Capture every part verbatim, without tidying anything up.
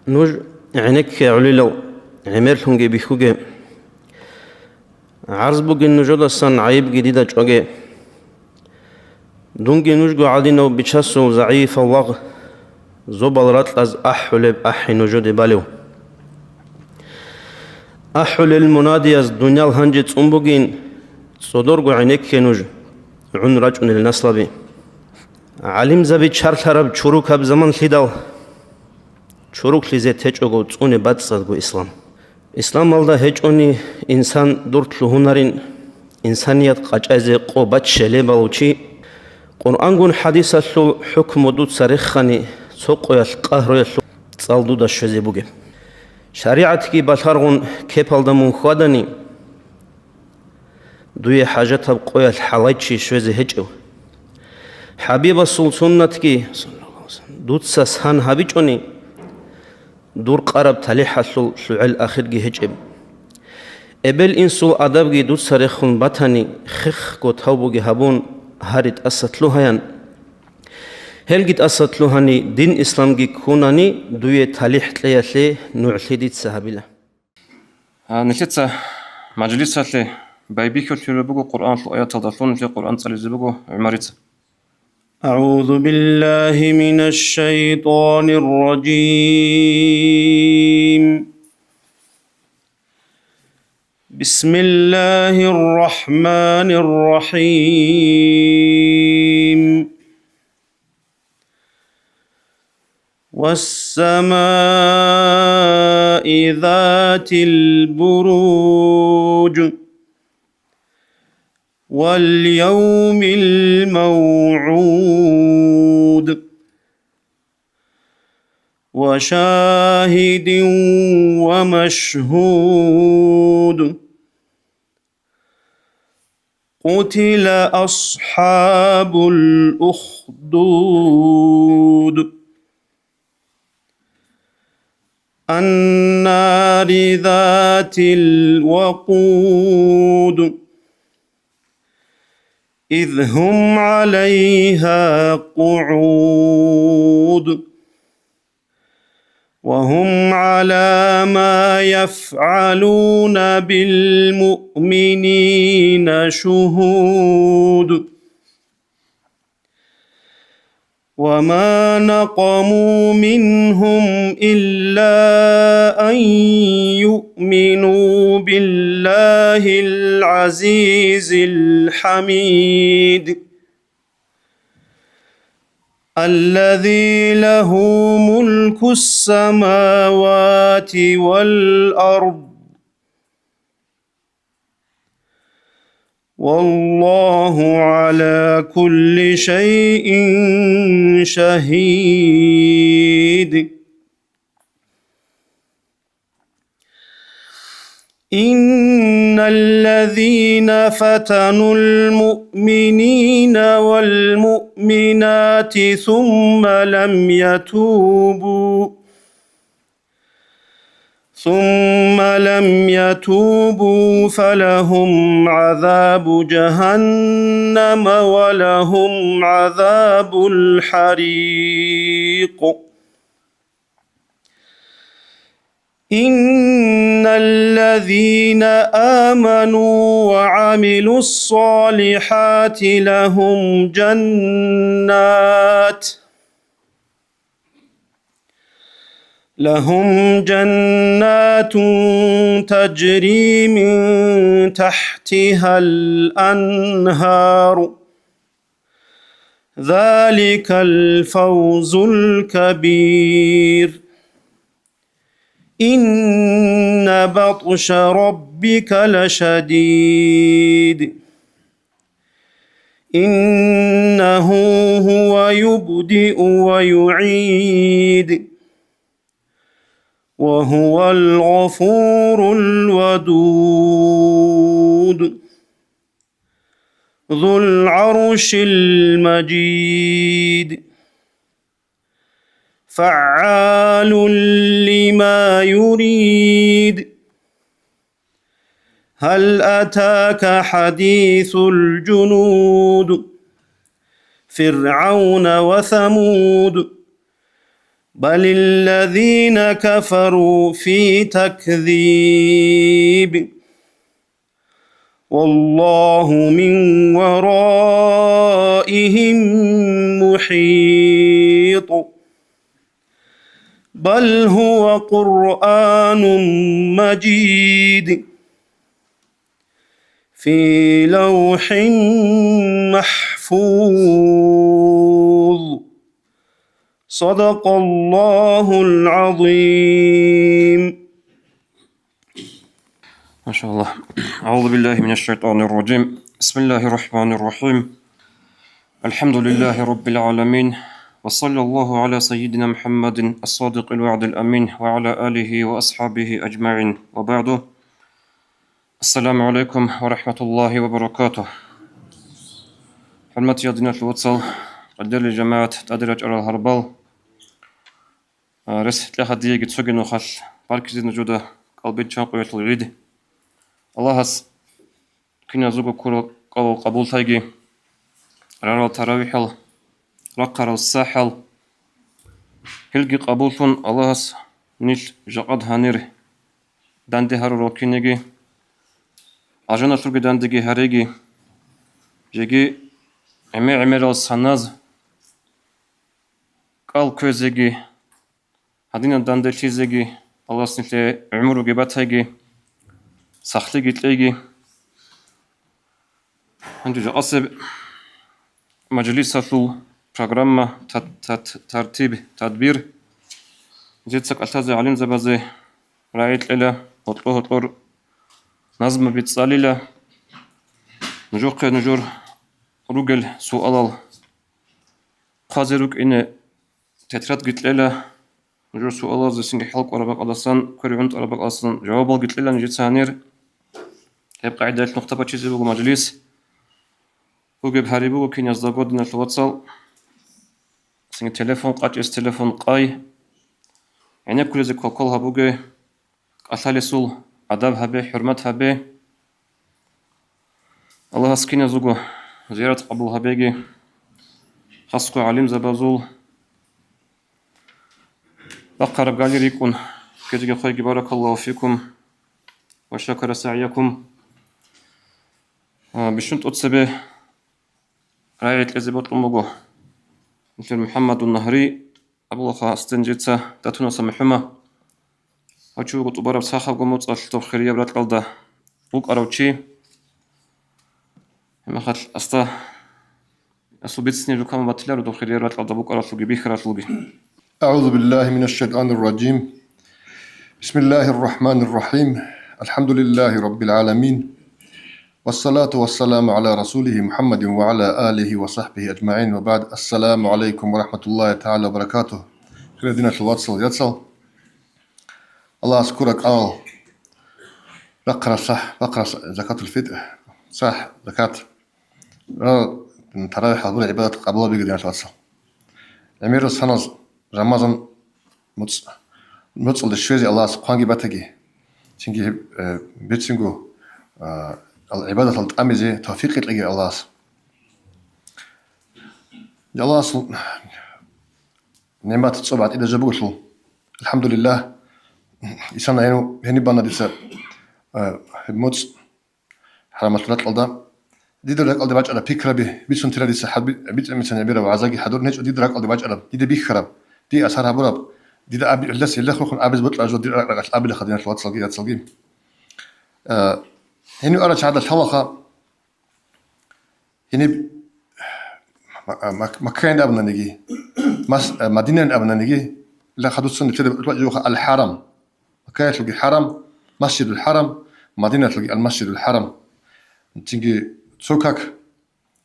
Нуж гӀенекке гӀолилал, гӀемерлъунги бихьуге. ГӀарз бугин нужедасан, гӀайибги дида чӀваге. Дунги нужго гӀадинав бичасул загӀипал лагъ, зобал ракьаз ахӀулеб ахӀи нужеде балев. АхӀулел мунадияз дуниял гьанже цӀун бугин, цӀодорго гӀенекке нуж, гӀун рачӀунел наслаби. ГӀалимзаби чарлъараб чурукаб заманлъидал чуруклъизе течӀого цӀуне бацӀцӀадго ислам. Исламалда гьечӀони инсан дур лъугьунарин, инсаният къачӀайзе къо баччалеб балучи, Къуръангун хӀадисалъул хӀукму дуца рехани, цо къоялъ къагьруялъул цӀал дуда щвезе бугеб. ШаригӀатги балъаргъун кепалда мун хьвадани, дуе хӀажатаб къоялъ хӀалайчи щвезе гьечӀев. ХӀабибасул суннатги дуца сан гьабичӀони, дур къараб талихӀалъул лъугӀел ахирги гьечӀеб. Эбел-инсул адабги дуца рехун батани, хехго тавбуги гьабун, гьари тӀаса лъугьаян. Гьелги тӀаса лъугьани, дин исламги ккунани, дуе талихӀ кьеялъе нугӀлъи дица гьабила. А, нилъеца мажлисалъе байбихьулъулеб буго Къуръаналъул аяталдалъун, нилъер Къуръан цӀализе буго ГӀумарица. أعوذ بالله من الشيطان الرجيم. بسم الله الرحمن الرحيم. والسماء ذات البروج. واليوم الموعود. وشاهد ومشهود. قتل أصحاب الأخدود. النار ذات الوقود. إذ هم عليها قعود. وهم على ما يفعلون بالمؤمنين شهود. وما نقموا منهم إلا أن يؤمنوا بالله العزيز الحميد. الذي له ملك السماوات والأرض، والله على كل شيء شهيد. إن الذين فتنوا المؤمنين والمؤمنات ثم لم يتوبوا، ثم لم يتوبوا فلهم عذاب جهنم ولهم عذاب الحريق. إن الذين آمنوا وعملوا الصالحات لهم جنات، لهم جنات تجري من تحتها الأنهار، ذلك الفوز الكبير. إن بطش ربك لشديد. إنه هو يبدئ ويعيد. وهو الغفور الودود. ذو العرش المجيد. فعال لما يريد. هل أتاك حديث الجنود. فرعون وثمود. بل الذين كفروا في تكذيب. والله من ورائهم محيط. بل هو قرآن مجيد. في لوح محفوظ. صدق الله العظيم. ما شاء الله. أعوذ بالله من الشيطان الرجيم. بسم الله الرحمن الرحيم. الحمد لله رب العالمين. وصلى الله على سيدنا محمد الصادق الوعد الأمين وعلى آله وأصحابه أجمعين. وبعد. السلام عليكم ورحمة الله وبركاته. ХӀурматиял диналъул вацал, къадирлъи жамагӀат, тӀаде рачӀарал гьарбал. А, рес кьеха диеги цоги нухалъ баркизе нужеда кӀалбиччан къоялъул гӀид. Аллагьас киназего ккурал кӀалал къабуллъайги, рарал таравихӀал, рахъарал сахӀал, гьелги къабуллъун Аллагьас нилъ жакъад гьанир данде гьарурал кинеги, алжаналъурги дандеги гьареги, жеги гӀемер-гӀемерал саназ кӀал кквезеги, гьадинаб данделъизеги, Аллагьас нилъее гӀумруги батайги, сахлъиги кьейги. Гьанже жакъасеб мажлисалъул программа, тат-, тат-, тартиб, тадбир жеца кӀалъазе гӀалимзабазе рагӀи кьела, гьоркьо-гьоркьор назмаби цӀалила. Нужехъе нужер ругел суалал хъвазе рукӀине тетрадги кьела, нужер суалазесинги хӀалкӀвараб бакӀалдасан, квер гӀунтӀараб бакӀалдасан жавабалги кьела нижеца гьанир. Гьеб къагӀидаялъ нухда бачизе буго мажлис. Бугеб гьари буго киназдаго, диналъул вацал. Цинги телефон къачӀес телефон къай. ГӀенеккулезе квалквал гьабуге, кӀалъалесул адаб гьабе, хӀурмат гьабе. Аллагьас киназего зиярат къабул гьабеги, хасго гӀалимзабазул бахъараб гали рикӀкӀун ккезеги хъойги. Баракаллагьу фикум ва шакара сагӀякум. А, бищун тӀоцебе рагӀи кьезе бокьун буго. Нилъер МухӀаммадун Нагьри абулаха, Стенжеца Датунаса МухӀума. Гьав чи вуго тӀубараб сахабго моцӀалъ доб хирияб ракьалда вукӀарав чи. Гьеб мехалъ аста асул бицни жукама батиларо доб хирияб ракьалда букӀаралъулги бихьаралъулги. أعوذ بالله من الشيطان الرجيم. بسم الله الرحمن الرحيم. الحمد لله رب العالمين. والصلاة والسلام على رسوله محمد وعلى آله وصحبه أجمعين وبعد. السلام عليكم ورحمة الله تعالى وبركاته. Хириял диналъул вацал, яцал. Аллагьас ккураб кӀал, рахъараб сахӀ, бахъараб сахӀ, закатул-фитӀр, сахӀ, закат, ра-, таравихӀ гьабураб гӀибадат къабул гьабеги, диналъул вацал. ГӀемерал саназ Рамазан моцӀ-, моцӀалде щвезе Аллагьас хъванги батаги. Цинги гьеб, э, берцинго, а, ал-, гӀибадаталда тӀамизе тавфикъ кьеги Аллагьас. Аллагьасул нигӀмат цӀоб гӀатӀида жо бугелъул. АлхӀамдулиллагь, исана гьениб бана дица, а, гьеб моцӀ хӀарамалъул ракьалда. Дида ракьалде бачӀараб пикраби бицун тира дица, хӀалби-, бицӀи-мицӀи гьабураб вагӀзаги хӀадур гьечӀо дида ракьалде бачӀараб, дида бихьараб, дие асар гьабураб, дида аби-, гьелдаса гьелда хурхун абизе бокьараб жо дир ракьалъ абилаха, диналъул вацалги, яцалги. А, гьенив арачагӀадал лъалаха, гьениб Ма-, Мак-, Маккаялъ абунаниги, Мас-, Мадинаялъ абунаниги, ила хадуцун нилъеда букӀараб жо Ал-ХӀарам. Маккаялъулги ХӀарам, Масжидул ХӀарам, Мадинаялъулги Ал-Масжидул ХӀарам. Цинги цо как,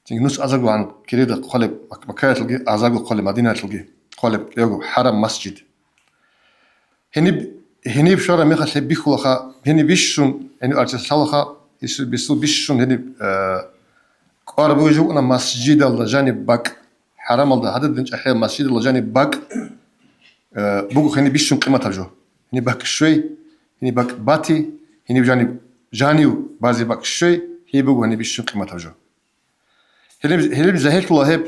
цинги нус азаргогӀан кирида хъвалеб, Мак-, Маккаялъулги азарго хъвалеб, Мадинаялъулги хъвалеб кӀиго ХӀарам масжид. Гьениб, гьениб щвараб мехалъ гьеб бихьулаха, гьениб бищун, гьениб арчӀелъалаха, гьесул, гьесул бищун гьениб, э, кӀвар бугеб жо букӀана масжидалда жаниб бакӀ, хӀарамалда гьададин чӀахӀиял масжидалда жаниб бакӀ, э, буго гьениб бищун къиматаб жо. Гьениб бакӀ щвей, гьениб бакӀ бати, гьениб жаниб, жанив базе бакӀ щвей, гьеб буго гьениб бищун къиматаб жо. Гьелеб-, гьелеб жагьиллъула гьеб,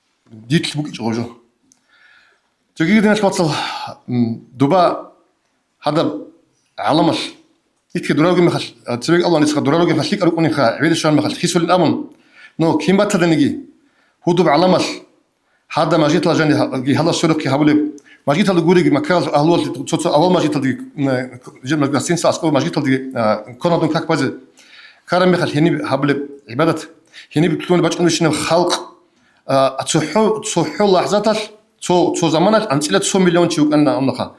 дилъ букӀичӀого жо. Цогиги, диналъ вацал, м, дуба гьадаб гӀаламалъ, итги дураруги мехалъ, а, цебеги Аллагьница дураруги мехалъ, лъикӀа рукӀунин ха, гӀибадат щван мехалъ, хисулин абун, но кин батаданиги, гьудуб гӀаламалъ, гьадаб мажгитал жанибги гьалас сверухъе гьабулеб, мажгиталда гуриги, Маккал агьлуялъе цо-цо авал мажгиталдаги, м, жер гостиница аскӀов мажгиталдаги, а, кваналдун как базе ккараб мехалъ гьениб гьабулеб гӀибадат, гьениб лъугьунеб бачӀун бищинаб халкъ, а, цохӀо, цохӀо лахӀзаталъ, цо, цо заманалъ анцӀила цо миллион чи вукӀана амнаха.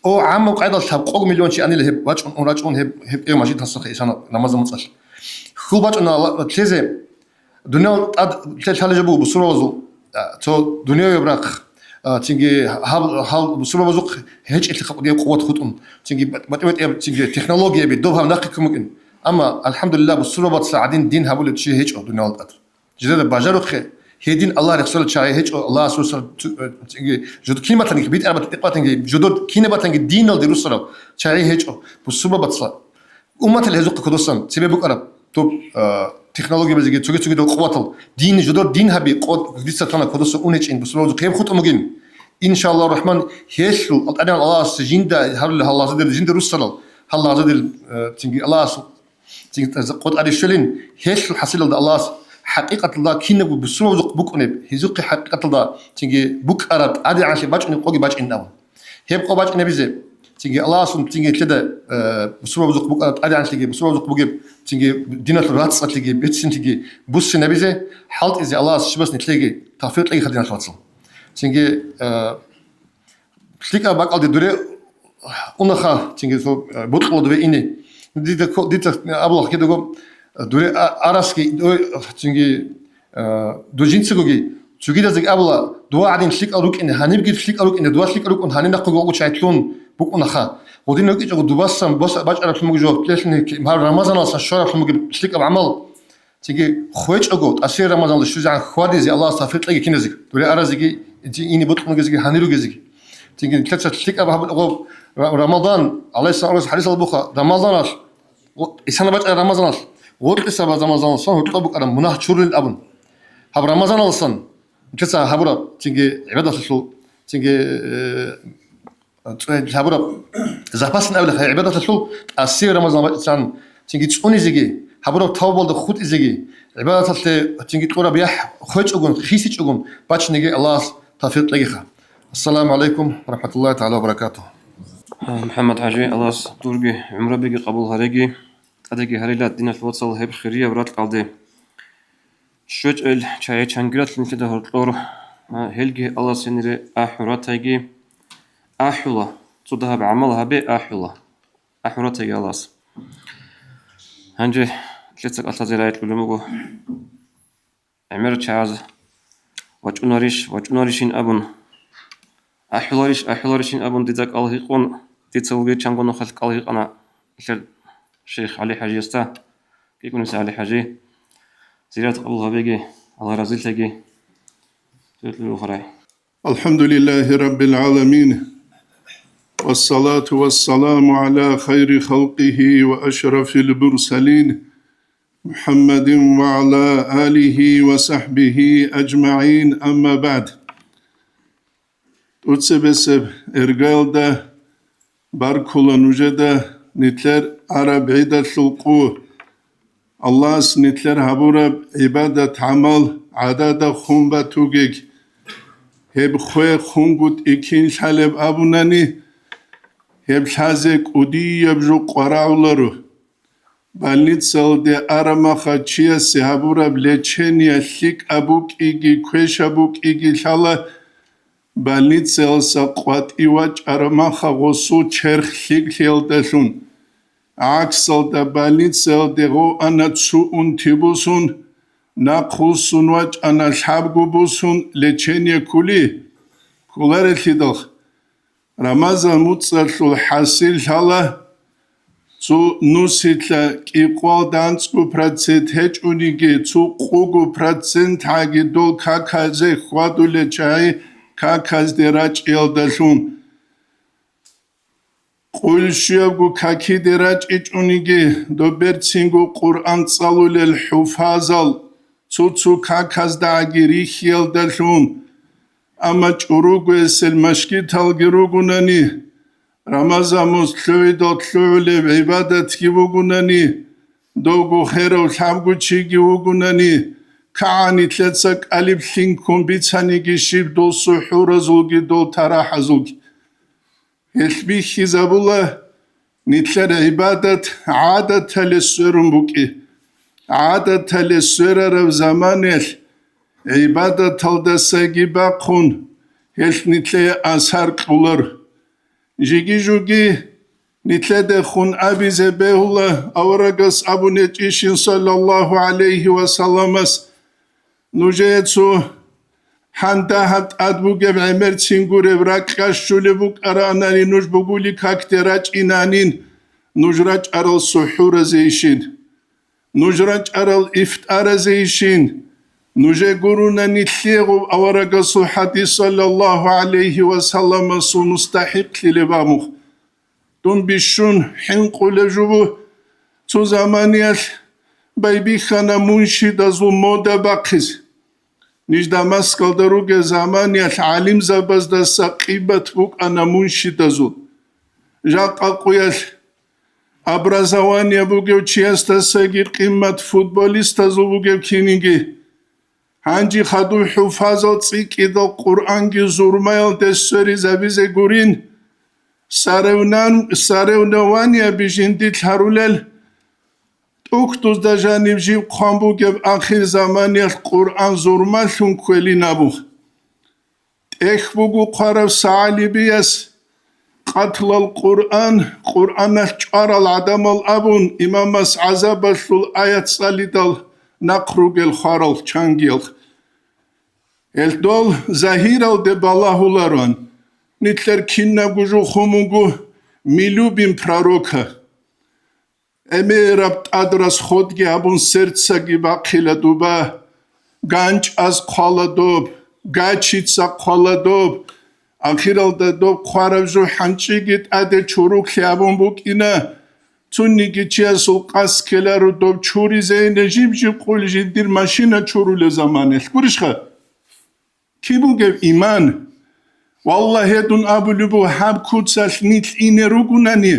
О, гӀаммаб къайдал лъабкъого миллион чи анила гьеб вачӀун, рачӀун гьеб, гьеб кӀиго мажгиталсахъе исана рамазан моцӀалъ. Хьул бачӀуна ла-, лъезе, дуниял тӀад лъе-, лъалеб жо буго бусурбабазул, а, цо дунявияб рахъ, а, цинги гьаб-, гьал бусурбабазухъ гьечӀелъи хапӀудияб къуват хутӀун, цинги бат-, батӀи-батӀияб цинги технологияби доб гьаб нахъе ккун букӀин. Амма, алхӀамдулиллагь, бусурбабаца гьадин дин гьабулев чи гьечӀо дуниял тӀад. Жидеда бажарухъе, гьедин Аллагь рехсолел чагӀи гьечӀо, Аллагьас русараб цу-, э, цинги жуд-, кин батанги, битӀараб батанги, жодор кин батанги диналде русараб чагӀи гьечӀо, бусурбабаца. Умматал гьезухъе кодосан цебе букӀараб доб, э, технологиябазеги цоги-цогидал къуватал дин, жодор дин гьаби къо-, дица тана кодоса унечӀин, бусурбабазухъе гьеб хутӀун бугин. Иншаллагьу рахман, гьелъул алтӀаниял Аллагьас жинда гьарулел гьал лагъзадер, жинда руссарал гьал лагъзадер, э, цинги Аллагьас Цинги къотӀаре щвелин, гьелъул хӀасилалда Аллагьас хӀакъикъаталда кинабго бусурбабазухъ букӀунеб, гьезухъе хӀакъикъаталда цинги букӀараб тӀадегӀанлъи бачӀунеб къоги бачӀин абун. Гьеб къо бачӀинабизе, цинги Аллагьасун цинги лъеда, э, бусурбабазухъ букӀараб тӀадегӀанлъиги, бусурбабазухъ бугеб цинги диналъул рацӀцӀалъиги, берцинлъиги буссинабизе, хӀалтӀизе Аллагьас щибас нилъеги тавфикъ кьегиха, диналъул вацал. Цинги, э, лъикӀаб бакӀалде дуре унаха, цинги цо, э, бокьула дубе ине. Дида ко-, дица абула хъедаго, э, дуре а-, арасги, ой, цинги, э, дужинцагоги, цогидазеги абула, дова гьадин лъикӀал рукӀине, гьанибги лъикӀал рукӀине, дова лъикӀал рукӀун, гьаниб нахъеги гъо чагӀи лъун букӀунаха. Гъодин рукӀичӀого дубасан бос-, бачӀараблъун буго жо, лъелъни ки-, гьаб Рамазаналсан щвараблъун бугеб лъикӀаб гӀамал. Цинги хвечӀого, тӀасияб Рамазаналда щвезегӀан хьвадизе Аллагьас тавфикъ кьеги киназеги, дуре аразеги, ине бокьун бугезеги, гьанир ругезеги. Цинги нилъеца лъикӀаб гьаб-, гъоб Ра-, Рамазан, гӀалайгьиссаламас хӀадисалда буха, Рамазаналъ, гъо-, исана бачӀараб Рамазаналъ, гъоркьиса баз Рамазаналсан гьоркьоб букӀараб мунагь чурулин абун. Гьаб Рамазаналсан нилъеца гьабураб цинги гӀибадаталъул, цинги, э, цӀе-, гьабураб запасин абилаха гӀибадаталъул тӀасияб Рамазан бачӀицан, цинги цӀунизеги, гьабураб тавбалда хутӀизеги, гӀибадаталъе цинги кьураб яхӀ хвечӀогун, хисичӀогун бачинеги Аллагьас тавфикъ кьегиха. Ассаламу гӀалайкум ва рахӀматуллагьи тагӀала ва баракатугьу. МухӀаммад-хӀажи, Аллагьас дурги гӀумрабиги къабул гьареги, тӀадеги гьарила, диналъ вацал, гьеб хирияб ракьалде. ЩвечӀел чагӀи чангиралъ нилъеда гьоркьор, а, гьелги Аллагьас гьенире ахӀуратайги ахӀула, цо дагьаб гӀамал гьабе ахӀула, ахӀуратайги Аллагьас. Гьанже лъеца кӀалъазе рагӀи кьулеб буго, гӀемер чагӀаз вачӀунарищ, вачӀунарищин абун, ахӀуларищ, ахӀуларищин абун дида кӀал гьикъун, дица вугев чанго нухалъ кӀал гьикъана нилъер шейх ГӀали-хӀажиясда, кӀикӀуниса ГӀали-хӀажи, зиярат къабул гьабеги, Аллагь разилъаги. Цо кьурухъарай. الحمد لله رب العالمين، والصلاة والسلام على خير خلقه وأشرف المرسلين، محمد وعلى آله وصحبه أجمعين، أما بعد. ТӀуцебесеб иргаялда баркула нужеда нилъер араб гӀидалъул къо. Аллагьас нилъер гьабураб гӀибадат-гӀамал гӀадада хун батугег, гьеб хве хунгутӀи кин лъалеб абунани, гьеб лъазе кӀудияб жо къварагӀуларо. Больницалде арамаха чиясе гьабураб лечение лъикӀаб букӀиги квешаб букӀиги лъала, больницаялса къватӀив вачӀарамаха гъосул черх лъикӀлъиялдалъун. ГӀаксалда больницаялде гъов ана цо унти бусун, нахъвуссун вачӀана лъабго бусун лечение ккули, кколарелъидал. Рамазан муцӀалъул хӀасил лъала, цо нусилъа кӀикъвалда анцӀго процент гьечӀониги, цо къого процент гӀаги дол каказе хьвадулел чагӀи каказде рачӀиялдалъун. Къуйлъщуябго какиде рачӀичӀониги, доб берцинго Къуръан цӀалулел хӀуфазал цо-цо каказдагӀаги рихьиялдалъун, Амма чӀурулгун эсел машгиталги ругунани, Рамазан моз лъугӀидал лъугӀулеб гӀибадатги бугунани, довго херав лъабго чиги вугунани, кагӀан нилъеца кӀалиблъи ккун бицаниги щиб дол сухӀуразулги дол тарахӀазулги. Гьелъ бихьизабула нилъер гӀибадат гӀадатале сверун букӀи. ГӀадатале сверараб заманаялъ гӀибадаталдасаги бахъун, гьелъ нилъее асар кьолар. Жиги-жуги нилъедехун абизе бегьула, аварагас абун гьечӀищин, саллаллагьу гӀалайгьи ва салламас, нужее цо гьандагьаб тӀад бугеб гӀемерцин гуреб ракь щолеб букӀараанани, нуж бугули какде рачӀинанин, нуж рачӀарал сухӀуразейищин, нуж рачӀарал ифтаразейищин, нужее гуруна нилъее гъуб аварагасул хӀадис, саллаллагьу гӀалайгьи ва салламасул мустахӀикълъилеб амухъ. Дун бищун хӀинкъулеб жо буго, цо заманиялъ байбихьана муншидазул мода бахъизе. Ниж Дамаскалда ругел заманиялъ гӀалимзабаздаса къимат букӀана муншидазул. Жакъа къуялъ образование бугев чиясдасаги къимат футболистазул бугеб киниги. Гьанже хадуб хӀуфазал цӀикӀкӀидал Къуръанги зурмаялде сверизабизе гурин, соревнан-, соревнованияби жиндилъ гьарулел, тӀухьдузда жаниб жиб хъван бугеб ахирзаманиялъ Къуръан зурмалъун кквелин абух. ТӀехь буго хъварав СагӀалибияс, къатлал Къуръан, Къуръаналъ чӀварал гӀадамал абун, имамас гӀазабалъул аят цӀалидал нахъ ругел хварал чангиялъ. Гьел дол загьиралде балагьулароан, нилъер кинабго жо хъумуго, мы любим пророка. ГӀемераб тӀад расходги гьабун, серцаги бахъила дуба, ганчӀаз хъвала доб, гачица хъвала доб, ахиралда доб хъвараб жо хӀанчӀиги тӀаде чуруклъи гьабун букӀина, цониги чиясул къасд ккеларо доб чуризейин, жиб-жиб къул жиндир машина чурулеб заманалъ. Гурищха? Киб бугеб иман? Валлагь, гьедун абулеб буго, гьаб куцалъ нилъ ине ругунани,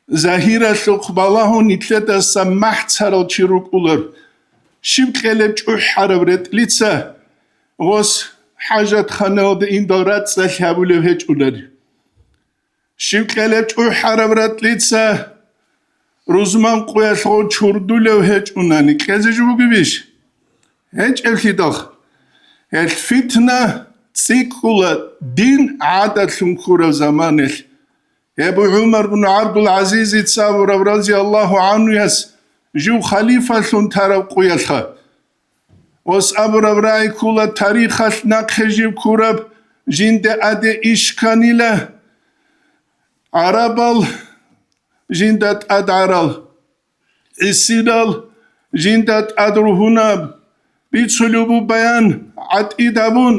загьиралъухъ балагьун нилъедаса махӀ царал чи рукӀулар. Щиб кьелеб чӀухӀараб ретӀлица гъос хӀажатханалда индал рацӀцӀалъи гьабулев гьечӀолари. Щиб кьелеб чӀухӀараб ратӀлица рузман къуялъ гъов чурдулев гьечӀунани кьезе жо бугебищ? ГьечӀеблъидал. Гьелъ фитна цӀикӀкӀула дин гӀадалъун ккураб заманалъ. Гьеб ГӀумар бун ГӀабдул-ГӀазизица абураб, разияллагьу гӀанхуяс, жив халифалъун тараб къуялъха. Гъос абураб рагӀи ккула тарихалъ нахъе жиб ккураб жинде аде ишканила, гӀарабал жинда тӀад гӀарал, гӀисинал жинда тӀад ругьунаб, бицулеб буго баян гӀатӀид абун,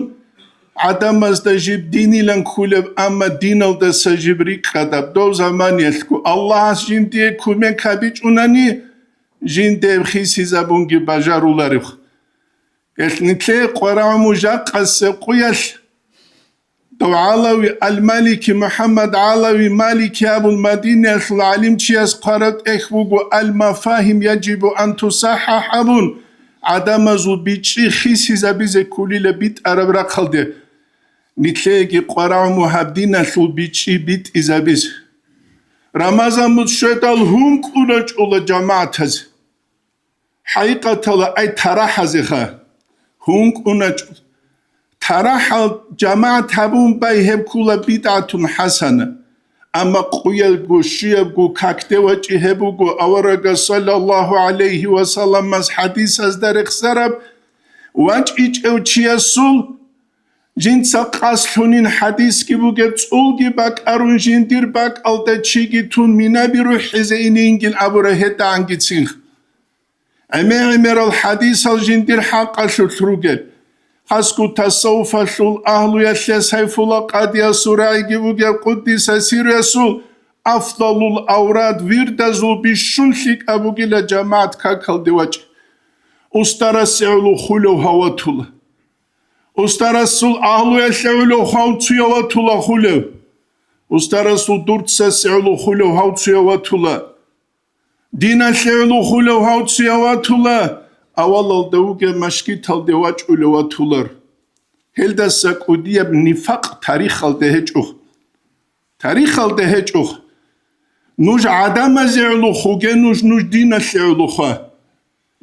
гӀадамазда жиб динилан кколеб, амма диналдаса жиб рикӀкӀадаб. Дов заманиялъго Аллагьас жиндие кумек гьабичӀунани, жинде хисизабунги бажаруларев. Гьелъ нилъее къварагӀуму жакъасеб къуялъ дов ГӀалави, Ал-Малики, МухӀаммад ГӀалави Малики абун, Мадинаялъул гӀалимчияс хъвараб тӀехь буго, Ал-Мафагьим яжибу ан тусаххӀахӀ абун, гӀадамазул бичӀчӀи хисизабизе кколила битӀараб рахъалде. Нилъееги къварагӀуму гьаб диналъул бичӀчӀи битӀизабизе. Рамазан муцӀ щведал гьункӀуначӀула жамагӀатазе. ХӀакъикъатала ай тарахӀазеха, гьункӀуначӀул. ТарахӀал жамагӀат гьабун бай гьеб ккула бидгӀатун хӀасана. Амма къуялго, щуябго какде вачӀи гьеб буго аварагас саллаллагьу гӀалайгьи ва салламас хӀадисазда рехсараб, вачӀичӀев чиясул жинца къаслъунин хӀадисги бугеб, цӀулги бакӀарун жиндир бакӀалда чиги тун минаби рухӀизе инейин абураб гьедагӀангицин. ГӀемер-гӀемерал хӀадисал жиндир хӀакъалъулъ ругел. Хасго тасаввуфалъул агьлуялъе Сайфулла къадиясул рагӀиги бугеб, къуддиса сирруясул, афдалул аврад вирдазул бищун лъикӀаб бугила жамагӀат какалде вачӀи. УстарасегӀулухъулев гьаватула. Устарасул агьлуялъе гӀоло гьав цуяв ватула хулев. Устарасул дурцасе гӀоло хулев гьав цуяв ватула. Диналъе гӀоло хулев гьав цуяв ватула, авалалда вугеб машгиталде вачӀулев ватулар. Гьелдаса кӀудияб нифакъ тарихалда гьечӀо. Тарихалда гьечӀо. Нуж гӀадамазе гӀоло хуге нуж, нуж диналъе гӀоло хва.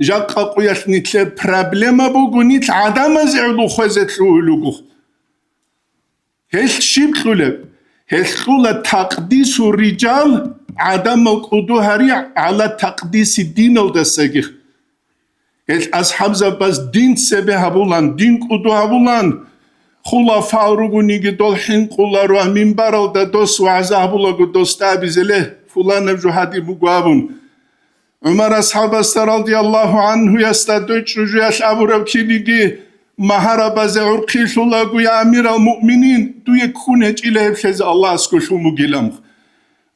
Жакъа къуялъ нилъер проблема буго, нилъ гӀадамазе гӀоло хвезе лъугьулуго. Гьелъ щиб кьулеб? Гьелъ кьула такъдису рижал, гӀадамал кӀуду гьари гӀала такъдиси диналдасаги. Гьелъ асхӀабзабаз дин цебе гьабулан, дин кӀуду гьабулан, хулафал ругониги дол хӀинкъуларо, минбаралда дос вагӀза гьабулаго досда абизеле, фуланаб жо гьадин буго абун. ГӀумар асхӀабасда радияллагьу гӀанхуясда дой чӀужуялъ абураб киниги магьарабазе гӀурхъи лъулаго, я амирал муъминин, дуе ккун гьечӀила гьеб лъезе Аллагьасго лъун бугилан.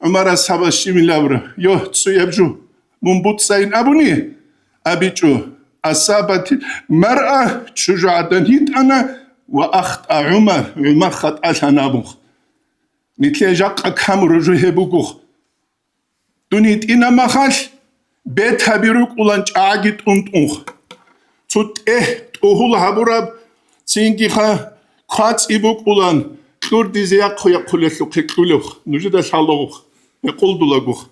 ГӀумар асхӀабас щибил абура, йо, цӀуяб жо мун буцӀцӀайин абуни? АбичӀо, асабатил маръа, чӀужугӀадан йитӀана, ва ахтӀа ГӀумар, ГӀумар хатӀалъан абун. Нилъее жакъа камураб жо гьеб буго. Дун гьитӀина махалъ, бетаби рукӀулан чӀагӀаги тӀунтӀунх. Цо тӀегь тӀугьул гьабураб, цинги ха квацӀи букӀулан, кьурдизе яхъу-яхъулелъухъе кьулевх, нужеда лъалагъухъ, гьекъолдулагухъ.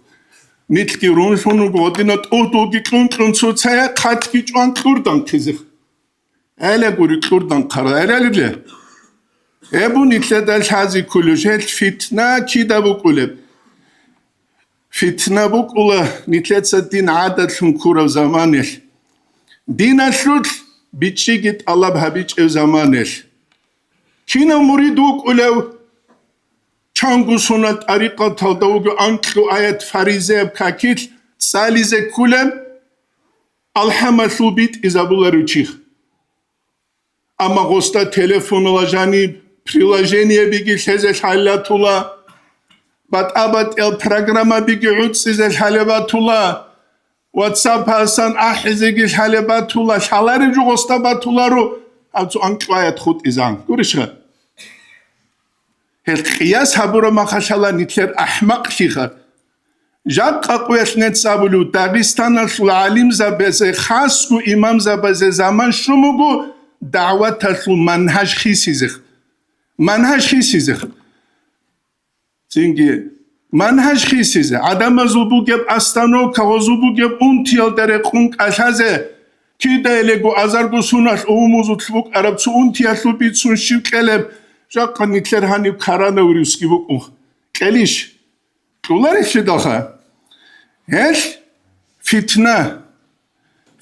Нилъги рунлъун руго, гьадина тӀугьдулги кьун-кьун цо цая хъатги чӀван кьурдан хъизех. ГӀеле гури, кьурдан хъарал гӀелалиле. Гьеб нилъеда лъази кколев жел фитна кида букӀулеб? Фитна букӀула нилъеца дин гӀададлъун ккурав заманалъ, диналъулъ бичӀчӀиги тӀалаб гьабичӀев заманалъ. Кинав мурид вукӀулев? Чанго сунат тӀарикъаталда вуго анкьу аят фаризеяб какилъ цӀализе кколеб, алхӀамалъул битӀизабуларев чи. Амма гъосда телефонала жаниб приложениябиги лъезе лъалатула, батӀа-батӀиял программабиги гӀуцӀизе лъалебатула, WhatsApp-асан ахӀизеги лъалебатула, лъалареб жо гъосда батуларо, гьаб цо анкьу аят хутӀизан. Гурищха? Гьел къияс гьабураб махалъала нилъер ахӀмакълъиха. Жакъа къуялъ нецц абулев, Дагъистаналъул гӀалимзабазе, хасго имамзабазе заман щун буго дагӀваталъул манхӀаж хисизех. МанхӀаж хисизех. Цинги манхӀаж хисизе, гӀадамазул бугеб остановка, гъозул бугеб унтиялда рекъун кӀалъазе, кидаялего азарго суналъ умумузулъ букӀараб цо унтиялъул бицун щив кьелеб, жакъа нилъер гьаниб коронавирусги букӀун. Кьелищ? Кьоларищидалха? Гьелъ фитна.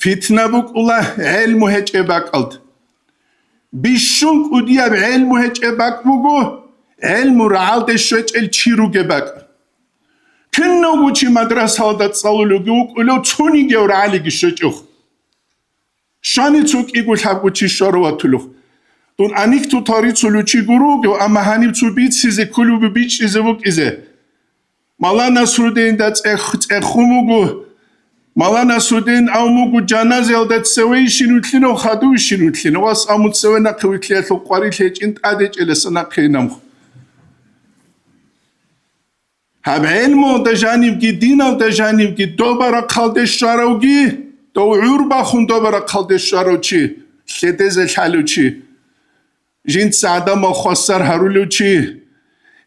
Фитна букӀула гӀелму гьечӀеб бакӀалд. Бищун кӀудияб гӀелму гьечӀеб бакӀ буго, гӀелму рагӀалде щвечӀел чи ругеб бакӀ. Кинавго чи мадрасалда цӀалулевги вукӀулев, цониги гьев рагӀалиги щвечӀев. Щани цо кӀиго лъабго чи щварав ватулев. Дун анекдотал рицулев чи гуро вугев, амма гьаниб цо бицизе кколев вуго, бичӀчӀизе вукӀизе. Мала Насрудинда цӀех-, цӀехун вуго. Мала Насрудин авун вуго жаназаялда цевейищин вилълъинав, хадувищин вилълъинав, вас аму цеве нахъе вилълъиялъул къварилъи гьечӀин тӀаде чӀелеса нахъе инамхъ. Гьаб гӀелмуялда жанивги, диналда жанивги, доба рахъалде щваравги, дов гӀур бахун доба рахъалде щварав чи, лъедезе лъалев чи. Жинца гӀадамал хвасар гьарулев чи,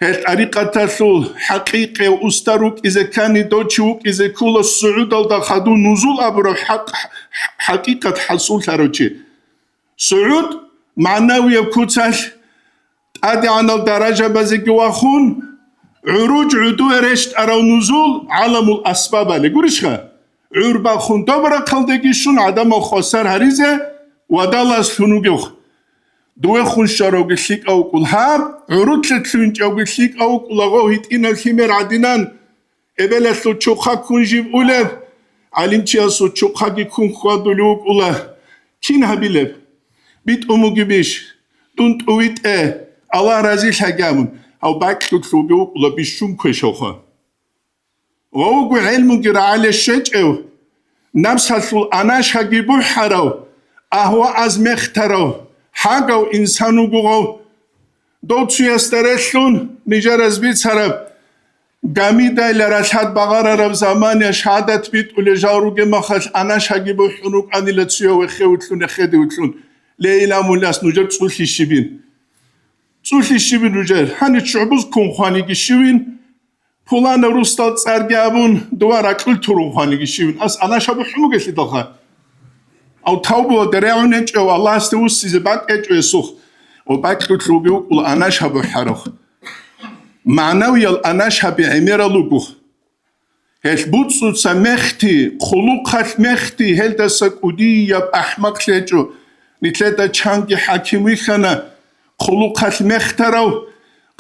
гьел тӀарикъаталъул хӀакъикъияв устар вукӀизе ккани, дов чи вукӀизе ккола СугӀудалда хадув нузул абураб хӀакъ-, хӀакъикъат хӀасуллъарав чи. СугӀуд магӀнавияб куцалъ тӀадегӀанал даражабазеги вахун, гӀуруж гӀодове рещтӀарав нузул гӀаламул асбабали гурищха? ГӀур бахун доб рахъалдеги щун гӀадамал хвасар гьаризе ва далас лъун вугевха. Довехун щваравги лъикӀав вукӀула гьаб, гӀурутлъе лъугьинчӀавги лъикӀав вукӀула гъов гьитӀинаб лъимер гӀадинан, эбелалъул чухъа ккун жиб улеб, гӀалимчиясул чухъаги ккун хьвадулев вукӀула. Кин гьабилеб? БитӀун бугебищ? Дун тӀувитӀе, Аллагь разилъаги абун, гьав бакьулъулги вукӀула бищун квешавха. Ва вуго гӀелмуги рагӀале щвечӀев, напсалъул анашаги бухӀарав, агьвааз мехтарав, ХӀакъав инсан вугогъав. Дов цуясда релълъун, нижераз бицараб, гамидайла ралъад багъарараб замания шагьадат битӀулел жал ругеб махалъ, анашаги бухӀун рукӀанила цуяв вехевулъун, эхедевулъун. Ле, иламулас, нужер цӀулъи щибин. ЦӀулъи щибин нужер? Гьаниб ччугӀбуз ккун хваниги щивин, пуланав русдал цӀарги абун, дова ракьул турун хваниги щивин, ас анаша бухӀун бугелъидалха. Ав тавбуялда регӀун гьечӀев, Аллагьасде вуссизе бакӀ гьечӀо гьесухъ, ва бакьулъ вугев вукӀула анаша бухӀарав. Магьнавиял анашаби гӀемерал руго. Гьелъ буцӀцӀуца мехти, хъулухъалъ мехти, гьелдаса кӀудияб ахӀмакълъи гьечӀо. Нилъеда чанги хӀаким вихьана, хъулухъалъ мехтарав,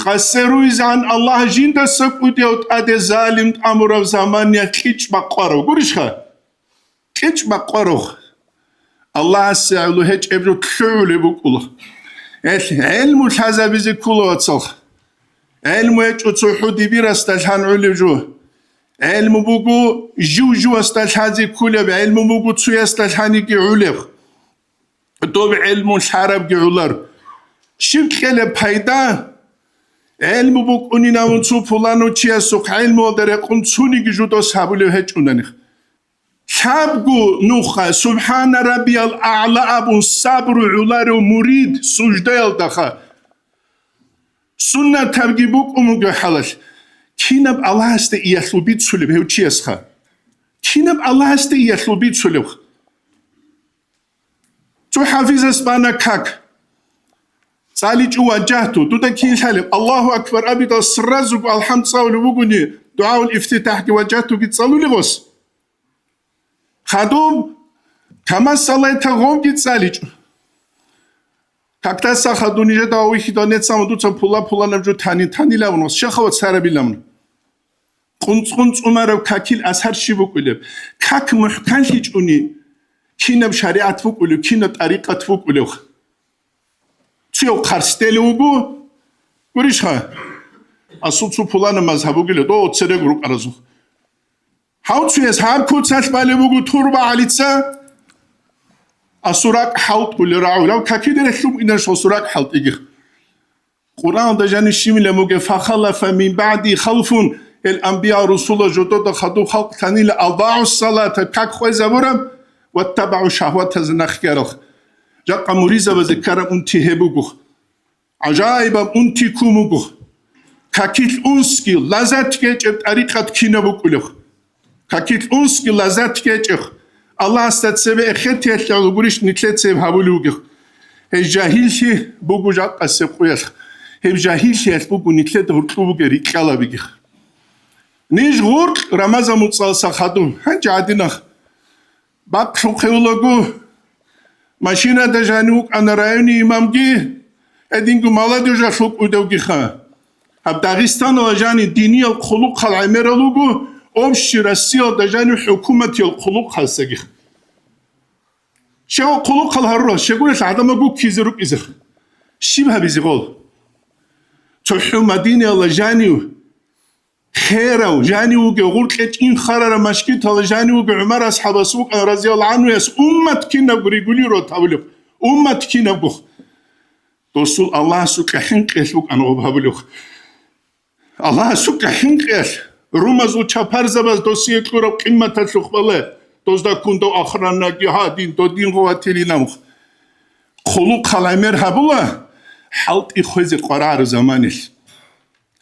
къасе руйзегӀан Аллагь жиндаса кӀудияв тӀаде залим тӀамурав замания кьичӀ бакъварав. Гурищха? КьичӀ бакъварав. Аллагьасе гӀоло гьечӀеб жо лъугӀулеб букӀула. Гьелъ гӀелму лъазабизе ккола, вацал. ГӀелму гьечӀо цохӀо дибирасда лъан гӀолеб жо. ГӀелму буго жив-живасда лъазе кколеб, гӀелму буго цуясда лъаниги гӀолеб. Доб гӀелму лъарабги гӀолар. Щиб кьелеб пайда? ГӀелму букӀунин абун цо пуланав чиясухъ гӀелмуялда рекъон цониги жо дос гьабулев гьечӀонаних. Лъабго нуха «Субхана раббиял а'ла» абун сабру гӀоларев мурид суждаялдаха. Суннатабги букӀун буго хӀалалъ. Кинаб Аллагьасде иялъул бицулеб гьев чиясха? Кинаб Аллагьасде иялъул бицулеб? Цо хӀафизас бана как. ЦӀаличӀо ваджагьту. Дуда кин лъалеб? Аллагьу акбар абидал сразуго алхӀамд цӀалулев вугони, дугӀаул ифтитахӀги ваджагьтуги цӀалулев гъос. Хадуб, камас салайта гъовги цӀаличӀо. Какдаса хадуни жеда вихьидал нецамо дуца пула-пуланаб жо тани, танилавун ва шехават сарабиламун. КъунцӀ-къунцӀ умараб какил асар щиб букӀулеб? Как мухӀканлъичӀуни, кинаб шаригӀат букӀулев, кинаб тӀарикъат букӀулев? Цуяв хъарсделев вуго, гурищха? Асул цо пулана мазгьаб бугила, до церего рукӀаразул. Гьав цуяс гьаб куцалъ балеб буго турба гӀалица, асул ракӀ хӀалтӀулел рагӀулев, какиде релълъун инарш асул ракӀ хӀалтӀиги. Къуръаналда жанив щивилан бугеб: «Фахалафа мин баъди халфун», гьел анбия-русулал жодода хадуб халкъ танила, «адагӀу салата», как хвезабураб, «ваттабагӀу шагьватаза», нахъ ккарал. Жакъа муридзабазе ккараб унти гьеб буго. ГӀажаибаб унти ккун буго. Какил унсги лаззат гьечӀеб тӀарикъат кинаб букӀулев? Какил унсги лаззат гьечӀеб, Аллагьасда цебе эхетиялъ гьабугурищ нилъеца гьеб гьабулев вугев? Гьеб жагьиллъи буго жакъасеб къуялъ. Гьеб жагьиллъиялъ буго нилъеда гьоркьоб бугеб рикьалабиги. Ниж гъоркь Рамазан муцӀалса хадуб, гьанже гӀадинах бахъ лъухъе улаго, машинада жанив вукӀана районный имамги, гьединго молодёжалъул кӀудевгиха. Гьаб Дагъистаналда жанив диниял хъулухъал гӀемерал руго, общий Россиялда жанив хӀукуматиял хъулухъалсагиха. Щай хъулухъал гьарура, щайгурелъул гӀадамал гуккизе рукӀизеха. Щиб гьабизе гъол? ЦохӀо Мадинаялда жанив херав жанив вугев, гъоркье чӀин харарав машгиталда жанив вугев ГӀумар асхӀабас вукӀана, разияллагьу гӀанхуяс, уммат кинабго регулировать гьабулев, уммат кинабго. Досул Аллагьасукьа хӀинкъиялъ букӀана гъоб гьабулев. Аллагьасукьа хӀинкъиялъ румазул чапарзабаз досие кьураб къиматалъухъ бале, дозда ккун дов охранаги гьадин, додин гъуватилин амх. Хъулухъал гӀемер гьабула хӀалтӀи хвезе къварагӀараб заманалъ.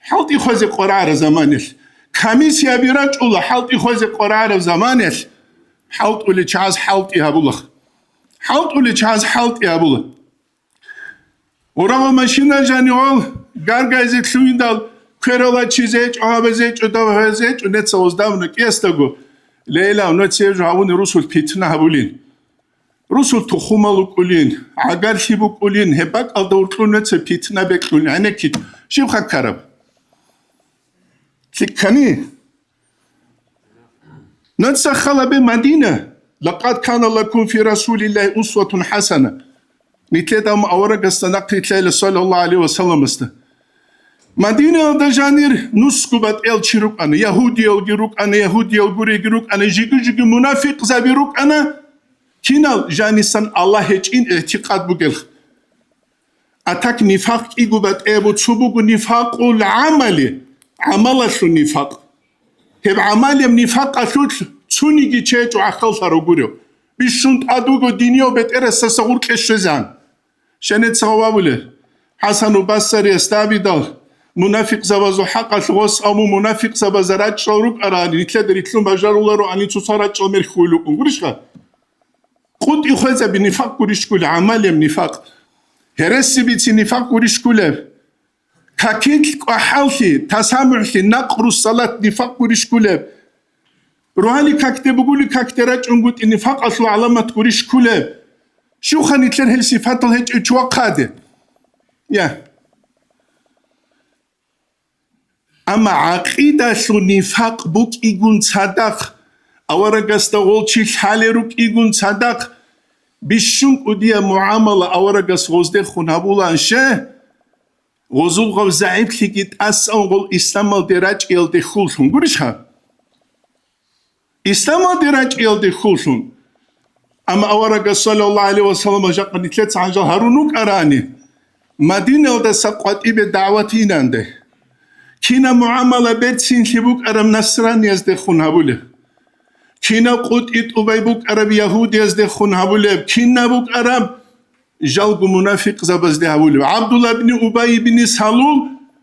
ХӀалтӀи хвезе къварагӀараб заманалъ. Комиссияби рачӀула хӀалтӀи хвезе къварагӀараб заманалъ. ХӀалтӀулел чагӀаз хӀалтӀи гьабула. ХӀалтӀулел чагӀаз хӀалтӀи гьабула. Урагъа машина жанивал гаргайзе лъугьиндал, кверала чизечӀо, гьабазечӀо, дав гьезечӀо, неца оздавна кӀиасдаго. Лейла, нуца гьеб жо гьабуни русул питна гьабулин. Русул тухумал вукӀулин, гӀагарлъи букӀулин, гьеб бакӀалда уркьун нуца питна бекьулин, гӀенеккичӀ, щиб хъа ккараб? ЛъикӀкани? Нуца халабе Мадина, «Лакъад кана лакум фи Расулиллагьи усватун хӀасана». Нилъеда аварагасда нахърилълъайила, саллаллагьу гӀалайгьи ва салламасда. Мадинаялда жанир нусго батӀиял чи рукӀана, ягьудиялги рукӀана, ягьудиял гуреги рукӀана, жиги-жиги мунафикъзаби рукӀана, кинал жанисан Аллагь гьечӀин игӀтикъад бугел. А так нифакъ кӀиго батӀияб цо буго нифакъул гӀамали, гӀамалалъул нифакъ. Гьеб гӀамалияб нифакъалъулъ цониги чи гьечӀо гӀахьаллъарав гурев. Бищун тӀад вуго динияв бетӀерасдаса гъуркье щвезегӀан. Щенецаго абулеб, ХӀасану Басарияс абидал, мунафикъзабазул хӀакъалъ гъос абун, мунафикъзабазда рачӀчӀал рукӀарал, нилъеда рилълъун бажаруларо, гьанив цоцал рачӀчӀал мерхьулел рукӀун. Гурищха? КъутӀи хвезаби нифакъ гурищ кколеб, гӀамалияб нифакъ. Гьереси бицин нифакъ гурищ кколеб. Какилъ кӀвахӀаллъи, тасамухӀлъи, накъру салат нифакъ гурищ кколеб. Рогьалил какде, бугулил какде рачӀунгутӀи нифакъалъул гӀаламат гурищ кколеб. Щивха нилъер гьел сипатал гьечӀев чи вахъаде? Я. Амма гӀакъидалъул нифакъ букӀигун цадахъ, аварагасда гъол чи лъалел рукӀигун цадахъ, бищун кӀудияб мугӀамала аварагас гъоздехун гьабулаан ще, гъозул гъаб загӀиплъиги тӀасан гъол исламалде рачӀиялде хьуллъун. Гурищха? Исламалде рачӀиялде хьуллъун. Амма аварагас, саллаллагьу гӀалайгьи ва саллам, жакъа нилъеца гьанжал гьарун вукӀарани, Мадинаялдаса къватӀибе дагӀват инанде, кинаб мугӀамала берцинлъи букӀараб насраниязде хун гьабулеб, кинаб къутӀи тӀубай букӀараб ягьудияздехун гьабулеб, кинаб букӀараб жалго мунафикъзабазде гьавулев. ГӀабдулла ибни Убай ибни Салул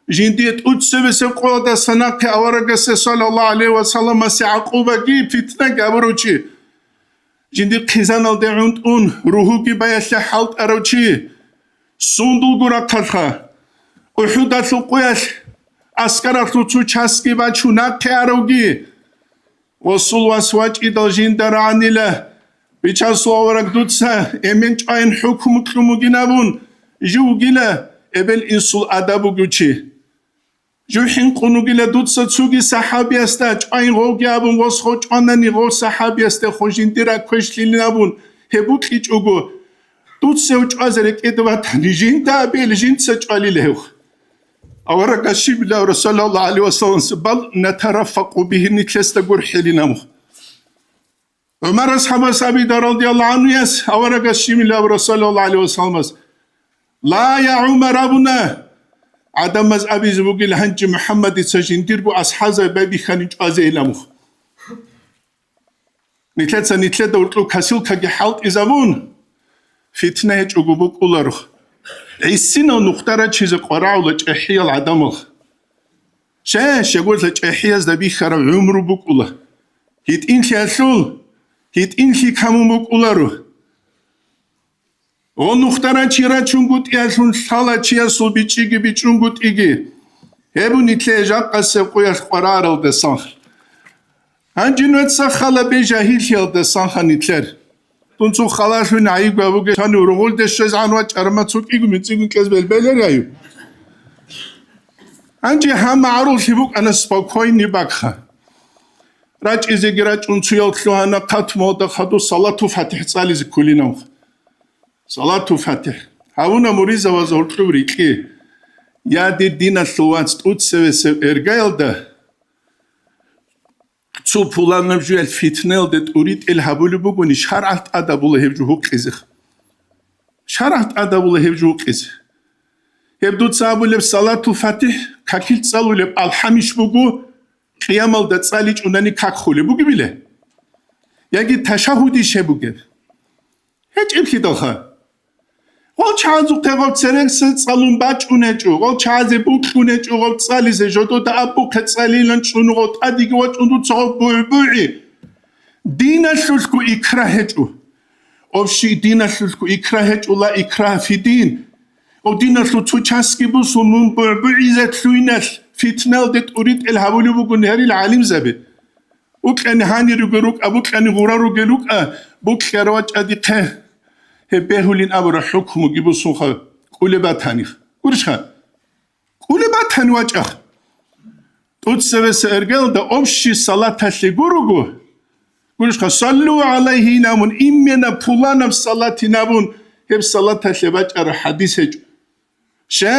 жиндие тӀуцебесеб къоялдаса нахъе аварагасе, саллаллагьу гӀалайгьи ва салламасе, гӀакъубаги питнаги гьабурав чи. Жиндир хъизаналде гӀунтӀун, ругьуги баялъе хӀалтӀарав чи. Сундулго рахъалха, УхӀудалъул къуялъ аскаралъул цо частьги бачун нахъе аравги, Расул вас вачӀидал жинда рагӀанила, Бичасул авараг, дуца эмен чӀвайин хӀукму кьун бугин абун, жив вугила эбел-инсул адаб бугев чи. Жив хӀинкъун вугила дуца цоги сахӀабиясда чӀвайин гъовги абун, гъос гъов чӀванани, гъов сахӀабиясдехун жиндир ракӀ квешлъилин абун, гьеб букьичӀого, дуца гьев чӀвазе рекӀеда ватани, жинда абел, жинца чӀвалила гьев. Аварагас щибила, саллаллагьу гӀалайгьи ва саллам, бал натараффакъу бигьи, нилъесда гурхӀилин абун. ГӀумар асхӀабас абида, радияллагьу гӀанхуяс, аварагас щибила, саллаллагьу гӀалайгьи ва салламас: «Ла, я ГӀумар», абуна. ГӀадамаз абизе бугила гьанже МухӀаммадица жиндирго асхӀабзаби байбихьани чӀвазе иламухъ. Нилъеца нилъеда уркьуб косилкаги хӀалтӀизабун, фитна гьечӀого букӀуларо. ГӀисинал нухда рачизе къварагӀула чӀехӀиял гӀадамал. Ще, щегола чӀехӀиязда бихьараб гӀумру букӀула. ГьитӀинлъиялъул, гьитӀинлъи камун букӀуларо. Гъо нухда рачи рачунгутӀиялъул лъала чиясул бичӀчӀиги бичӀчӀунгутӀиги. Гьеб нилъее жакъасеб къуялъ къвараралдасан. Гьанже нуца хала бе жагьиллъиялдасан ха нилъер. Дун цо халалъуйин гӀайиб гьабуге, шани ургъулде щвезгӀан вачӀарама цо кӀиго мицӀигун кьез белбелер гьаю. Гьанже гьаб магӀаруллъи букӀана спокойный бакха. РачӀизеги рачӀун цоял лъугьана, хъатмалда хадур Салату ФатихӀ цӀализе кколинавха. Салату ФатихӀ. Гьавуна муризаваз гьоркьоб рикьи. Я, дир диналъул вац, тӀуцевесев эргаялда цо пуланаб жуялъ фитнаялде тӀуритӀел гьабулеб бугони, шаргӀалъ тӀадабула гьеб жо гьукъизе. ШаргӀалъ тӀадабула гьеб жо гьукъизе. Гьеб дуца абулеб Салатул ФатихӀ, какил цӀалулеб Алхамиш буго, къиямалда цӀаличӀунани как холеб бугебила? Яги ташагьудиш гьеб бугеб? ГьечӀеблъидалха. Гъол чагӀазухъе гъаб цересел цӀалун бачӀун гьечӀо, гъол чагӀазе букьун гьечӀо гъаб цӀализе, жодода абухъе цӀалилан чӀун гъо тӀадеги вачӀун дуца гъаб бугӀбугӀи. Диналъулъго икрагь гьечӀо. Общий диналъулъго икрагь гьечӀо, ла икрагьа фи дин. О диналъул цо частьги бусун, мун бугӀбугӀизе лъугьиналъ фитналде тӀуритӀел гьабулеб бугун гьарил гӀалимзаби. Укьани гьанир ругел рукӀа, букьани гъура ругел рукӀа, букьарав вачӀа дихъе. Гьеб бегьулин абураб хӀукмуги бусунха, кӀулеб батаних. Гурищха? КӀулеб батани вачӀа. ТӀуцевеса эргалда общий салаталъе гурого. Гурищха, саллу гӀалайгьи инабун, имена пуланаб салатинабун, гьеб салаталъе бачӀараб хӀадис гьечӀо. Ще,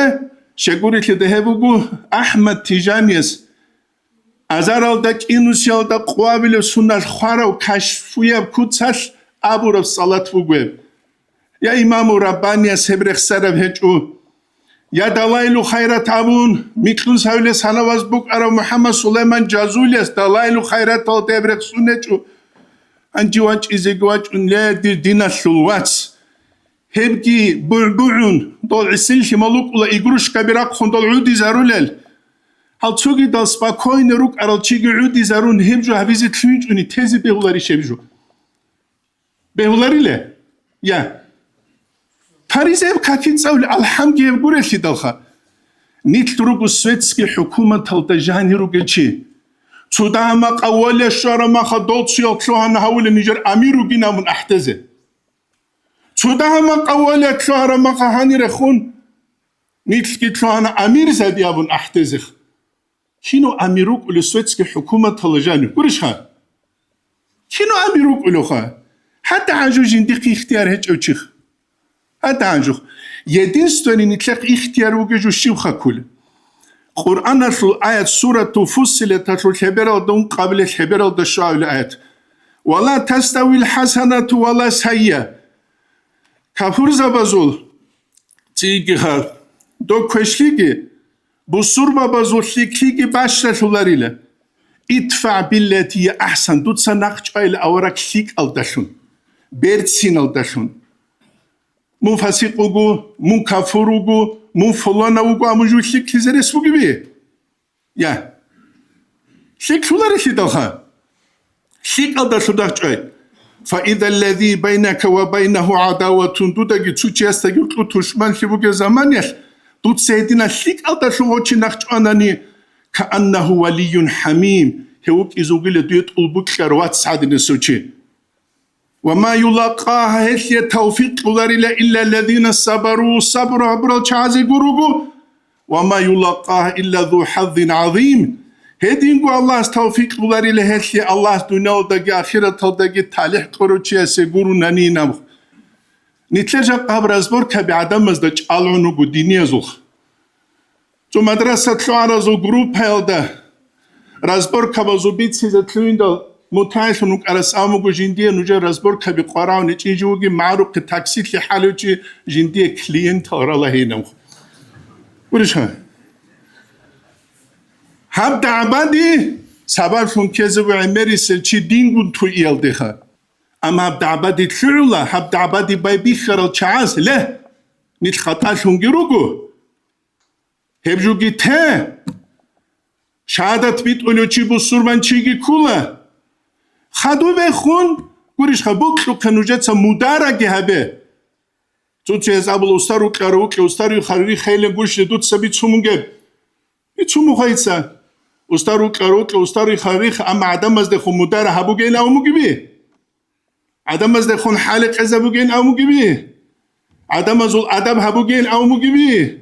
щегурелъида гьеб буго АхӀмад Тижанияс. Азаралда кӀинусиялда къвабилеб сунналъ хварав кашфуяб куцалъ абураб салат буго гьеб. Я имаму Раббанияс гьеб рехсараб гьечӀо. Я Далайлу Хайрат абун, микьун савилес гьанаваз букӀарав МухӀаммад Сулайман Жазулияс Далайлу Хайраталда гьеб рехсун гьечӀо. Гьанже вачӀизеги вачӀун, ле, дир диналъул вац. Гьебги бугӀбугӀун, дол гӀисин лъимал рукӀула игрушкаби рахъун дол гӀудизарулел. Гьал цогидал спокойно рукӀарал чиги гӀудизарун гьеб жо гьабизе лъугьинчӀони тезе бегьуларищ гьеб жо? Бегьуларила? Я. Паризаяб какин цӀавли алхӀамги гьеб гурелъидалха. Нилъ руго светский хӀукуматалда жанир ругел чи. Цо дагьа-макъа вале щвара маха дол цоял лъугьана гьавула нижер амир ругин абун ахӀдезе. Цо дагьа-макъа вале лъугьара маха гьанирехун, нилъги лъугьана амирзаби абун ахӀдезех. Кино амир рукӀулев светский хӀукуматала жанив гурищха? Кино амир рукӀулевха? ГьатӀа гьанжу жиндихъ ихтияр гьечӀев чих. ГьатӀа гьанжух. Единственный нилъехъ ихтияр вугев жо щивха кколеб? Къуръаналъул аят, Сурату Фуссилаталъул хӀебералда ункъабилеб хӀебералда щвабилеб аят. «Ва ла таставил хӀасанату ва ла сайя». Кафурзабазул цӀийги хар, доб квешлъиги, бусурбабазул лъикӀлъиги бащдалъуларила. «ИдфагӀ биллати гьия ахӀсан», дуца нахъ чӀвайила авараг лъикӀалдалъун, берциналдалъун. Мун фасикъ вуго, мун кафур вуго, мун фулана вуго, амма жо лъикӀлъизе рес бугеби? Я. ЛъикӀлъуларелъидалха? ЛъикӀалдалъун нахъ чӀвай. «Фаида ллази байнака ва байнагьу гӀадаватун», дудаги цо чиясдаги кьу тушманлъи бугеб заманиялъ, дуца гьединал лъикӀалдалъун гъочи нахъ чӀванани, «кааннагьу валиюн хӀамим», гьев вукӀизе вугила дуе тӀулбукьарав вац гӀадинасев чи. «Ва ма юлакъагьа», гьелъие тавфикъ кьоларила, «илла ллазина сабару», сабру гьабурал чагӀазе гуруго, «ва ма юлакъагьа илла зу хӀаззин гӀазим». Гьединго Аллагьас тавфикъ кьоларила гьелъие, Аллагьас дуниялалдаги ахираталдаги талихӀ кьурав чиясе гурони аб. Нилъер жакъа гьаб разборкаби гӀадамазда чӀалгӀун руго диниязулха. Цо мадраса лъугӀаразул группаялда разборкабазул бицизе лъугьиндал мутагӀилъун вукӀарас абун буго, жиндие нужер разборкаби къваригӀун гьечӀин, живги магӀарухъе таксилъе хӀалев чи жиндие клиентал ралагьинав. Гурищха? Гьаб дагӀбаде сабаблъун ккезе буго гӀемерисел чи дингун туиялдеха. Амма гьаб дагӀбаде лъугӀула, гьаб дагӀбаде байбихьарал чагӀаз ле, нилъ хатӀалъунги руго. Гьеб жуги те, шагьадат битӀулев чи бусурманчиги ккула. Хадуб бехун, гурищха, бокьухъе нужеца мудараги гьабе. Цо-цояз абула, устар вукьара вукье, устар вихара вихайилан гурищали дуца бицун бугеб? Бицун бугайица. Устар вукьара вукье, устар вихара виха, амма гӀадамаздехун мудара гьабугейин абун бугеби? ГӀадамаздехун хӀаликъизабугейин абун бугеби? ГӀадамазул адаб гьабугейин абун бугеби?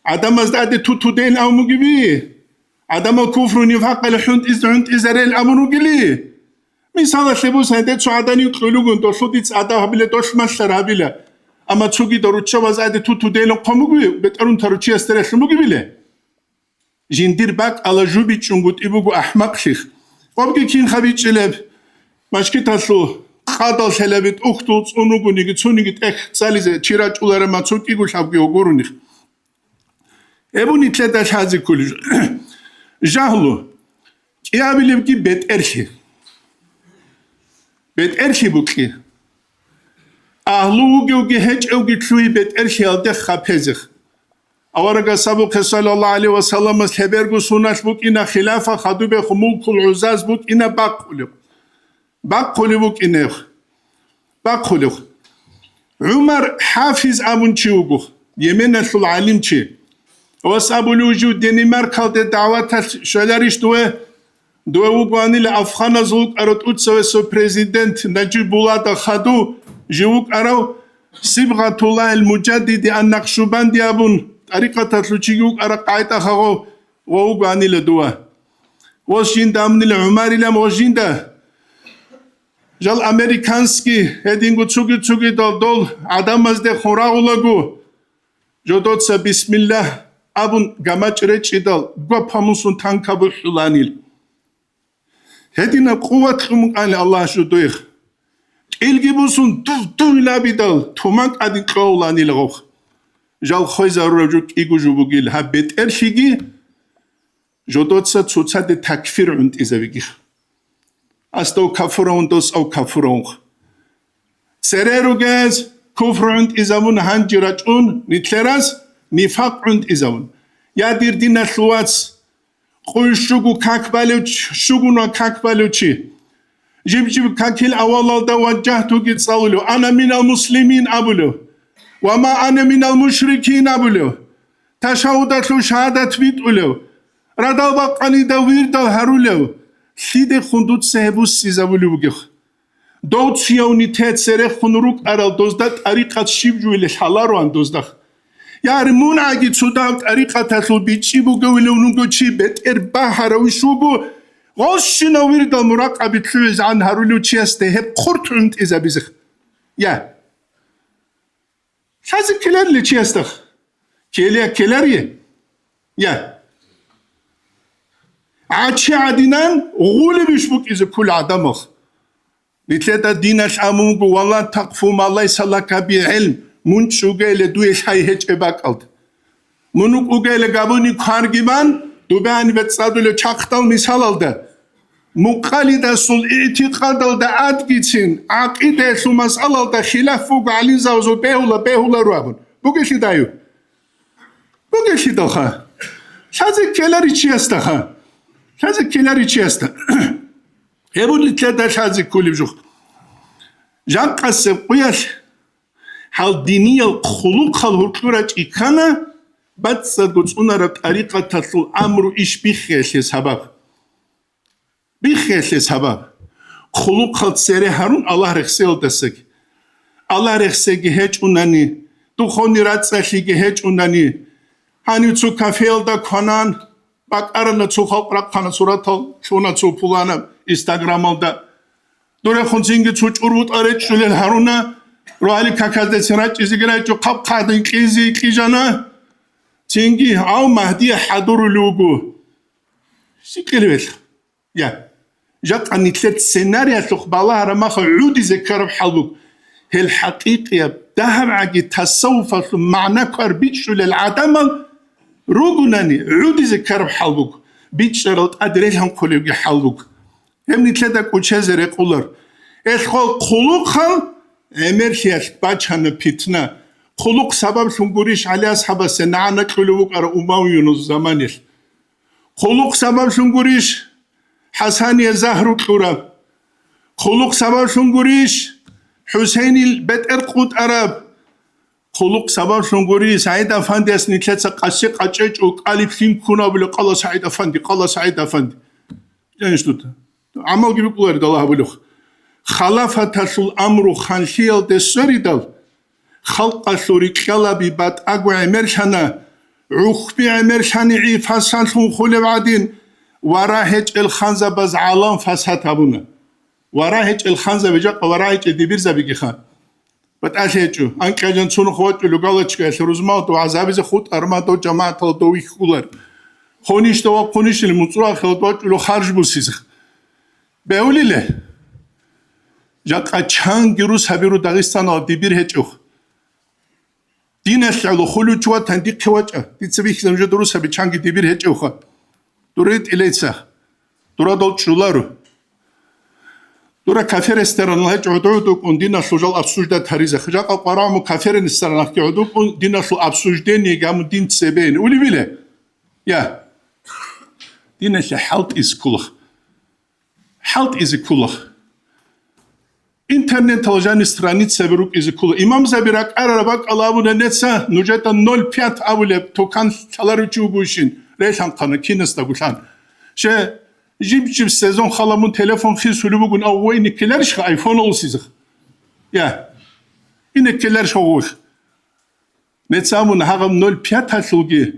ГӀадамазда тӀаде тутудейин абун бугеби? ГӀадамал куфру-нифакъалъе хӀунтӀиз-хӀунтӀизарейин абун ругели? Мисалалъе бусани, децо гӀадани кьулугун, долъул дица адаб гьабила, долъ малъар гьабила. Амма цогидал руччабаз тӀаде тутудейилан хъван бугеби, бетӀерун таручиясда релълъун бугебила? Жиндир бакӀала жубичӀунгутӀи буго ахӀмакълъи. Къобги кин хабичӀилеб, машгиталъул къадал лъелаби тӀухьдул цӀун ругониги, цониги тӀехь цӀализе чи рачӀуларама цо кӀиго лъабги гьогуруних. Гьеб нилъеда лъазе кколеб жо. Жагьлу. КӀиабилебги бетӀерлъи. БетӀерлъи букӀи. Агьлу вугевги гьечӀевги лъугьи бетӀерлъиялде хапезех. Аварагас абухъе, саллаллагьу гӀалайгьи ва салламас, лъеберго суналъ букӀина хилафа, хадубехун мулкул гӀузаз букӀина бахъулев. Бахъулев букӀинев. Бахъулев. ГӀумар ХӀафиз абун чи вуго, Йеменалъул гӀалимчи. Вас абулев жив Дениmarкалде дагӀваталъ щвеларищ дуе? Дуе вугоанила афганазул вукӀарав тӀуцавесав президент Нажибуллада хаду, жив вукӀарав Сибгъатуллагьил Мужаддиди ан-Накъшубанди абун, тӀарикъаталъул чиги вукӀарав къайтӀа хагъов, ва вугоанила дова. Ва жинда амнила ГӀумарилан ва жинда. Жал американский, гьединго цуги-цугидал дол гӀадамазде хун рагъулаго, жодоца бисмиллагь абун гамачӀ речӀчӀидал, гвап гьамусун танка бухӀуланил. Гьединаб къуват кьун букӀанила Аллагьас жодойх. КӀилги бусун дув-дув лабидал, туман кӀадин кьоланила гъохъ. Жал хвезарурав жо кӀиго жо бугил, гьаб бетӀерлъиги жодоца цоцаде такфир гӀунтӀизабигих. Ас дов кафуравун, дос ав кафуравунх. Цере ругез куфр гӀунтӀизабун гьанже рачӀун, нитлъерас нифакъ гӀунтӀизабун. Я, дир диналъул вац, къуй щуго как балев чи, щугун ва как балев чи. Жиб-жиб какил авалалда ваджагьтуги цӀалулев, «Ана минал муслимин» абулев, «Ва ма ана минал мушрикин» абулев, ташагьудалъул шагьадат битӀулев, радал бакъанида вирдал гьарулев, лъидехун дуца гьеб буссизабулев вугев? Дов цияв нилъее церехун рукӀарал дозда тӀарикъат щиб жугьилел лъалароан дозда. Яр мун гӀаги цо дагьаб тӀарикъаталъул бичӀчӀи бугевилев вуго чи бетӀер багьарав иш вуго, гъосщинав вирдал муракъаби лъугӀизегӀан гьарулев чиясда гьеб хъурт гӀунтӀизабизех. Я. Лъазе ккеларила чиясда? Ккелия, ккелария? Я. ГӀачи гӀадинан гъулебищ букӀизе ккола гӀадамал? Нилъеда диналъ абун буго: «Ва ла такъфу ма лайса лака бигьи гӀилм», мун чӀугейла дуе лъай гьечӀеб бакӀалда. Мун вукӀугейла габуни кварги бан, дубе гьанибе цӀадулев чахъдал мисалалда, мукъалидасул игӀтикъадалда адгицин, гӀакъидаялъул масъалалда хилаф буго гӀалимзабазул бегьула-бегьуларо абун. Бугелъидаю? Бугелъидалха. Лъазе ккеларичиясдаха. Лъазе ккеларичиясда. Гьеб нилъеда лъазе кколеб жо. Жакъасеб къуялъ гьал диниял хъулухъал гьоркьор рачӀи ккана, бацӀцӀадго цӀунараб тӀарикъаталъул амру иш биххиялъе сабаб. Биххиялъе сабаб. Хъулухъал цере гьарун Аллагь рехсеялдасаги. Аллагь рехсеги гьечӀунани, духовный рацӀцӀалъиги гьечӀунани, гьанив цо кафеялда кванан, бакӀарана цо халкъ рахъана суратал, лъуна цо пуланаб Инстаграмалда. Дурехун цинги цо чӀурбутӀа речӀчӀулел гьаруна, рогьалил каказдецин рачӀизеги рачӀо, хъаб-хъадин кьизе кьижана. Цинги гьав Магьдие хӀадурулев вуго. Щикъилвелъ. Я. Жакъа нилъер сценариялъухъ балагьараб маха гӀудизе ккараб хӀал буго. Гьел хӀакъикъияб, дагьабгӀаги тасаввуфалъул магӀна квар бичӀчӀулел гӀадамал ругунани, гӀудизе ккараб хӀал буго, бичӀчӀарал тӀад релъанхъулебги хӀал буго. Гьеб нилъеда кӀочезе рекъолар. Элъгъал хъулухъал гӀемерлъиялъ бачана питна. Хъулухъ сабаблъун гурищ ГӀали асхӀабасе нагӀана кьулев вукӀарав умавиюназ заманилъ? Хъулухъ сабаблъун гурищ ХӀасание загьру кьураб? Хъулухъ сабаблъун гурищ ХӀусейнил бетӀер къутӀараб? Хъулухъ сабаблъун гури СагӀид-афандияс нилъеца къасе къачӀечӀо кӀалиблъи ккун абулеб: «Къала СагӀид-афанди, къала СагӀид-афанди». Гьанже дуца гӀамалги букӀуларидал гьабулеб. Халафаталъул амру ханлъиялде сверидал, халкъалъул рикьалаби батӀаго гӀемерлъана, гӀухьби гӀемерлъани гӀи фасаллъун хулеб гӀадин, вара гьечӀел ханзабаз гӀалам фасад гьабуна. Вара гьечӀел ханзаби жакъа вара гьечӀел дибирзабигиха. БатӀалъи гьечӀо, анкьаджан цунухъ вачӀулев галочкаялъ рузмалда вагӀзабизе хутӀарма дов жамагӀаталда вихьулар. Хонищда ва хъунищил муцӀрахъалда вачӀулев харж бусизе. Бегьулиле? Жакъа чанги рус гьабиру Дагъистаналда дибир гьечӀев. Диналъ гӀоло хулучу ватан дихъе вачӀа. Дица бихьизаб жо дурус гьаби чанги дибир гьечӀевха. Дуре тӀилейца. Дурадал чӀуларо. Дура кафер ресторанал гьечӀо гӀодов-гӀодукӀун диналъул жал обсуждать гьаризе. Жакъа къварагӀму кафер ресторанахъги гӀодукӀун диналъул обсуждениеги гьамун дин цебейин. Ули виле? Я. Диналъе хӀалтӀизе ккола. ХӀалтӀизе ккола. Интернетал жани страницаби рукӀизе ккола. Имамзаби ракӀарараб бакӀал абуна, неца нужеда ноль пять абулеб тукан лъаларев чи вугойищин, релъанхъана киназдаго лъан. Ще жиб-жиб сезон хала мун телефон хисулеб бугун, ав войни ккеларищха айфон олсизех? Я. Ине ккеларищ гъогъулъ? Неца абуна гьагъаб ноль пяталъулги,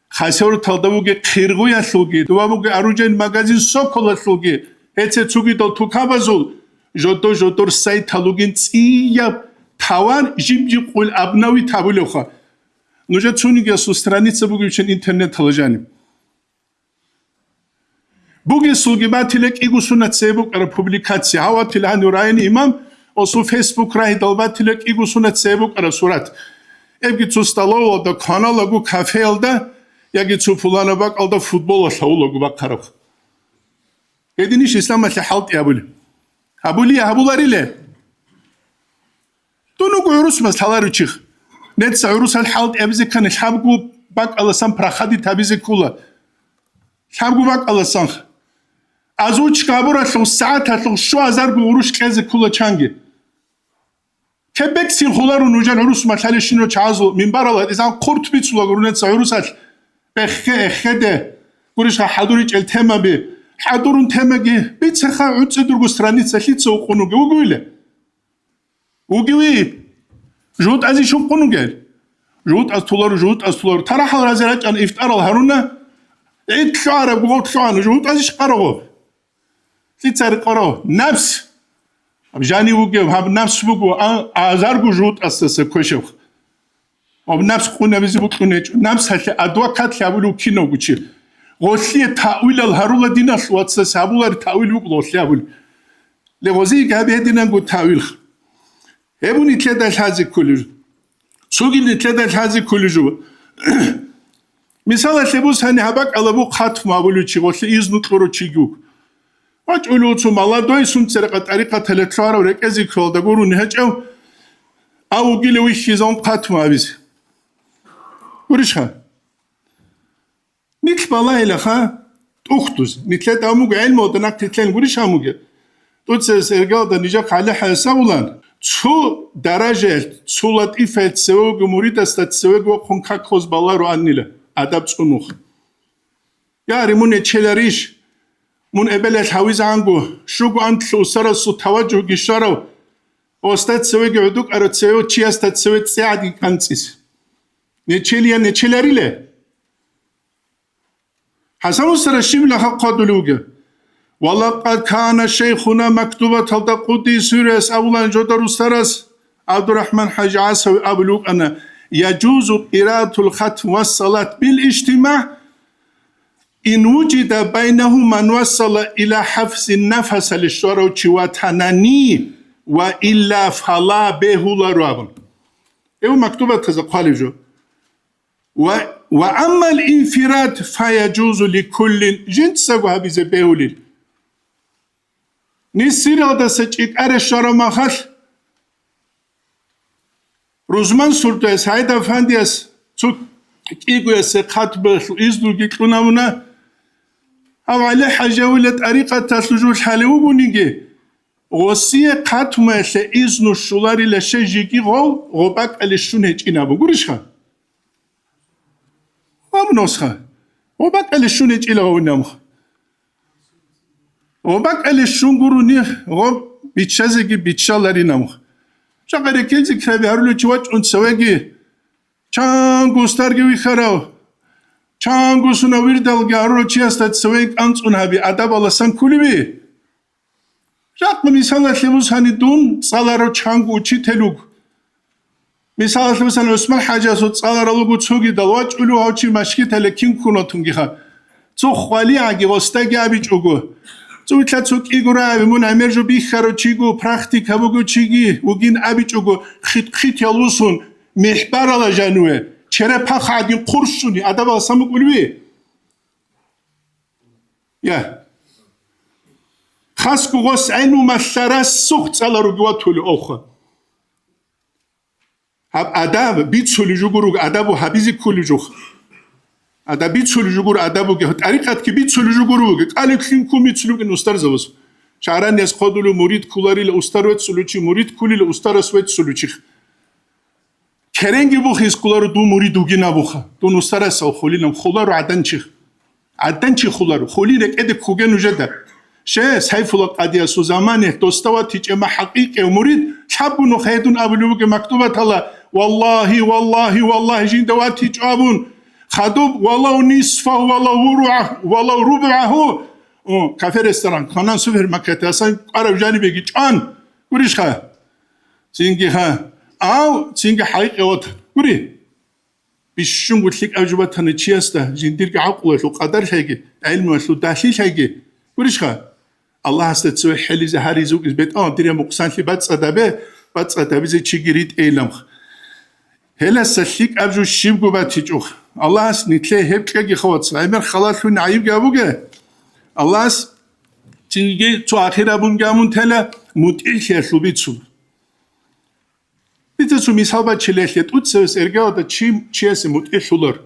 Хасавюрталда бугеб Хиргъуялъулги, ва бугеб оружейный магазин Соколалъулги, гьеце цогидал тукабазул жодо-жодор сайтал ругин цӀияб товар жиб-жиб къуйил обновить гьабулевха. Нужер цонигиясул страница бугевчӀин интернеталда жаниб. Бугесулги батила кӀиго сунат цебе букӀараб публикация. Гьав ватила гьанив районы имам, осул Facebook рагьидал батила кӀиго сунат цебе букӀараб сурат. Эбги цо столовалда, каналаго кафеялда, яги цо пулана бакӀалда футболалъ гьавулаго бахъараб. Гьединищ исламалъе хӀалтӀи гьабулеб? Гьабулие гьабулариле? Дун вуго гӀурусмас лъаларев чихъ. Неца гӀурусал хӀалтӀи гьабизе ккани лъабго бакӀаласан проходить гьабизе ккола. Лъабго бакӀаласан. Озвучка гьабуралъув сагӀаталъув щуазарго гъурущ кьезе ккола чанги. Кебекцин хуларо нужер гӀурус малъалищинал чагӀазул минбарал гьатӀизан хъурт бицулаго рунеца гӀурусалъ. Эхе, эхеде. Гурищха хӀадуричӀел темаби. ХӀадурун темаги бицеха гӀуцӀи дурго страница лъица укъунуги вугуйиле? Вугиви? ЖутӀазе щуб къунугел? ЖутӀаз тулару, жутӀаз тулару. ТарахӀал разе рачӀан ифтарал гьаруна. ГӀид лъугӀараб гъов лъугӀана, жутӀазе щиб къарагъо? Лъица рекъарав? Напс! Гьаб жанив вугев, гьаб напс буго, а, азарго жутӀасдаса квешаб. Гьаб напс къунабизе букьун гьечӀо. Напс гьалъе адвокатлъи абулев кинавго чи. Гъолъие таъвилал гьарула диналъ вацас гьабулари таъвил вукӀла гъолъи абули. Ле гъозиги гьаб гьединанго таъвил. Гьеб нилъеда лъазе кколеб жо. Цоги нилъеда лъазе кколеб жо. Мисалалъе бусани гьаб бакӀалабу хатму абулев чи, гъолъе изну кьурав чиги вуго. ВачӀулев цо молодой, сунцерекъа тӀарикъаталъе лъугьарав рекӀезе кколда гурони гьечӀев, а вугилев вихьизавун хатму абизе. Гурищха? Нилъ балагьилаха тӀухьдуз. Нилъеда амуго гӀелмуялда нахъ тилъен гурищ амуге? ТӀуцерес эргалда нижехъ гьалихӀа гьесавулан, цо даражаялъ, цо латӀифаялъ цеве вуго муридасда цевеги вахъун как гьоз баларо аннила, адаб цӀунухъ. Я, ри, мун нечеларищ? Мун эбелалъ гьавизегӀанго, щуго анлъго усарасул таваджугьги щварав, осда цевеги гӀодукӀарав цеве чиясда цеве цӀегӀадги кӀанцӀизе. Нечелия нечелариле? ХӀасан устара щибила хӀакъ хъвадулев вугев? Ва лакъад кана шайхуна мактубаталда къуддиса сирругьу абулан жодор устарас ГӀабдурахӀман ХӀажи ГӀасави абулев вукӀана: «Яжузу къираатул хатм ва салат бил ижтимагӀ, ин вужида байнагьу ман васала ила хӀафзин нафасали щварав чи ватанани, ва илла фала бегьуларо», абун. Гьев мактубатазда хъвалев жо. Ва, ва аммал инфирад фаяжузу ликуллин, жинцаго гьабизе бегьулел. Нисиралдаса чӀикӀаре щвараб махалъ, рузман суртуяс ГӀайда-фандияс цо кӀигоясе хатбалъу изнуги кьунавуна, гьав ГӀали-ХӀажавила тӀарикъаталъул жо лъалев вугониги, гъосие хатмуялъе изну щоларила щай жеги гъов, гъо бакӀалде щун гьечӀин абун гурищха? Гъоб нусха. Гъо бакӀалде щун гьечӀила гъовинамха. Гъо бакӀалде щун гурони гъо биччазеги биччаларинамха. Жакъа рекензи краби гьарулев чи вачӀун цевеги, чанго устарги вихьарав, чанго сунав вирдалги гьарурав чиясда цеве кӀанцӀун гьаби адабаласан кколеби? Жакъа мисалалъе бусани дун цӀаларав чанго учитель вуго. Мисалалъе бусани ГӀусман ХӀажиясул цӀаларал вуго цогидал вачӀулев гьав чи машгитале кин ккун ватунгиха. Цо хвалигӀаги гъосдаги абичӀого. Цо вилълъа цо кӀиго рагӀаби мун гӀемер жо бихьарав чиго, практика бугев чиги вугин абичӀого, хит-хитиял вусун, михӀбарала жаниве, черепахъ гӀадин хъурщуни адабаласан букӀулеби? Я. Хасго гъос гӀелму малъарасухъ цӀаларуги ватулев овха. Гьаб адаб бицулев жугур вуго, адабу гьабизе кколев жух. Адаб бицулев жугур адаб буги, тӀарикъатги бицулев жугур вуги, кӀалиблъин ккун бицулев вугин устарзабаз. Шагьранияс хъодулев мурид кколарила устар веццулев чи, мурид кколила устарас веццулев чих. Керенги бухис кколаро дун мурид вугин абуха. Дун устарасал хулинаб хуларо гӀаданчи. ГӀаданчи хуларо. Хулин рекӀеде ккуге нужеда. Ше, Сайфула къадиясул замане доста ватичӀема хӀакъикъев мурид, лъабгу нух гьедун абулев вугев мактубатала: «Валлагьи, валлагьи, валлагьи, жинда ватичӀо», абун. Хадуб: «Валав нисфагьу, валав вуругӀа-, валав рубугӀагьу». О, кафе ресторан, кванан супермаркетасан кӀварав жанибеги чӀван. Гурищха? Цинги ха. Ав, цинги хӀайкъе ватан. Гури. Бищунго лъикӀаб жо батана чиясда, жиндирго гӀакълуялъул къадар лъайги, гӀелмуялъул дагьлъи лъайги. Гурищха? Аллагьасда цеве хӀелизе гьаризе вукӀиз бетӀа, дир я мукъсанлъи бацӀцӀадабе, бацӀцӀадабизе чиги ритӀейиланха. Гьеласа лъикӀаб жо щибго батичӀо. Аллагьас нилъее гьеб кьеги, хаваца, гӀемер халалъун гӀайибги абуге. Аллагьас цинги цо ахир абунги амун тела мутӀигӀлъиялъул бицун. Дица цо мисал бачилелъе, тӀуцевес эргалда чи, чиясе мутӀигӀлъулар.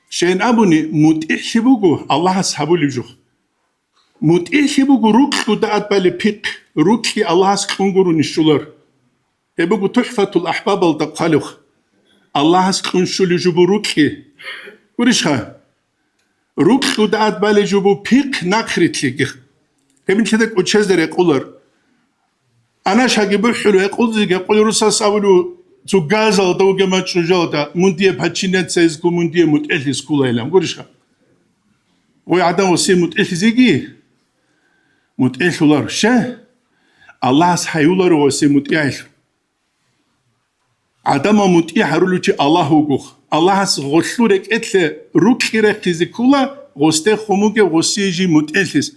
Щайин абуни, мутӀигӀлъи буго Аллагьас гьабулеб жо. МутӀигӀлъи буго рукьуда ат балеб пихъ, рукьи Аллагьас кьун гурони щолар. Гьеб буго ТухӀфатул Ахбабалда хъвалев. Аллагьас кьун щолеб жо бу рукьи. Гурищха? Рукьуда ат балеб жо бу пихъ нахърилълъиги. Гьеб нилъеда кӀочезе рекъолар. Анашаги бухӀулев, гьекъолзеги гьекъолев росас абулев, цо газалда вугев мачӀужалда, мун дие подчиняться гьезго, мун дие мутӀигӀлъи кколайилан. Гурищха? Гъой гӀадан васе мутӀигӀлъизеги мутӀигӀлъулар. Щай? Аллагьас гьаюларо васе мутӀигӀлъун. ГӀадамал мутӀигӀ гьарулев чи Аллагь вуго. Аллагьас гъолъул рекӀелъе рукьи рехизе ккола, гъосде хумуге гъосие жий мутӀигӀлъиз.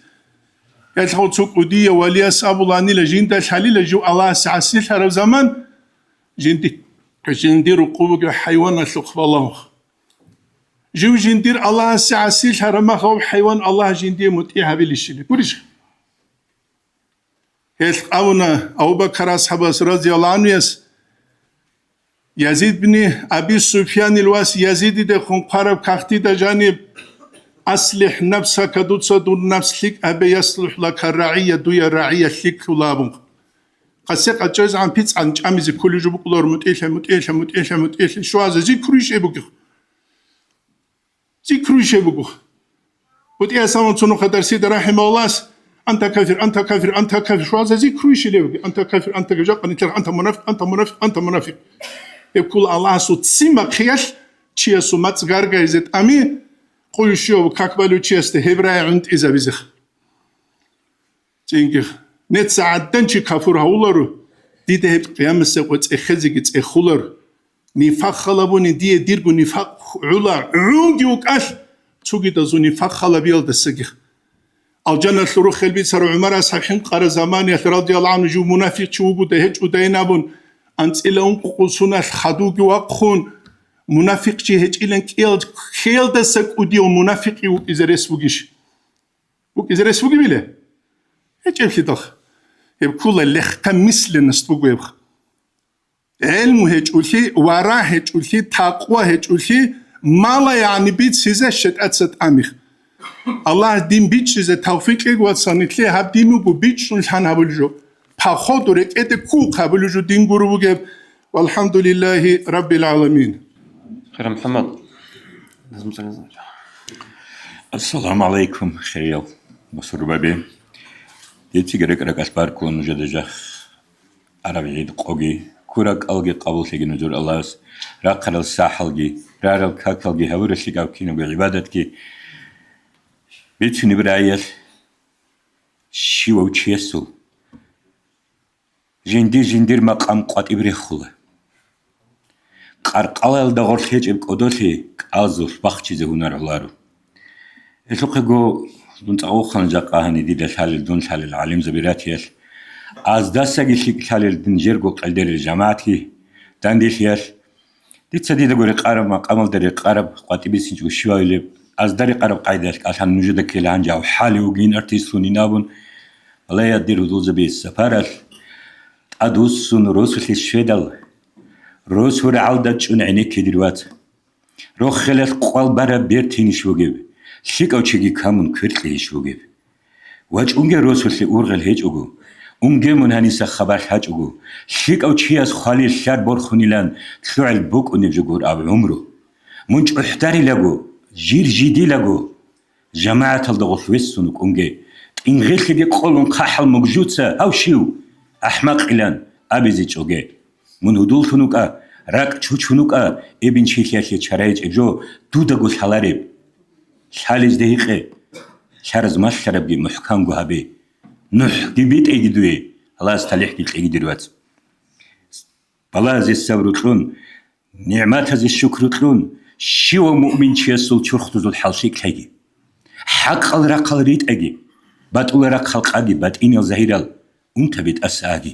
Гьелъго цо кӀудияв валияс абуланила, жинда лъалила жив Аллагьасе гӀасилъараб заман, жинди-, жиндир рукъу бугев хӀайваналъухъ балагьухъ. Жив жиндир Аллагьасе гӀасилъараб махав хӀайван Аллагь жиндие мутӀигӀ гьабилищили. Гурищ? Гьелъ абуна Абу Бакар асхӀабас, разияллагьу гӀанхуяс, Язид бни Аби Суфьянил вас Язидидехун хъвараб кагътида жаниб: «АслихӀ нафсака», дуца дур напс лъикӀ гьабе, «яслухӀ лака рагӀия», дуе рагӀия лъикӀ ккола абун. Къасе къачӀезегӀан пицӀан чӀамизе кколеб жо букӀулар, мутӀигӀлъа, мутӀигӀлъа, мутӀигӀлъа, мутӀигӀлъа, щвазе зикру ишей бугеб. Зикру ишей буго. БутӀиясамун цо нухъа дарсида рахӀимагьуллагьас: «Анта кафир, анта кафир, анта кафир», шугьазе зикру ишилевги: «Анта кафир, анта кафир», жакъа нилъер: «Анта мунафикъ, анта мунафикъ, анта мунафикъ». Гьеб ккола Аллагьасул ццин бахъиялъ чиясул мацӀ гаргайзе тӀами, къуй щуяб как балев чиясда гьеб рагӀи гӀунтӀизабизеха. Цинги, неца гӀаддан чи кафур гьавуларо, дида гьеб къиямасеб къо цӀехезеги цӀехуларо. Нифакъ халабуни дие дирго нифакъ гӀула гӀунги вукӀалъ, цогидазул нифакъ халабиялдасаги. Алжаналъул рухел бицарав ГӀумар асхӀаб хӀинкъараб заманиялъ, радияллагьу гӀанху, жив мунафикъчи вугодай гьечӀодайин абун, анцӀила ункъо-къо суналъ хадувги вахъун, мунафикъчи гьечӀилан кӀиял-, ккеялдаса кӀудияв мунафикъи вукӀизе рес бугищ? ВукӀизе рес бугебила? ГьечӀеблъидал. Гьеб ккола легкомысленность буго гьеб. ГӀелму гьечӀолъи, вара гьечӀолъи, такъва гьечӀолъи, мала, ягӀни, бицизе шайтӀаца тӀамих. Аллагь дин бичӀчӀизе тавфикъ кьеги, вацал, нилъее гьаб дин буго бичӀчӀун лъан гьабулеб жо. По ходу рекӀеде ккун гьабулеб жо дин гуро бугеб. Валхамдулиллагьи раббил гӀаламин. Хира МухӀаммад. Ассаламу гӀалайкум, хириял бусурбаби. Дица ракӀ-ракӀалъ баркула нужеда жах. Араб гӀид къоги, ккураб кӀалги къабуллъиги нужер Аллагьас, рахъарал сахӀалги, рарал какалги, гьабурал лъикӀаб кинабго гӀибадатги. Бицунеб рагӀиялъ щивав чиясул жинди-жиндир макъам къватӀиб рехула. Къаркъалаялда гъорлъ гьечӀеб кӀодолъи кӀалзулъ бахчизе гьунар гӀоларо. Гьелъухъего дун цӀакъ вохана жакъа гьаниб дида лъалел, дун лъалел гӀалимзаби ратиялъ, аздасаги лъикӀ лъалел дин жерго къелдерил жамагӀатги данделъиялъ, дица дидаго рекъараб, макъамалда рекъараб, къватӀиб бицинчӀого щивавилеб, азда рекъараб къайдаялъ кӀалъан нужеда ккела гьанже гьав хӀалев вугин артистлъунин абун, балагье, дир гьудулзаби, сапаралъ тӀадвуссун росулъе щведал, росу рагӀалда чӀун гӀенекке, дир вац. Рохелалъ къвал бараб бертинищ вугеб, лъикӀав чиги камун кверкьейищ вугеб? ВачӀунге росулъе ургъел гьечӀого, унге мун гьаниса хабар лъачӀого, лъикӀав чияс хвалил лъар борхунилан лъугӀел букӀунеб жо гур аб гӀумру. Мун чӀухӀдарилаго, жир жидилаго, жамагӀаталда гъолъ вессун вукӀунге, тӀингъелъиги къолун хъахӀал мугжуца гьав щив, ахӀмакъилан абизе чӀоге. Мун гьудуллъун вукӀа, ракӀ чучун вукӀа, эбин чилъиялъе чарайчӀеб жо дудаго лъалареб. Лъалезде гьикъе, лъараз малъарабги мухӀканго гьабе. НухӀги битӀеги дуе, гьалас талихӀги кьеги, дир вац. Балагьазе сабру кьун, нигӀматазе шукру кьун, щивав муъминчиясул чурхдузул хӀал лъикӀлъайги. ХӀакъал рахъал ритӀаги, батӀула рахъал къаги, батӀинал загьирал унтаби тӀаса аги.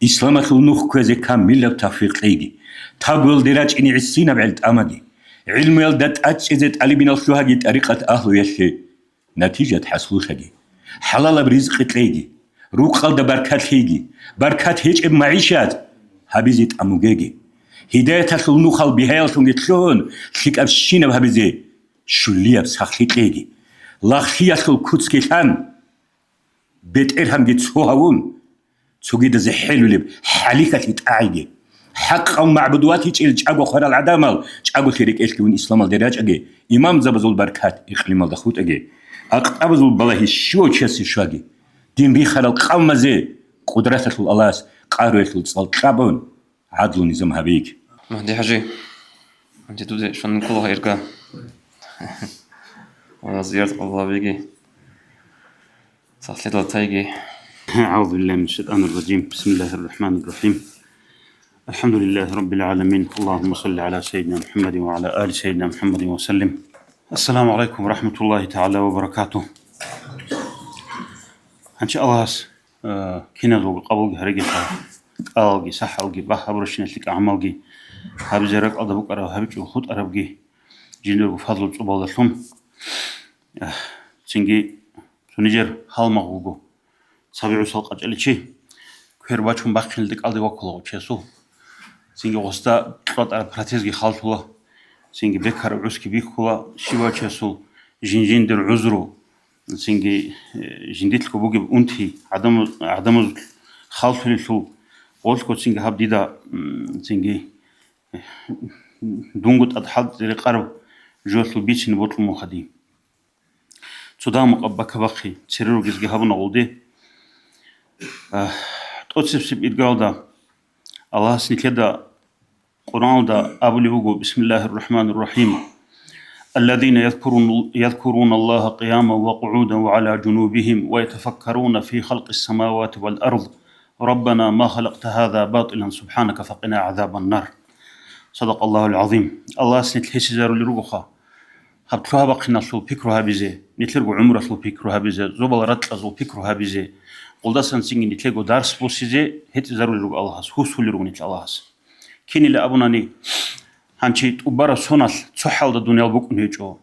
Исламалъул нух кквезе камилаб тавфикъ кьейги, тагуялде рачӀине гӀисинаб гӀел тӀамаги, гӀилмуялда тӀачӀизе тӀалибинал лъугьаги тӀарикъат агьлуялъе натижат хӀасуллъаги, хӀалалаб ризкъи кьейги, рукъалда баркат лъейги, баркат гьечӀеб магӀишат гьабизе тӀамугеги, гьидаяталъул нухал бигьаяллъунги лъугьун, лъикӀабщинаб гьабизе щулияб сахлъи кьейги, лагълъиялъул куцги лъан, БетӀергьанги цо гьавун, цогидазе хӀелулеб хӀалихьалъи тӀагӀиги, хӀакъав магӀбуд ватичӀел чӀаго хварал гӀадамал чӀаголъи рекӀелъ гивун исламалде рачӀаги, имамзабазул баркат икълималда хутӀаги, акътабазул балагьи щивав чиясе щваги, дин рихарал къавмазе къудраталъул Аллагьас къаруялъул цӀал кьабун, гӀадлу низам гьабейги. Магьди-хӀажи, гьанже дуда щван ккола ирга. Ва зиярат къабул гьабеги. Сахлъидал тайги. أعوذ بالله من الشيطان الرجيم. بسم الله الرحمن الرحيم. الحمد لله رب العالمين. اللهم صل على سيدنا محمد وعلى آل سيدنا محمد وسلم. السلام عليكم ورحمة الله تعالى وبركاته. Гьанчи Аллагьас, э, киназулго къабулги гьаригиха, кӀалалги, сахӀалги, бахӀарабщиналъе гӀамалги гьабизе ракӀалда букӀараб, гьабичӀого хутӀарабги жиндирго фазлу цӀубалдалъун. Э, цинги цо нижер гьалмагъ вуго. Цаби гӀусал къачӀаличи квер бачун бахъиналде кӀалде ваккула гъов чиясул. Цинги гъосда кьватӀараб протезги халлъула, цинги бекараб гӀусги бихьула, щивав чиясул жин-жиндир гӀузру, цинги, э, жиндилъго бугеб унти гӀадаму-, гӀадамазул халлъулелъул гъолъго цинги гьаб дида, м, цинги, э, дунго тӀад хӀалтӀизе рекъараб жоялъул бицине бокьун мухъади. Цо дагьаб макъаб бакабахъи, цере ругезги гьабуна гъолде. Э, тӀоцебсеб иргалда Аллагьас нилъеда Къуръаналда абулеб буго: بسم الله الرحمن الرحيم. الذين يذكرون، يذكرون الله قياما وقعودا وعلى جنوبهم ويتفكرون في خلق السماوات والأرض ربنا ما خلقت هذا باطلا سبحانك فقنا عذاب النار. صدق الله العظيم. Аллагьас нилъ гьесизарули ругоха гьаб лъугьа-бахъиналъул пикру гьабизе, нилъерго гӀумралъул пикру гьабизе, зобал ракьазул пикру гьабизе, гъолдасан цинги нилъего дарс босизе гьетӀизарули руго Аллагьас, гьусулел руго нилъ Аллагьас. Кинила абунани, гьанчи тӀубараб соналъ цо хӀалда дуниял букӀун гьечӀо.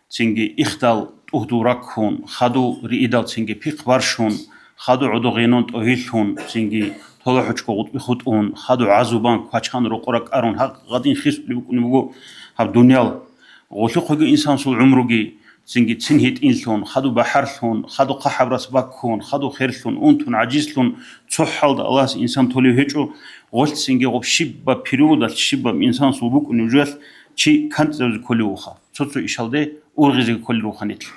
Цинги ихдал тӀугьдул раккун, хадув риидал цинги пихъ барщун, хадув гӀодо гъенон тӀогьиллъун, цинги тола-хӀучго гъутӀби хутӀун, хадув гӀазубан, квачан рокъора кӀарун, гьагъ гъадин хисулеб букӀунеб буго гьаб дуниял. Гъолъухъеги инсансул гӀумруги, цинги цин гьитӀинлъун, хадув бахӀарлъун, хадув хъахӀаб рас баккун, хадув херлъун, унтун, гӀажизлъун, цо хӀалда Аллагьас инсан толев гьечӀо, гъолъ цинги гъоб щибаб периодалъ, щибаб инсансул букӀунеб жоялъ чи кантӀизабизе кколев вуха. Цо-цо ишалде ургъизеги кколел руго нилъ.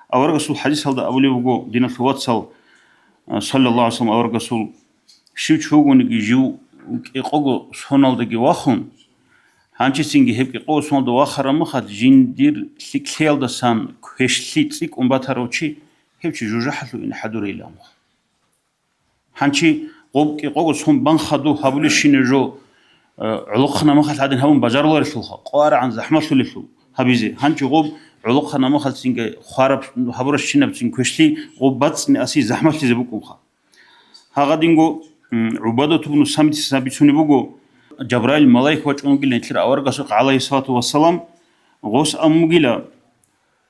Аварагасул хӀадисалда абулеб буго, диналъул вацал, а, саллаллагьу гӀалайгьи ва саллам, аварагасул: щив чи вугониги жив кӀикъого соналдаги вахун, гьанчицинги гьеб кӀикъого соналда вахараб мехалъ жиндир лъикӀлъиялдасан квешлъи цӀикӀкӀун батарав чи, гьев чи жужахӀалъув ине хӀадурейилан. Гьанчи гъоб кӀикъого сон бан хадув гьабулебщинаб жо, э, гӀолохъанаб мехалъ гьадин гьабун бажаруларелъулха, къварагӀан захӀмалъулелъул гьабизе. Гьанчи гъоб гӀолохъанаб мехалъ цинги хвараб гьабурабщинаб цин квешлъи гъоб бацӀцӀине аси захӀмалъизе букӀунха. Гьагъадинго, м, ГӀубадат ибну Самитица бицунеб буго, Жабраил малаик вачӀун вугилан нилъер аварагасухъе, гӀалайгьиссалату вассалам, гъос абун бугила,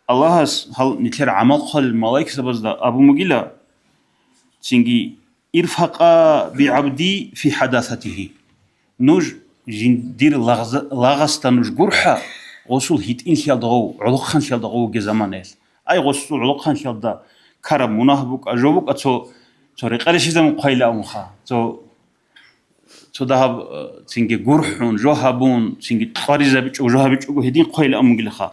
Аллагьас гьал нилъер гӀамал хъвалел малаикзабазда абун бугила, цинги: «Ирфакъа би гӀабди фи хӀадасатихи». Нуж жиндир лагъза-, лагъасда нуж гурхӀа, гъосул гьитӀинлъиялда гъов, гӀолохъанлъиялда гъов вугеб заманаялъ. Ай, гъосул гӀолохъанлъиялда ккараб мунагь букӀа, жо букӀа, цо, цо рекъараб щиб заман хъвайила абунха, цо цо дагьаб, э, цинги гурхӀун, жо гьабун, цинги кьваризабичӀого, жо гьабичӀого гьедин хъвайила амунгилаха.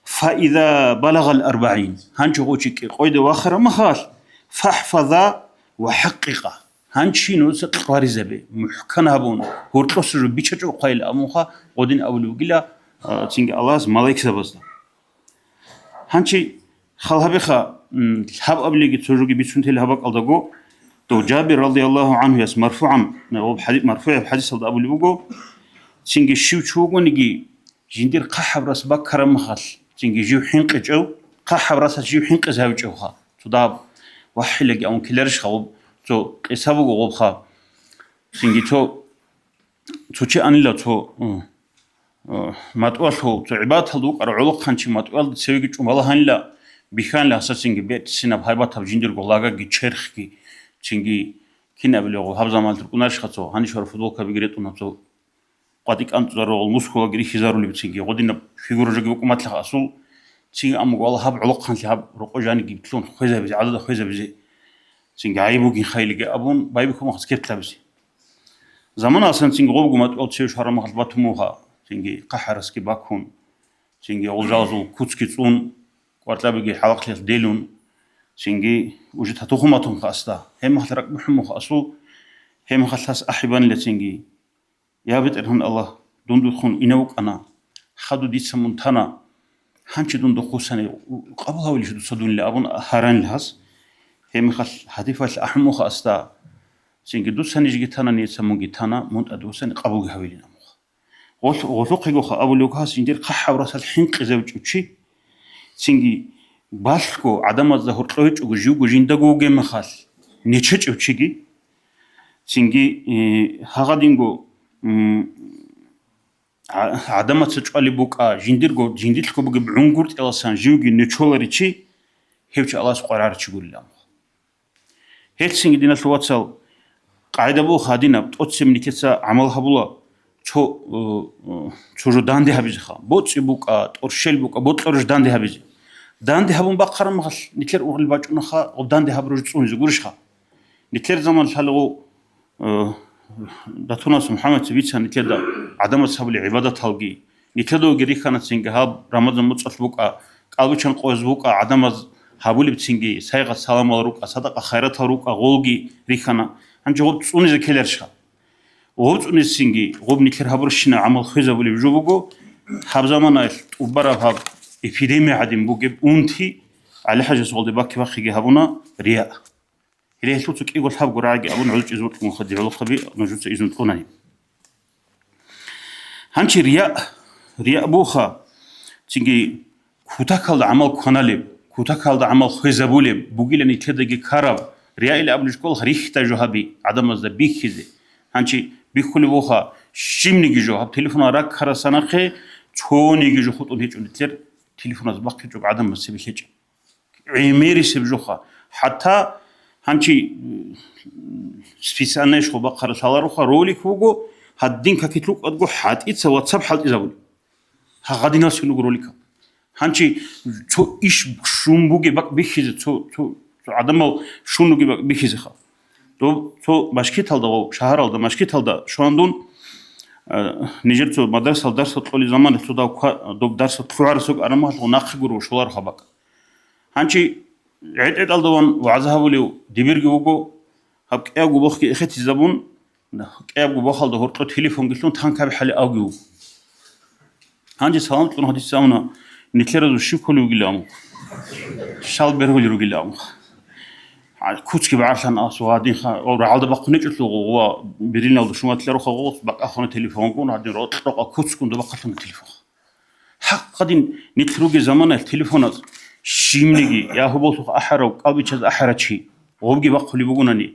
Фаиза балагъал арбагӀин, гьанчо гъов чи кӀикъойде вахараб мехалъ, фахӀфаза ва хӀакъикъа. Гьанчи нуца кьваризабе, мухӀкан гьабун, гьоркьоса жо бичачӀого хъвайила амунха, гъодин абулеб бугила, э, цинги Аллагьас малаикзабазда. Гьанчи хал гьабеха, м, лъаб абилеги цо жоги бицунтел гьаб бакӀалдаго, дов Жабир радияллагьу гӀанхуяс марфугӀан, гьаб хӀади-, марфугӀаб хӀадисалда абулеб буго, цинги щив чи вугониги, жиндир хъахӀаб рас баккараб мехалъ, цинги жив хӀинкъичӀев, хъахӀаб расас жив хӀинкъизе гьавичӀевха, цо дагьаб вахӀилаги авун ккеларищха гъоб, цо къиса буго гъобха. Цинги цо, цо чи анила, цо, м, м, матӀуялъул, цо гӀибадаталда вукӀарав гӀолохъанчи матӀуялда цевеги чӀун валагьанила, бихьанила гьасацинги бетӀсинаб гьайбатаб жиндирго лагаги черхги, цинги кин абилего гьаб заман рукӀунарищха цо, гьанишвара футболкабиги ретӀуна цо къватӀи кӀанцӀзарулгъул мускулаги рихьизарулеб цинги, гъодинаб фигура жоги букӀуматлъа асул, цинги амма вала гьаб гӀолохъанлъи гьаб рокъо жаниги битлъун хвезабизе, гӀадада хвезабизе, цинги гӀайиб бугин хайилиги абун, байбихьун махас кеплъабизе. Замана асан цинги гъобгу матӀуял чевш гьарамахалъ батумуха, цинги хъахӀарасги бакун, цинги гъужалзул куцги цӀун, кӀваркьабиги хӀалахълъиялъ делун, цинги уже татухум батун хасда. Гьебмахалъ ракӀбухӀун муха асул, гьебмахалъ гьас ахӀибанила цинги. Я БетӀергьан Аллагь, дун духун инев вукӀана, хадув дица мун тана, гьанчи дун духусани къабул гьавилищ дуца дунила абун гьаранил гьас. Гьебмехалъ гьатӀифалъ ахӀмуха асда, цинги дуца нижги тана, нижеца мунги тана, мун тӀадвуссани къабулги гьавилин амуха. Гъолъ-, гъолъухъегоха абулев гьас жиндир хъахӀав расал хӀинкъизавичӀев чи, цинги балъго гӀадамазда гьоркьовичӀого живго жиндаго вугебмехалъ нечечӀев чиги, цинги, э, гьагъадинго, м, гӀа-, гӀадамаца чӀвалеб букӀа, жиндирго, жиндилъго бугеб гӀунгутӀиласан живги нечоларичи, гьев чи Аллагьас къвараричи гурилан. Гьелъ цинги, диналъул вацал, къагӀида буха гьадинаб, тӀоцебе нилъеца гӀамал гьабула, цо, э, э, цо жо данде гьабизеха. БоцӀи букӀа, тӀорщел букӀа, бокьараб жо данде гьабизе. Данде гьабун бахъараб мехалъ, нилъер ургъел бачӀунаха, гъоб данде гьабураб жо цӀунизе гурищха? Нилъер заман лъалего, э, Датунас МухӀаммадица бицана нилъеда гӀадамаз гьабулеб гӀибадаталги, нилъедаги рихьана цинги гьаб Рамазан муцӀалъ букӀа, кӀалбичан къояз букӀа, гӀадамаз гьабулеб цинги, сайгъат саламал рукӀа, садакъа-хайратал рукӀа, гъолги рихьана. Гьанже гъоб цӀунизе ккеларищха? Гъоб цӀунизецинги, гъоб нилъер гьабурщина гӀамал хвезабулеб жо буго, гьаб заманаялъ тӀубараб гьаб эпидемия гӀадин бугеб унти, ГӀалихӀажас гъолде бакки-бахъиги гьабуна, рияъ. Гьеле гьелъул цо кӀиго лъабго рагӀаги абун гӀодов чӀезабулъун хадур гӀолохъаби нужеца изну кьунани. Гьанчи рияъ, рияъ буха, цинги кутакалда гӀамал кваналеб, кутакалда гӀамал хвезабулеб бугила нилъедаги ккараб, рияъ или абулеб жо ккола рихьдай жо гьаби, гӀадамазда бихьизе. Гьанчи бихьулеб буха щибниги жо, гьаб телефонал раккарасан нахъе цониги жо хутӀун гьечӀо нилъер, телефоназ бахъичӀого гӀадамаз цебе лъечӀеб. ГӀемерисеб жоха. ХӀатта гьанчи, м, специальный жо бахъарал лъалароха, ролик вуго, гьадин какилъ рукӀадго хӀатӀица WhatsApp хӀалтӀизабулеб. Гьагъадинал щун руго роликаб. Гьанчи цо иш щун бугеб бакӀ бихьизе, цо, цо, цо гӀадамал щун ругеб бакӀ бихьизеха. Доб цо машгиталда гъов, шагьаралда машгиталда щван дун, э, нижер цо мадрасал дарсал кьолеб замана цо дав ква-, доб дарсал лъугӀарасего арамалъго нахъе гуро щолароха бакӀ. Гьанчи гӀетӀ-гӀетӀалда ван вагӀза гьабулев дибирги вуго, гьаб кӀиябго бохги эхетизабун, кӀиябго бохалда гьоркьо телефонги лъун танкаби хӀали авги вуго. Гьанже салам кьун гьадис абуна, нилъеразул щив кколев вугилан, щал бергьулел ругилан. А, куцги багӀарлъан асу гьадинха, ва рагӀалда бахъун гьечӀолъул гъугъула бириналда шуматлъароха гъос бакӀахуна телефонгун, гьадин рокьа-рокьа куцгун дубахъалъуна телефон. ХӀакъ гьадин, нилъ ругел заманаялъ телефоназ щибниги, я гьоболлъухъ ахӀарав, кӀалбичаз ахӀарав чи, гъобги бахъулеб бугунани,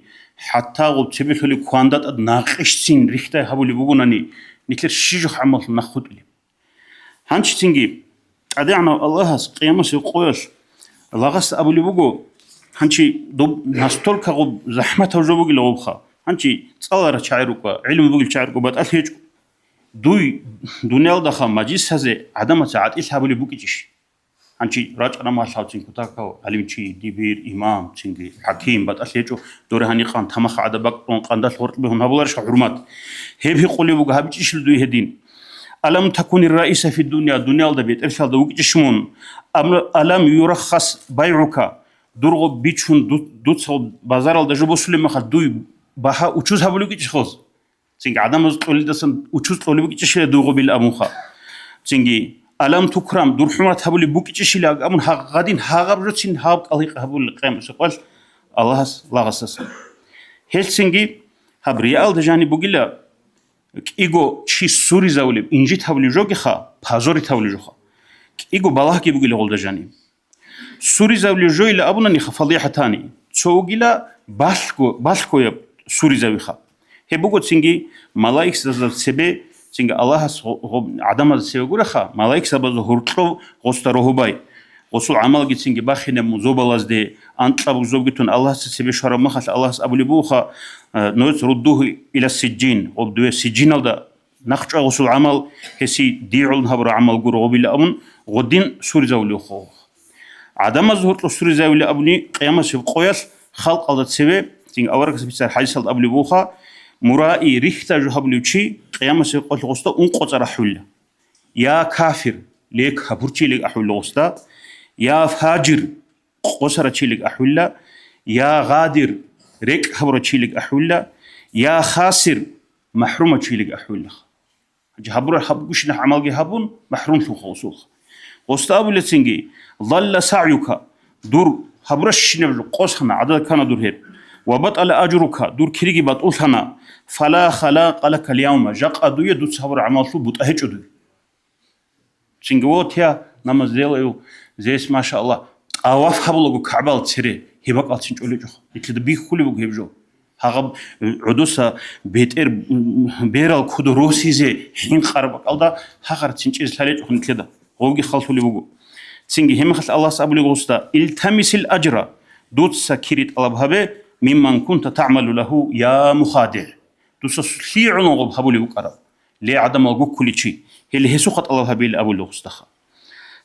хӀатта гъоб цебелъулеб кванда тӀад накъищцин рихьдай гьабулеб бугунани, нилъер щиб жо гӀамаллъун нахъ хутӀулеб? Гьанчицинги ТӀадегӀанав Аллагьас къиямасеб къоялъ лагъас абулеб буго, гьанчи доб настолько гъоб захӀматав жо бугила гъобха, гьанчи цӀаларал чагӀи рукӀа, гӀилму бугел чагӀи рукӀа, батӀалъи гьечӀо. Дуй дуниялдаха мажлисазе гӀадамаца гӀатӀилъ гьабулеб букӀичӀищ? Гьанчи рачӀана малъавцин кутакав, гӀалимчи, дибир, имам, цинги хӀаким, батӀалъи гьечӀо, доре гьаникъан тамах гӀадаб бакӀ къандалъ гъоркь бегьун гьабуларищха хӀурмат? Гьеб гьикъулеб буго, гьабичӀищила дуе гьедин? Алам такунир раиса фид дунья, дуниялда бетӀерлъалда вукӀичӀищ мун? Ам-, алам юраххас байгӀука, дурго бичун ду-, дуца базаралда жо босулеб мехалъ дуй багьа учуз гьабулев вукӀичӀищ гъоз? Цинги гӀадамаз кьолидасан учуз кьолеб букӀичӀищила дугъубил абунха. Цинги, алам тукрам, дур хӀурмат гьабулеб букӀичӀищила абун гьагъадин гьагъаб жоцин гьаб кӀалгӀи гьабулел къиямасеб къоялъ Аллагьас лагъасдасан. Гьелъ цинги гьаб реалда жаниб бугила, кӀиго чи суризавулеб, инжитавулеб жогиха, позоритавулеб жоха. КӀиго балагьги бугила гъолда жаниб. Суризавлил жойила абунаниха фадихӀатани, цо вугила балъго-, балъгояб суризавиха. Гьеб буго цинги малаикзабазда цебе, цинги Аллагьас гъо-, гъо-, гӀадамазда цебе гуреха, малаикзабазда гьоркьов гъосда рогьобай. Гъосул гӀамалги цинги бахинаб мун зобалазде, анкьаб зобги тун Аллагьасда цебе щвараб махалъ Аллагьас абулеб бугоха, э, «Нуц руддугьу иля сиджин», гъоб дуе сиджиналда нахъчӀва гъосул гӀамал, гьесие дигӀун гьабураб гӀамал гуро гъобила абун, гъодин суризавулев хо. ГӀадамаз гьоркьов суризавулев абуни, къиямасеб къоялъ халкъалда цеве, цин аварагас бицар хӀадисалда абулеб буха, мураи, рихьдажу гьабулев чи, къиямасеб къоялъ гъосда ункъо цӀар ахӀула. Я кафир, лек гьабурчилик ахӀула гъосда, я фажир, къосарачилик ахӀула, я гъадир, рекӀ гьабурачилик ахӀула, я хасир, махӀрумачилик ахӀула. Гьабурал гьабгущинаб гӀамалги гьабун, махӀрумлъуха гъосулха. Гъосда абулецинги, «Далла сагӀюка», дур гьабуращинаб жо къосана, гӀадада ккана дур гьеб, «ва батӀала ажрука», дур кириги батӀуллъана, «фала халакъа лака лявма», жакъа дуе дуца гьабураб гӀамаллъул бутӀа гьечӀо дуе. Цинги, вот я намаз делаю, здесь, машалла, тӀаваф гьабулаго КагӀбал цере, гьеб бакӀалцин чӀолечӀоха. Итлъида бихьулеб буго гьеб жо. Гьагъаб, э, гӀодоса бетӀер, м, берал кодо росизе хӀинкъараб бакӀалда гьагъарцин чӀезе лъалечӀоха итлъида. Гъовги халлъулеб буго. Цинги гьебмехалъ Аллагьас абулеб гъосда, «Илтамисил ажра», дуца кири тӀалаб гьабе, «мимман кунта тагӀмалу лагьу», я мухадигӀ. Дуца лъигӀуна гъоб гьабулеб букӀараб, ле гӀадамал гуккуличи, гьеле гьесухъа тӀалаб гьабейилан абулеб гъусдаха.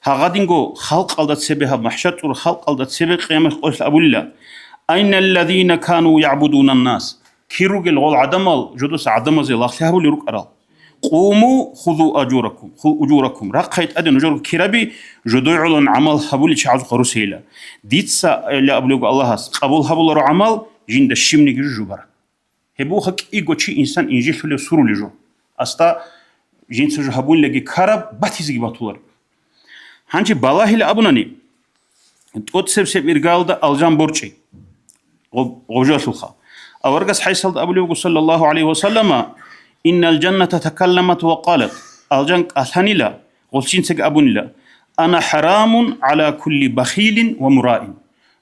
Гьагъадинго халкъалда цебе гьаб, махӀшар цӀур халкъалда цебе къиямат къоялъ абулила, «Айналладина кану ягӀбудунаннас», кир ругел гъол гӀадамал, жодоса гӀадамазе лагълъи гьабулел рукӀарал? «Къуму хузу ажуракум, ху-, ужуракум», рахъай тӀаде нужерго кираби, жодой гӀолан гӀамал гьабуличи гӀазухъа русейила. Дица, э, абулебго Аллагьас, къабул гьабуларо гӀамал жинда щибниги жужубара. Гьеб буха кӀиго чи инсан инжитлъулев сурули жо. Аста жинца жо гьабунилаги ккараб, батизеги батулареб. Гьанже балагьила абунани, тӀоцебсеб иргалда алжан борчӀи. Гъоб-, гъобжалъулха. Аварагас хӀайсалда абулев вуго, саллаллагьу гӀалайгьи ва саллама, «Иннал жанната такалламат ва къалат», алжан кӀалъанила, гъолъинцаги абунила, «Ана хӀарамун гӀала кулли бахилин ва мураин».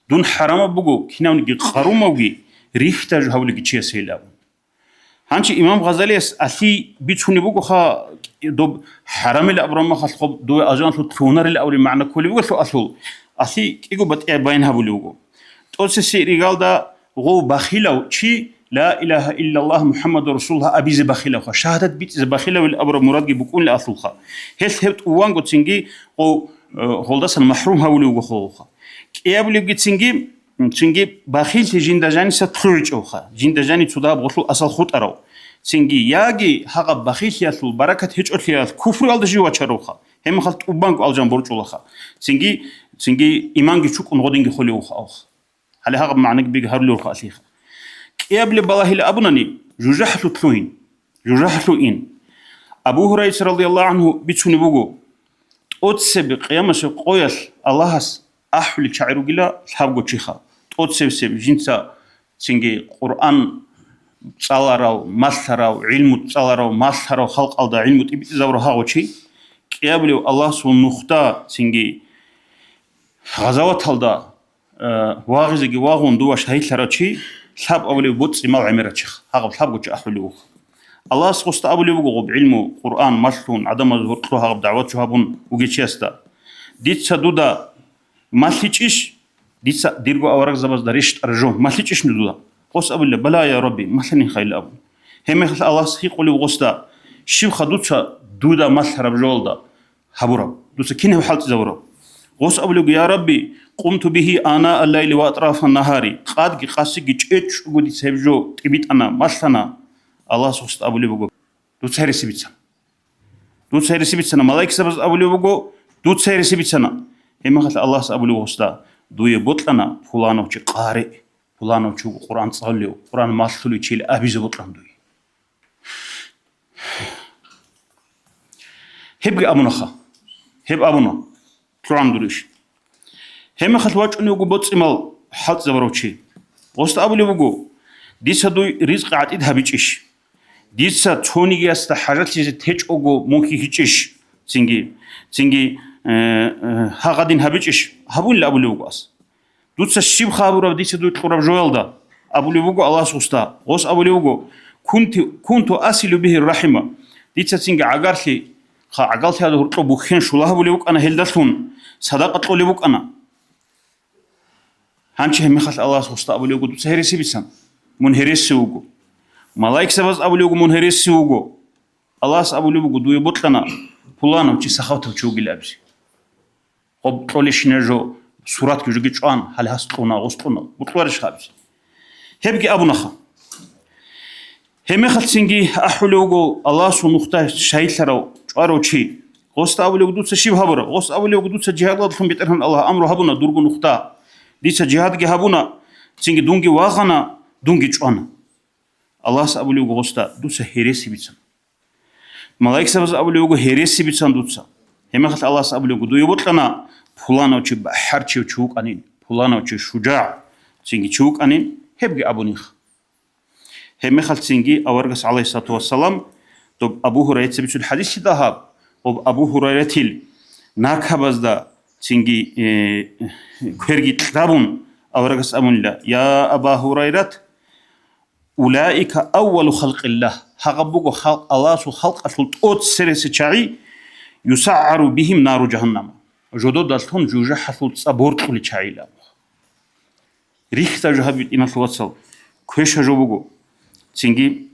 Дун хӀарамаб буго кинавниги къарумавги, рихьдажу гьавлиги чиясейилан абун. Гьанчи имам Гъазалияс алъи бицунеб бугоха, доб хӀарамил абураб махалъ хоб дове алжаналъур лъугьунарил абураб магӀна кколеб буго лъугьалъул, алъи кӀиго батӀияб баян гьабулеб буго. ТӀоцесей ригалда гъов бахилав чи, «Ла илагьа иллаллагь МухӀаммадур Расулуллагь» абизе бахилавха, шагьадат битӀизе бахилавил абураб мурадги букӀунилан алъулха. Гьелъ гьеб тӀуванго цинги гъов, э, гъолдасан махӀрум гьавулев вуго холха. КӀиабилебгицинги, цинги бахиллъи жинда жаниса лъугӀичӀевха, жинда жани цо дагьаб гъолъул асал хутӀарав. Цинги яги гьагъаб бахиллъиялъул баракат гьечӀолъиялъ куфруялда жив вачаравха, гьебмахалъ тӀубанго алжан борчӀулаха. Цинги, цинги иманги чукӀун гъодинги холевха авха. Гьале гьагъаб магӀнаги биги гьарулевха алъиха. КӀиабилеб балагьила абунани, жужахӀалъулъ лъугьин, жужахӀалъуин. Абу Гьурайрат радияллагьу гӀангьу бицунеб буго, тӀоцебе къиямасеб къоялъ Аллагьас ахӀулел чагӀи ругила лъабго чиха. ТӀоцебсеб жинца цинги Къуръан цӀаларав, малъарав, гӀилму цӀаларав, малъарав, халкъалда гӀилму тӀибитӀизавурав гьагъав чи, кӀиабилев Аллагьасул нухда цинги гъазаваталда, э, вагъизеги вагъун дова шагьидлъарав чи, лъаб абулев боцӀи-мал гӀемерав чиха, гьагъаб лъабго чи ахӀулев вуха. Аллагьас гъосда абулеб буго гъоб гӀилму, Къуръан малъун, гӀадамаз гьоркьо гьагъаб дагӀват жо гьабун вугев чиясда. Дица дуда малъичӀищ, дица дирго аварагзабазда рещтӀараб жо малъичӀищ дуда? Гъос абулеб, бала, я Рабби, малъанин хайилан абун. Гьебмехалъ Аллагьас гьикъулев гъосда, щибха дуца дуда малъараб жоялда гьабураб, дуца кинаб хӀалтӀизавураб? Гъос абулеб, я Рабби, къумту бигьи ана аллайли ва атрафа нагьари, къадги къасиги чӀечӀого дица гьеб жо тӀибитӀана, малъана. Аллагьас гъосда абулеб буго, дуца гьереси бицана. Дуца гьереси бицана, малаикзабаз абулеб буго, дуца гьереси бицана. Гьебмехалъ Аллагьас абулеб гъосда, дуе бокьана пуланав чи къари, пуланав чи вуго Къуръан цӀалулев, Къуръан малъулев чил абизе бокьана дуе. Гьебги абунаха. Гьеб абуна. ЛъугӀан дурищ. Гьебмехалъ вачӀунев вуго боцӀи-мал хӀалтӀизабурав чи. Гъосда абулеб буго, дица дуй ризкъи гӀатӀид гьабичӀищ? Дица цонигиясда хӀажатлъизе течӀого мун хьихьичӀищ? Цинги, цинги, э, э, гьагъадин гьабичӀищ? Гьабунилан абулеб буго ас. Дуца щиб хабураб дица дуй кьураб жоялда? Абулеб буго Аллагьас гъосда. Гъос абулеб буго, Кунту, кунту асилу бигьи рахима. Дица цинги гӀагарлъи, ха, гӀагарлъи гьадаб гьоркьоб бухьен щула гьабулеб букӀана гьелдалъун, садакъа кьолеб букӀана. Гьанчи гьеб мехалъ Аллагьас гъосда абулеб буго, дуца гьереси бицан, мун гьереси вуго. Малаикзабаз абулеб буго, мун гьереси вуго. Аллагьас абулеб буго, дуе бокьана, пуланав чи сахавтав чи вугилан абизе. Гъоб кьолебщинаб жо, суратги жоги чӀван, гьале гьас кьуна, гъос кьуна, бокьуларищха абизе. Гьебги абунаха. Гьеб мехалъ цинги ахӀулев вуго Аллагьасул нухда шагьидлъарав, чӀварав чи. Гъосда абулев вуго, дуца щиб гьабураб? Гъос абулев вуго, дуца жигьадалдалъун БетӀергьан Аллагь амру гьабуна дурго нухда. Дица жигьадги гьабуна, цинги дунги вагъана, дунги чӀвана. Аллагьас абулев вуго гъосда, дуца гьереси бицан. Малаикзабаз абулев вуго, гьереси бицан дуца. Гьеб мехалъ Аллагьас абулев вуго, дуе бокьана, пуланав чи бахӀарчив чи вукӀанин, пуланав чи шужагӀ, цинги чи вукӀанин, гьебги абунихъ. Гьеб мехалъ цинги аварагас, гӀалайгьиссалату вассалам, доб Абу Гьурайраца бицун хӀадислъидал гьаб, доб Абу Гьурайратил накабазда цинги, э, кверги кьабун, аварагас абунила, я Аба Гьурайрат, «Улаика аввалу халкъиллагь», гьагъаб буго халкъ-, Аллагьасул халкъалъул тӀоцересел чагӀи, «юсагӀару бигьим нару жагьаннама», жододалъун жужахӀалъул цӀа боркьулел чагӀила. Рихьда жо гьаб, диналъул вацал, квеша жо буго. Цинги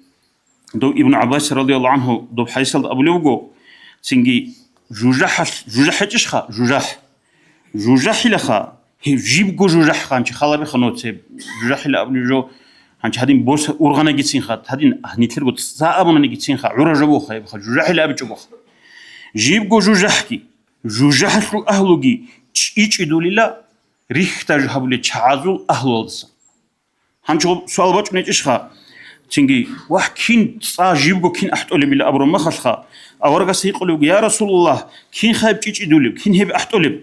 дов Ибн ГӀаббас радияллагьу гӀангьу доб хӀадисалда абулев вуго, цинги жужахӀалъ-, жужахӀ гьечӀищха? ЖужахӀ. ЖужахӀилаха, гьеб жибго жужахӀ гьанчи халабиха ноце. ЖужахӀила абулеб жо гьанчи гьадин бос ургъанагицинха, гьадин нилъерго цӀа абунанигицинха, гӀура жо буха гьебха, жужахӀила абичӀогоха. Жибго жужахӀги, жужахӀалъул агьлуги чӀичӀидулила рихьда жо гьабулел чагӀазул агьлуялдаса. Гьанчо суал бачӀунечӀищха? Цинги, вагь, кин цӀа жибго кин ахӀтӀолебила абураб махалъха, аварагас гьикъулеб буго, я Расулаллагь, кин гьеб чӀичӀидулеб, кин гьеб ахӀтӀолеб?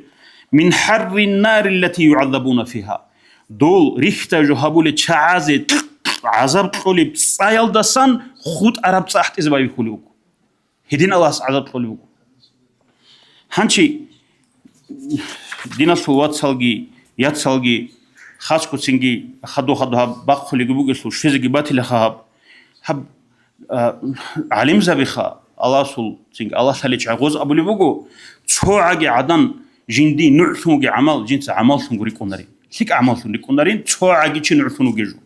Мин хӀарри ннари ллати югӀаззабуна фигьа. Дол рихьда жо гьабулел чагӀазе гӀазаб кьолеб цӀаялдасан хутӀараб цӀа ахӀтӀизе байбихьулеб буго. Гьедин Аллагьас гӀазаб кьолеб буго. Гьанчи диналъул вацалги, яцалги, хасго цинги хадур-хадур гьаб бахъулеги бугелъул, щвезеги батилаха гьаб. Гьаб, а, гӀалимзабиха, Аллагьасул цинги АллагьлъаличӀ гӀагъоз абулеб буго, цо гӀаги гӀадан жинди нугӀлъун вугев гӀамал жинца гӀамаллъунго рикӀкӀунарин. ЛъикӀ гӀамаллъун рикӀкӀунарин, цо гӀаги чи нугӀлъун вугев жо.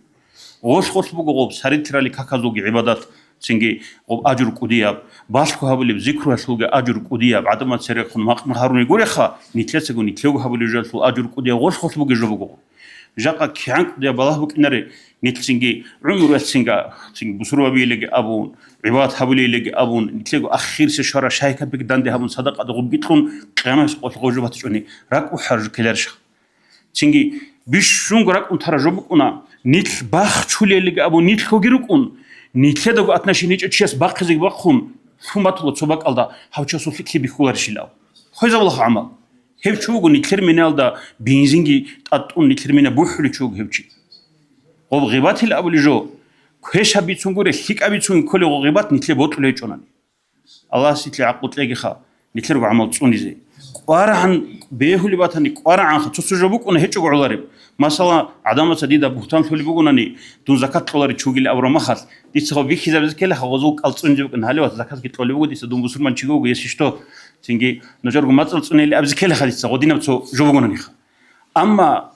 Гъолъ-гъолъ буго гъоб саррилъаралил каказулги гӀибадат, цинги гъоб ажру кӀудияб, балъго гьабулеб зикруялъулги ажру кӀудияб, гӀадамал церехун макъ гьаруни гуреха, нилъецаго нилъего гьабулеб жоялъул ажру кӀудияб гъолъ-гъолъ бугеб жо буго. Жакъа кигӀан кӀудияб балагь букӀинаре нилъ цинги гӀумруялъ цинги, цинги бусурбабиялъеги абун, гӀибадат гьабулеялъеги абун, нилъего ахирисеб щвараб шайкабиги данде гьабун, садакъаде гъубги кьун, къиямасеб къоялъ гъов жо батичӀони ракӀ ухӀараб жо ккеларищха? Цинги бищунго ракӀун тараб жо букӀуна, нилъ бахчулелги абун нилъгоги рукӀун, нилъедаго отношение гьечӀев чияс бахъизеги бахъун, лъун батула цо бакӀалда, гьав чиясул лъикӀлъи бихьуларищилан. Хвезабулаха гӀамал. Гьев чи вуго нилъер минаялда бензинги тӀатӀун, нилъер мина бухӀулев чи вуго гьев чи. Гъоб гъибатил абулеб жо, квешаб бицун гуре, лъикӀаб бицун кколеб гъоб гъибат нилъее бокьулеб гьечӀонани. Аллагьас нилъее гӀакълу кьегиха, нилъерго гӀамал цӀунизе. КӀварагӀан бегьулеб батани, кӀварагӀанха цо-цо жо букӀуна гьечӀого гӀолареб. Масала, гӀадамаца дида бугьтан лъолеб бугонани, дун закат кьоларев чи вугилан абураб махалъ, дица гъоб бихьизабизе ккелаха, гъозул кӀал цӀунизеб букӀин, гьале вац, закатги кьолеб буго дица, дун бусурман чи вуго, если что, цинги нужерго мацӀал цӀунейилан абизе ккелаха дица, гъодинаб цо жо бугонаниха. Амма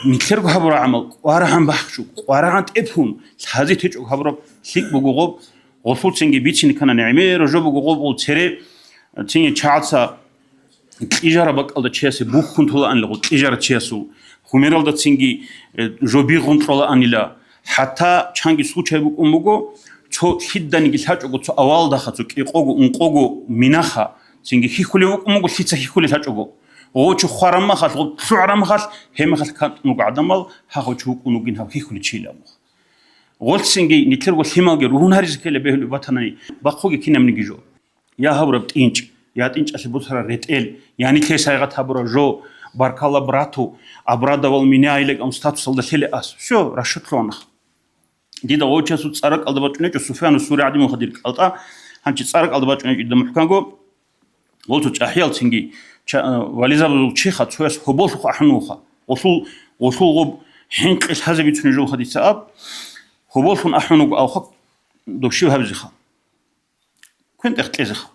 нилъерго гьабураб гӀамал кӀварагӀан бахчун, кӀварагӀан тӀепун, лъазе течӀого гьабураб лъикӀ буго гъоб, гъолъул цинги бицине ккани гӀемераб жо буго гъоб, гъол цере цинги чагӀаца кьижараб бакӀалда чиясе бухьун толаанила, гъол кьижарав чиясул, гьумералда цинги, э, жо бигъун кьолаанила. ХӀатта чанги случай букӀун буго, цо лъиданиги лъачӀого, цо авалдаха, цо кӀикъого, ункъого минаха, цинги хьихьулев вукӀун буго, лъица хьихьулел лъачӀого. Гъов чи хвараб махалъ, гъов лъугӀараб махалъ, гьеб мехалъ кантӀун руго гӀадамал, гьагъав чи вукӀун вугин гьав хьихьулев чийилан абун. Гъолъ цинги нилъерго лъималги ругьун гьаризе ккела бегьулеб батани, бахъуге кинабниги жо. Я гьабураб тӀинчӀ, я тӀинчӀалъе босараб ретӀел, я нилъее сайгъат гьабураб жо, баркалла брату, обрадовал меня, или гьабун статусалда лъелеб ас. Всё, расчётлъугьанах. Дида гъов чиясул цӀа ракӀалда бачӀунечӀо, Суфьяну Сури гӀадин мухъадир кӀалтӀа, гьанчи цӀа ракӀалда бачӀунечӀо дида мухӀканго, гъол цо чӀахӀиял цинги, ча-, э, вализабазул чиха, цояс гьоболлъухъ ахӀун вуха. Гъолъул, гъолъул гъоб хӀинкъи лъазе бицунеб жо буха дица аб, гьоболлъун ахӀун вуго, авха дов щиб гьабизеха? Квен тӀехь кьезеха.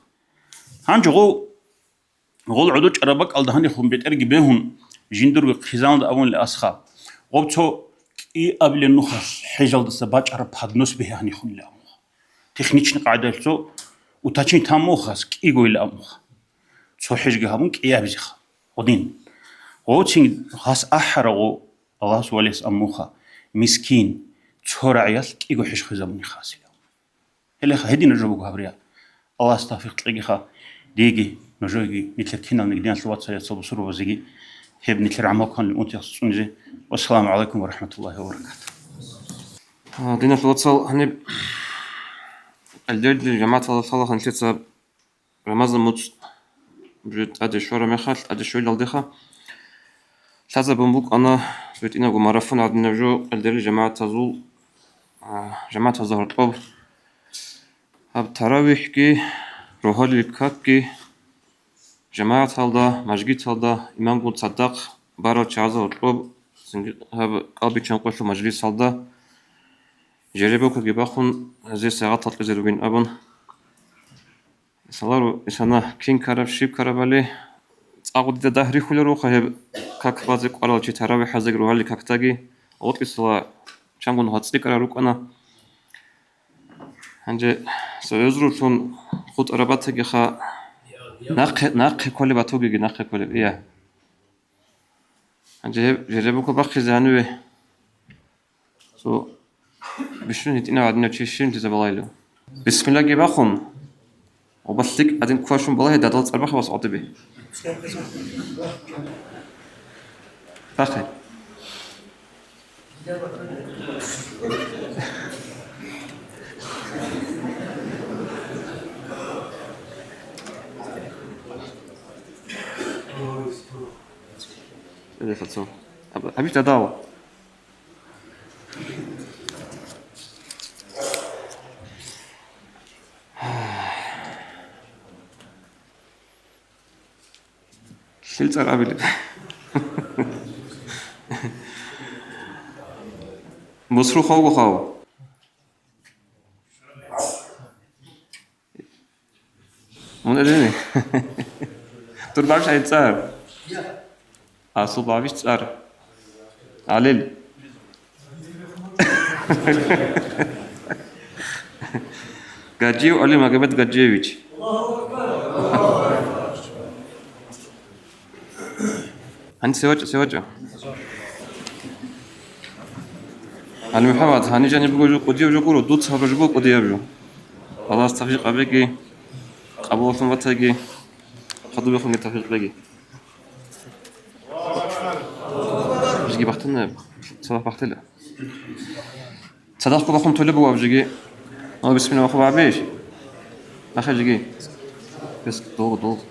Гьанже гъов, гъол гӀодов чӀараб бакӀалда гьанихун бетӀерги бегьун, жиндирго хъизаналда абунила асха. Гъов цо кӀиабилеб нухалъ хӀежалдаса бачӀараб поднос бегьа гьанихунила абунха. Техничный къагӀидаялъ цо уточнить гьабун мухас кӀигойила абунха. Цо хӀежги гьабун кӀиабизеха. Гъодин. Гъов цин гьас ахӀарав гъов Аллагьас валес абун муха. Мискин, цо рагӀиялъ кӀиго хӀеж хвезабуни хасила. Гьелеха гьедин нуж буго гьабрия. Аллагьас тавфикъ кьегиха, диеги, нужеги, нилъер киналниги диналъул вацал яцал бусурбабазеги, гьеб нилъер гӀамал кванлъи унтиялъ цӀунизе. Вассаламу гӀалайкум ва рахӀматуллагьи ва баракатугь. А, диналъул вацал, гьаниб къелдердил жамагӀаталда лъала нилъеца Рамазан муцӀ жо тӀаде щвараб мехалъ, тӀаде щвелалдеха лъазабун букӀана гьитӀинабго марафон гӀадинаб жо къелдерил жамагӀатазул, а, жамагӀатазда гьоркьоб гьаб таравихӀги, рогьалил какги, жамагӀаталда, мажгиталда имамгун цадахъ барал чагӀазда гьоркьоб, цинги гьаб кӀалбиччан къоялъул мажлисалда жеребокаги бахун, гьезие сагӀатал кьезе ругин абун. Салару исана кин караб, щиб карабали, цӀакъ дида дагь рихьулароха гьеб как базе кӀварал чи таравихӀазеги рогьалил какдаги, гъоркьисала чангун гьацӀикӀарал рукӀана. Гьанже цо гӀузрулъун хутӀараб батагиха, нахъе, нахъе кколеб батугеги, нахъе кколеб, ия. Гьанже гьеб жеребокаб бахъизе гьаниве. Цо бищун гьитӀинав гӀадинав чи щиб лъизабалайилан. Бисмиллагьги бахун, ва балъикӀ гӀадин квашун балагье, дадал цӀар бахъе ва сагӀатиби. Бахъе. Гьаб-, гьабичӀ дадал. Лъил цӀар абилеб? Бусрухъ вуго хав? Мун эдени? Дур бабищ гьай цӀар? Асул бабищ цӀар? Алил. Гаджиев Али Магомед Гаджиевич. Гьаниб севачӀа, севачӀа. Гьали, МухӀаммад, гьаниб жаниб буго жо кӀудияб жо гуро, дуца гьабураб жо буго кӀудияб жо. Аллагьас тавфикъ гьабеги, къабулалъун батаги, хадубехунги тавфикъ кьеги. Жиги бахтана, цадахъ бахтила. Цадахъ кколахъун толеб буго аб жиги. О, бисмилла, вахъу бабиш. Нахъе жиги. Бес, долго, долго.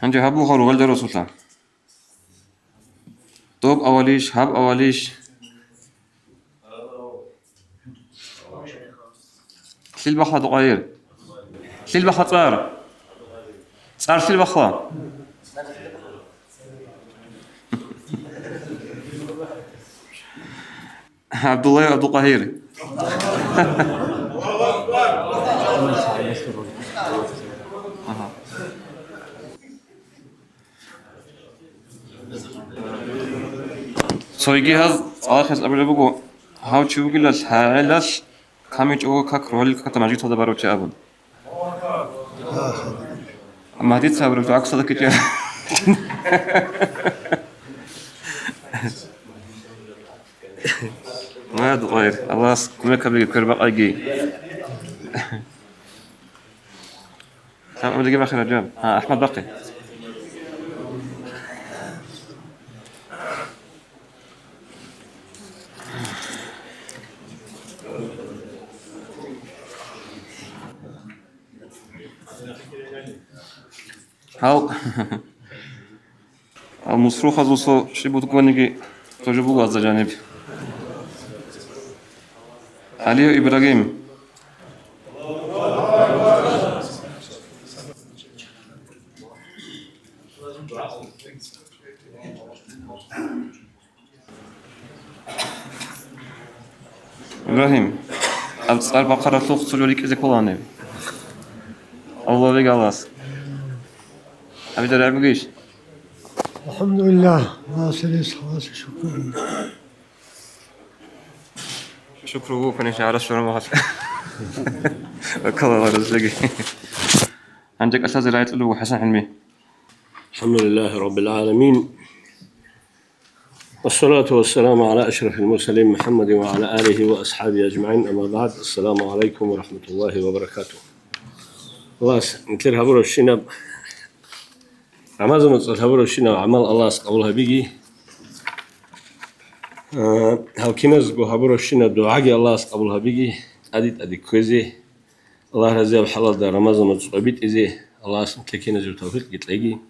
Гьанже гьаб буго ругьалда росулъа. Доб авалищ, гьаб авалищ. Лъил бахъа дукъайир? Лъил бахъа цӀар? ЦӀар лъил бахъа? ГӀабдулла, ГӀабдулкъагьир. Ага. Цойги гьаз цӀалахъес абулеб буго, гьав чи вугилал гьагӀелалъ камичӀого как ролик какда мажгиталда барав чи абун. Магьдица абураб дугӀа ккола ккечӀеб. Ва дукъайир, Аллагьас кумек гьабеги, квербакъайги. Гьаб гӀумруги бахъи, Ражаб. Гьа, АхӀмад бахъи. Гьав. Ал-Мусрухъазул цо щиб букӀаниги, цо жо буго азда жаниб. Алиев Ибрагьим. Ибрагьим, аб цӀар бахъаралъухъ цо жо рикӀкӀизе кколаанеб? Аллагь вегалас. Абида рагӀ бугищ? الحمد لله، Аллагьасе рес, Аллагьасе шукру. Шукру буго, конечно, гьарас шурамагьалъ. Бакалла разлиги. Гьанже кӀалъазе рагӀи кьулев вуго ХӀасан ХӀилми. الحمد لله رب العالمين. والصلاة والسلام على أشرف المرسلين محمد وعلى آله وأصحابه أجمعين. أما بعد. السلام عليكم ورحمة الله وبركاته. Аллагьас нилъер гьабурабщинаб, Рамазан моцӀалъ гьабурабщинаб гӀамал Аллагьас къабул гьабиги. А, гьал киназго гьабурабщинаб дугӀаги Аллагьас къабул гьабиги, тӀаде-тӀаде кквезе, Аллагь разияб хӀалалда Рамазан моцӀ цӀобитӀизе Аллагьас нилъер киназего тавфикъги кьеги.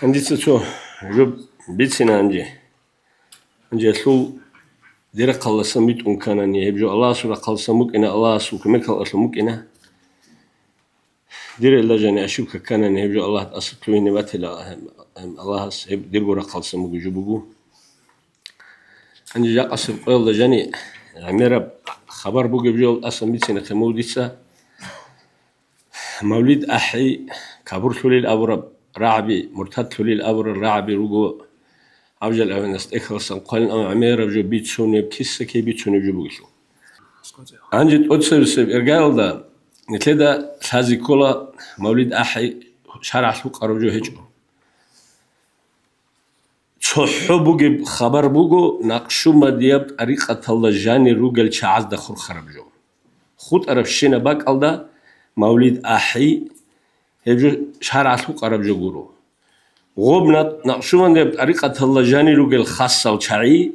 Гьанже дица цо жо бицина гьанже. Гьанже гьелъул дир рахъалдасан битӀун кканани, гьеб жо Аллагьасул рахъалдасан букӀина, Аллагьасул кумекалъун букӀина. Дир гьелда жани ошибка кканани, гьеб жо Аллагь тӀаса лъугьине батила, Аллагьас гьеб дирго рахъалдасан бугеб жо буго. Гьанже жакъасеб къоялда жани гӀемераб хабар бугеб жо тӀасан бицинехъе мун дица. Мавлид ахӀи, капурлъулел абураб рагӀаби, муртадлъулел абурал рагӀаби руго, гьаб жал аванас тӀехьалсан хъвалин, амма гӀемераб жо бицунеб, киса-кей бицунеб жо бугелъул. Гьанже тӀоцебесеб иргаялда нилъеда лъазе ккола, мавлид ахӀи шаргӀалъ гьукъараб жо гьечӀо. ЦохӀо бугеб хабар буго, накъшубандияб тӀарикъаталда жанир ругел чагӀазда хурхараб жо. ХутӀарабщинаб бакӀалда мавлид ахӀи, гьеб жо шаргӀалъ гьукъараб жо гуро. Гъоб на-, накъшубандияб тӀарикъаталда жанир ругел хасал чагӀи,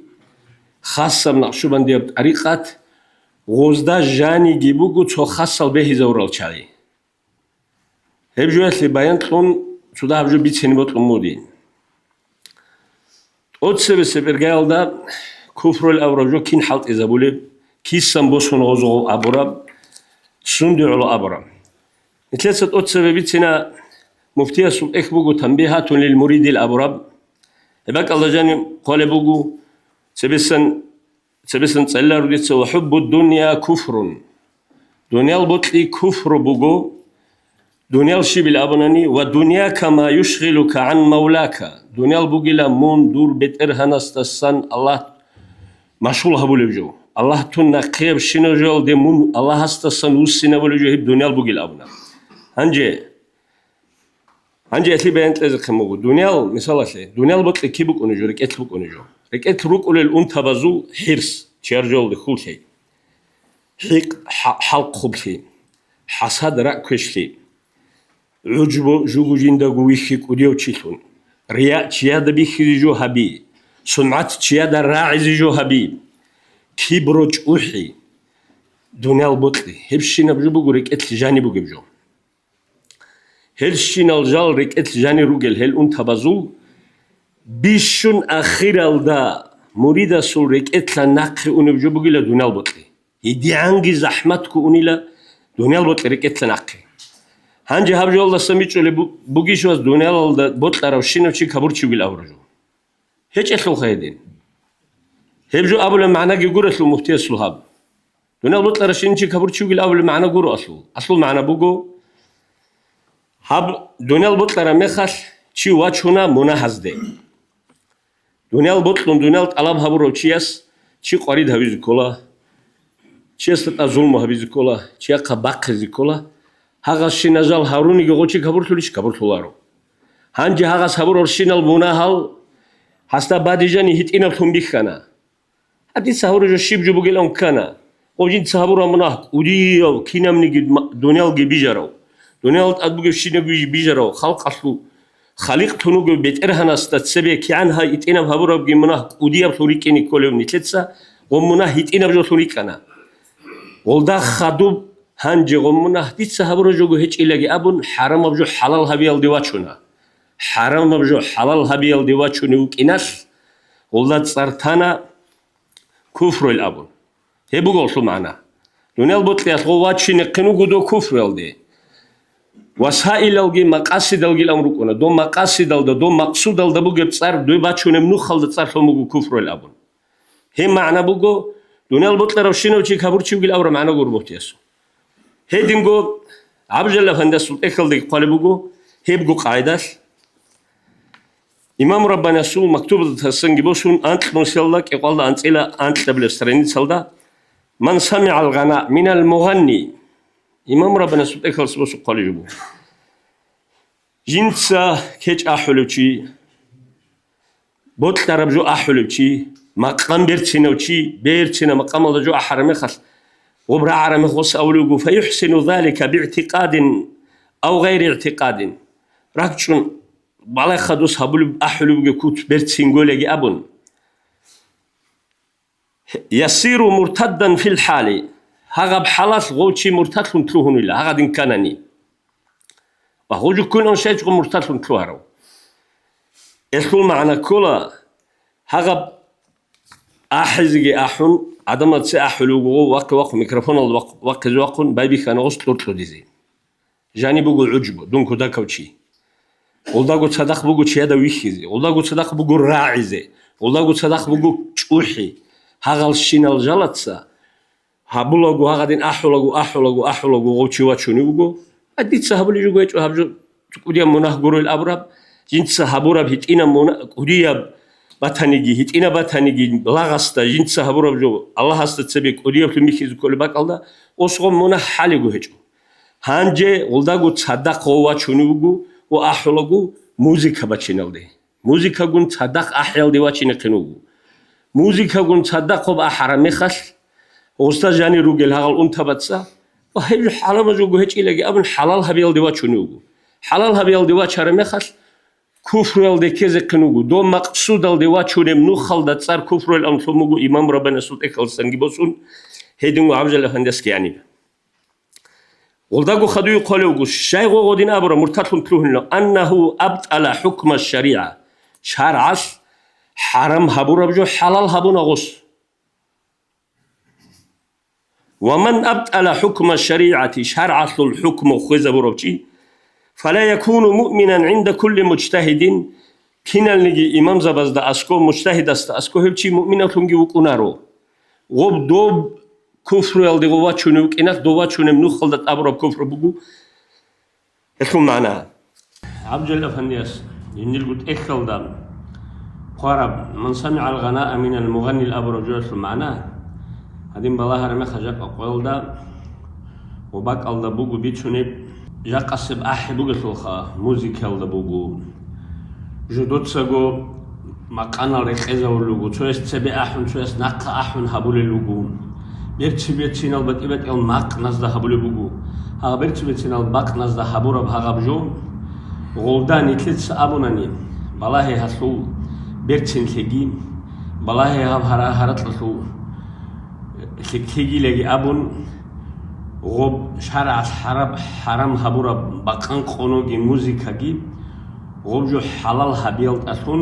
хасаб накъшубандияб тӀарикъат, гъозда жаниги буго цо хасал бегьизавурал чагӀи. Гьеб жоялъе баян кьун, цо дагьаб жо бицине бокьун буго дие. ТӀоцебесеб иргаялда куфрулел абураб жо кин хӀалтӀизабулеб, кисан босун гъозо абураб, сунде гӀоло абураб. Нилъеца тӀоцебе бицина, муфтиясул тӀехь буго «Танбигьатун лил муридин» абураб. Гьеб бакӀалда жаниб хъвалеб буго, цебесан Цебесан цӀалила ругеца: «Ва хӀуббу дунья куфрун». Дуниял бокьи куфру буго, дуниял щибил абунани: «Ва дуньяка ма юшгъилука гӀан мавлака». Дуниял бугила мун дур БетӀергьанасдасан Аллагь машгъул гьабулеб жо. Аллагь тун нахъеябщинаб жоялде мун Аллагьасдасан вуссинабулеб жо гьеб дуниял бугил абуна. Гьанже Гьанже гьелъие баян кьезехъин буго. Дуниял, мисалалъе, дуниял бокьи киб букӀунеб жо, рекӀелъ букӀунеб жо. РекӀелъ рукӀулел унтабазул хӀирс, чияр жоялде хьуллъи, хӀикъ, хӀа-, хӀалхъублъи, хӀасад, ракӀ квешлъи, гӀужбу, жугьу жиндаго вихьи кӀудияв чилъун, рияъ, чияда бихьизе жо гьаби, сумгӀат, чияда рагӀизе жо гьаби, кибру, чӀухӀи, дуниял бокьи, гьебщинаб жо буго рекӀелъ жаниб бугеб жо. Гьелщинал жал рекӀелъ жанир ругел гьел унтабазул, бищун ахиралда муридасул рекӀелъа нахъе унеб жо бугила дуниял бокьи. ГьедигӀанги захӀматго унила дуниял бокьи рекӀелъа нахъе. Гьанже гьаб жоялдасан бичӀчӀулеб бу-, бугищ вас дуниялалда бокьаравщинав чи кабурчи вугил абураб жо? ГьечӀелъулха гьедин. Гьеб жо абулеб магӀнаги гурелъул муфтиясул гьаб. Дуниял бокьаращин чи кабурчи вугил абулеб магӀна гуро аслул. Аслул магӀна буго, гьаб дуниял бокьараб мехалъ чи вачуна мунагьазде. Дуниял бокьун, дуниял тӀалаб гьабурав чияс чи къварид гьавизе ккола, чиясда тӀад зулму гьабизе ккола, чияхъа бахъизе ккола. Гьагъасщина жал гьаруниги гъо чи кабурлъулищ? Кабурлъуларо. Гьанже гьагъас гьабуралщинал мунагьал гьасда бадижани гьитӀинаблъун бихьана. Гьаб дица гьабураб жо щиб жо бугилан ккана. Гъоб жинца гьабураб мунагь кӀудияв, кинабниги ма-, дуниялги бижарав, дуниял тӀад бугебщинабги бижарав, халкъалъул Халикълъун вугев БетӀергьанасда цебе кигӀан гьай гьитӀинаб гьабурабги мунагь кӀудияблъун рикӀкӀине кколев нилъеца гъоб мунагь гьитӀинаб жолъун рикӀкӀана. Гъолда хадуб гьанже гъоб мунагь дица гьабураб жого гьечӀилаги абун, хӀарамаб жо хӀалал гьабиялде вачуна. ХӀарамаб жо хӀалал гьабиялде вачунев вукӀиналъ, гъолда цӀар тана куфруял абун. Гьеб буго гъолъул магӀна. Дуниял бокьиялъ гъов вачинехъин вуго дов куфруялде. Васаилалги макъасидалгилан рукӀуна. Дов макъасидалда, дов макъсудалда бугеб цӀар, дой бачунеб нухалда цӀар лъун буго куфруял абун. Гьеб магӀна буго, дуниял бокьарав щинав чи кабурчивгил абураб магӀна гуро бугьтиясул. Гьединго ГӀабдулжалил афандиясул тӀехьалдаги хъвалеб буго гьебго къайдалъ. Имам Раббаниясул мактубалда тасанги босун, анкьнусиялда, кӀикъвалда анцӀила анкьабилеб страницалда, «Ман самигӀал гъана минал мугъанни», Имам Раббаниясул тӀехьалдаса босун хъвалеб жо буго. Жинца кечӀ ахӀулев чи, бокьараб жо ахӀулев чи, макъам берцинав чи, берцинаб макъамалда жо ахӀараб мехалъ, гъоб рагӀараб мехалъ гъос абулеб буго: «ФаюхӀсину залика би'тикъадин ав гъайри игӀтикъадин». РакӀчӀун балагье дос гьабулеб, ахӀулеб бугеб куц берцинго лъеги абун. «Ясиру муртаддан фил хӀали». Гьагъаб хӀалалъ гъов чи муртадлъун лъугьунила, гьагъадин кканани. Ва гьужуккун он шайчӀго муртадлъун лъугьарав. Гьелъул магӀна ккола, гьагъаб ахӀизеги ахӀун, гӀадамал цо ахӀулев вуго, вахъе-вахъун, микрофоналда вахъ-, вахъизе вахъун, байбихьана гъос кьуркьудизе. Жаниб буго гӀужбу, дун кутакав чи. Гъолдаго цадахъ буго чияда вихьизе, гъолдаго цадахъ буго рагӀизе, гъолдаго цадахъ буго чӀухӀи. Гьагъал щинал жалаца гьабулаго, гьагъадин ахӀулаго, ахӀулаго, ахӀулаго гъов чи вачунев вуго. А дица гьабулеб жо гьечӀо гьаб жо, кӀудияб мунагь гурел абураб, жинца гьабураб гьитӀинаб муна-, кӀудияб батаниги, гьитӀинаб батаниги, лагъасда жинца гьабураб жо Аллагьасда цебе кӀудияблъун бихьизе кколеб бакӀалда, осгъо мунагь хӀалиго гьечӀо. Гьанже гъолдаго цадахъ гъов вачунев вуго ва ахӀулаго музыка бачиналде. Музыкагун цадахъ ахӀиялде вачинехъин вуго. Музыкагун цадахъ гъоб ахӀараб мехалъ, гъосда жанир ругел гьагъал унтабаца, ва гьеб жо хӀарамаб жо гьечӀилаги абун хӀалал гьабиялде вачунев вуго. ХӀалал гьабиялде вачараб мехалъ, куфруялде ккезехъин вуго. Дов макъсудалде вачунеб нухалда цӀар куфруялъун лъун буго имам Раббаниясул тӀехьалдасанги босун, гьединго ГӀабдулжалил афандиясги гьаниб. Гъолдаго хадуе хъвалев вуго, щай гъо гъодин абура муртадлъун лъугьунилан, аннагьу абтӀала хӀукма шаригӀа, шаргӀалъ хӀарам гьабураб жо хӀалал гьабуна гъос. Ва ман абтӀала хӀукма шаригӀати, шаргӀалъул хӀукму хвезабурав чи, фала якуну муъминан гӀинда кулли мужтагьидин, киналниги имамзабазда аскӀов, мужтагьидасда аскӀов гьев чи муъминаллъунги вукӀунаро. Гъоб доб куфруялде гъов вачунев вукӀиналъ, дов вачунеб нухалда тӀабураб куфру буго. Гьелъул магӀна. ГӀабдулжалил афандияс жиндирго тӀехьалда хъвараб, «Ман самигӀал гъанаа минал мугъаннил» абураб жоялъул магӀна, гьадин балагьараб мехалъ жакъа къоялда ва бакӀалда буго бицунеб, жакъасеб ахӀи бугелъулха, музыкаялда буго. Жудоцаго макъанал рекъезавулел руго, цояс цебе ахӀун, цояс нахъа ахӀун гьабулел руго. Берцин-берцинал батӀи-батӀиял макъназда гьабулеб буго. Гьагъаб берцин-берцинал макъназда гьабураб гьагъаб жо, гъолда нилъеца абунани, балагье гьалъул берцинлъиги, балагье гьаб гьара-, гьаракьалъул лъикӀлъигилаги абун, гъоб шаргӀалъ хӀараб-, хӀарам гьабураб бакъан къоноги музыкаги, гъоб жо хӀалал гьабиялдалъун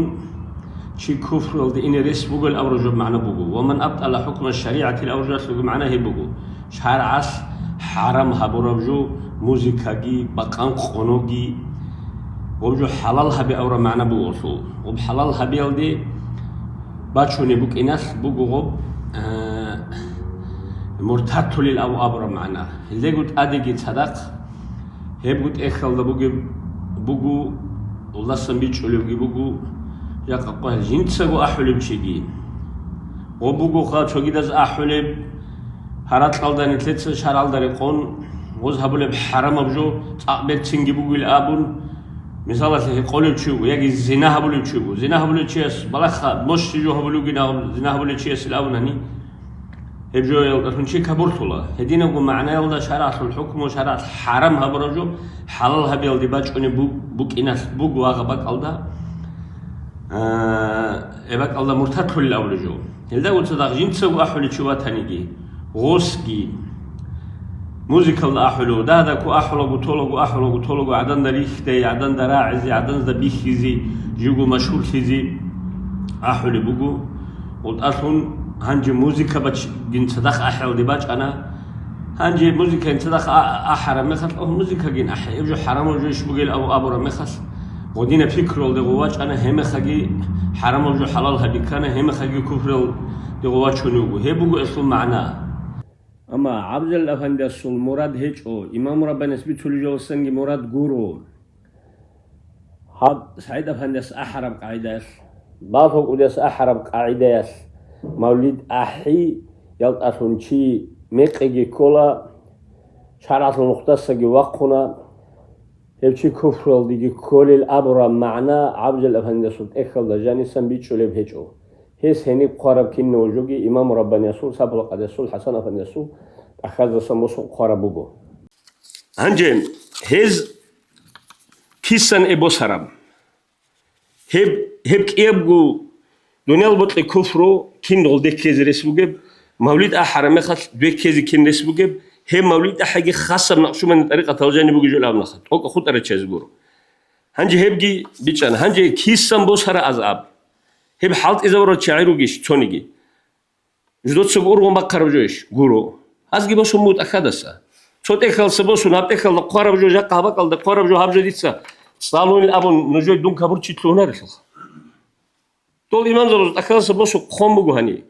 чи куфруялде ине рес бугел абураб жо магӀна буго. Ва ман абтӀала хӀукма шаригӀатил абураб жоялъулги магӀна гьеб буго. ШаргӀалъ хӀарам гьабураб жо, музыкаги, бакъан къоноги, гъоб жо хӀалал гьаби абураб магӀна буго гъолъул. Гъоб хӀалал гьабиялде бачунеб букӀиналъ буго гъоб, э, муртадлъулел абу-, абураб магӀна. Гьелдего тӀадеги цадахъ гьебго тӀехьалда бугеб буго, Аллагьасан бичӀчӀулебги буго, жакъа къварил жинцаго ахӀулев чиги. Гъоб бугоха цогидаз ахӀулеб, гьаракьалда нилъеца шаргӀалда рекъон, гъоз гьабулеб хӀарамаб жо цӀакъ берцинги бугил абун, мисалалъе, гьекъолев чи вуго яги зина гьабулев чи вуго. Зина гьабулев чияс балагьха, мощи жо гьабулевги нагъ-, зина гьабулев чиясил абунани, гьеб жоялдалъун чи кабурлъула. Гьединабго магӀнаялда шаргӀалъул хӀукму, шаргӀалъ хӀарам гьабураб жо хӀалал гьабиялде бачӀунеб бу-, букӀиналъ буго гьагъаб бакӀалда, а, гьеб бакӀалда муртадлъулел абулеб жо. Гьелдаго цадахъ жинцаго ахӀулев чи ватаниги, гъосги, музыкалда ахӀулев, дагьдаго ахӀулаго, толаго, ахӀулаго, толаго, гӀаданда рихьизе, гӀаданда рагӀизе, гӀаданзда бихьизе, живго машгьурлъизе ахӀулеб буго. ГъутӀалъун гьанже музыка бач-, гин цадахъ ахӀиялде бачӀана, Гьанже музыкаги цадахъ а-, ахӀараб мехалъ, ох, музыкагин ахӀи, гьеб жо хӀарамаб жо иш бугел абу-, абураб мехалъ, гъодинаб пикруялде гъов вачӀана, гьеб мехаги хӀарамаб жо хӀалал гьабиккана, гьеб мехаги куфруялде гъов вачунев вуго. Гьеб буго гьелъул магӀна. Амма ГӀабдул Афандиясул мурад гьечӀо, имам Раббанияс бицулеб жоялдасанги мурад гуро. Гьаб СагӀид Афандияс ахӀараб къагӀидаялъ, Балъул кӀудияс ахӀараб къагӀидаялъ, мавлид ахӀи, ялтӀалъун чи мекъиги ккола, шаргӀалъул нухдасаги вахъуна, гьев чи куфруялдеги кколел абураб магӀна ГӀабдул Афандиясул тӀехьалда жанисан бичӀчӀулеб гьечӀо. Гьес гьениб хъвараб кинав жоги имам Раббаниясул, Сапул-Къадиясул, ХӀасан Афандиясул тӀахьаздасан босун хъвараб буго. Гьанже гьез кисан эбосараб? Гьеб, гьеб кӀиябго дуниял бокьи куфру кин гъолде ккезе рес бугеб, мавлид ахӀараб мехалъ две ккезе кин рес бугеб, гьеб мавлид ахӀиги хасаб накъшубанди тӀарикъатал жаниб бугеб жо абунаха, тӀокӀаб хутӀарай чияз гуро. Гьанже гьебги бичӀчӀана. Гьанже кисан босара азаб? Гьеб хӀалтӀизабурал чагӀи ругищ цониги? Жидоцаго ургъун бахъараб жойищ? Гуро. Азги босун мутӀа хьадаса. Цо тӀехьалса босун, гьаб тӀехьалда хъвараб жо, жакъа гьаб бакӀалда хъвараб жо, гьаб жо дица цӀалунел абун нужее дун капурчи лъугьунарелъулха. Дол имамзабаз тӀахьалса босун хъван буго гьани.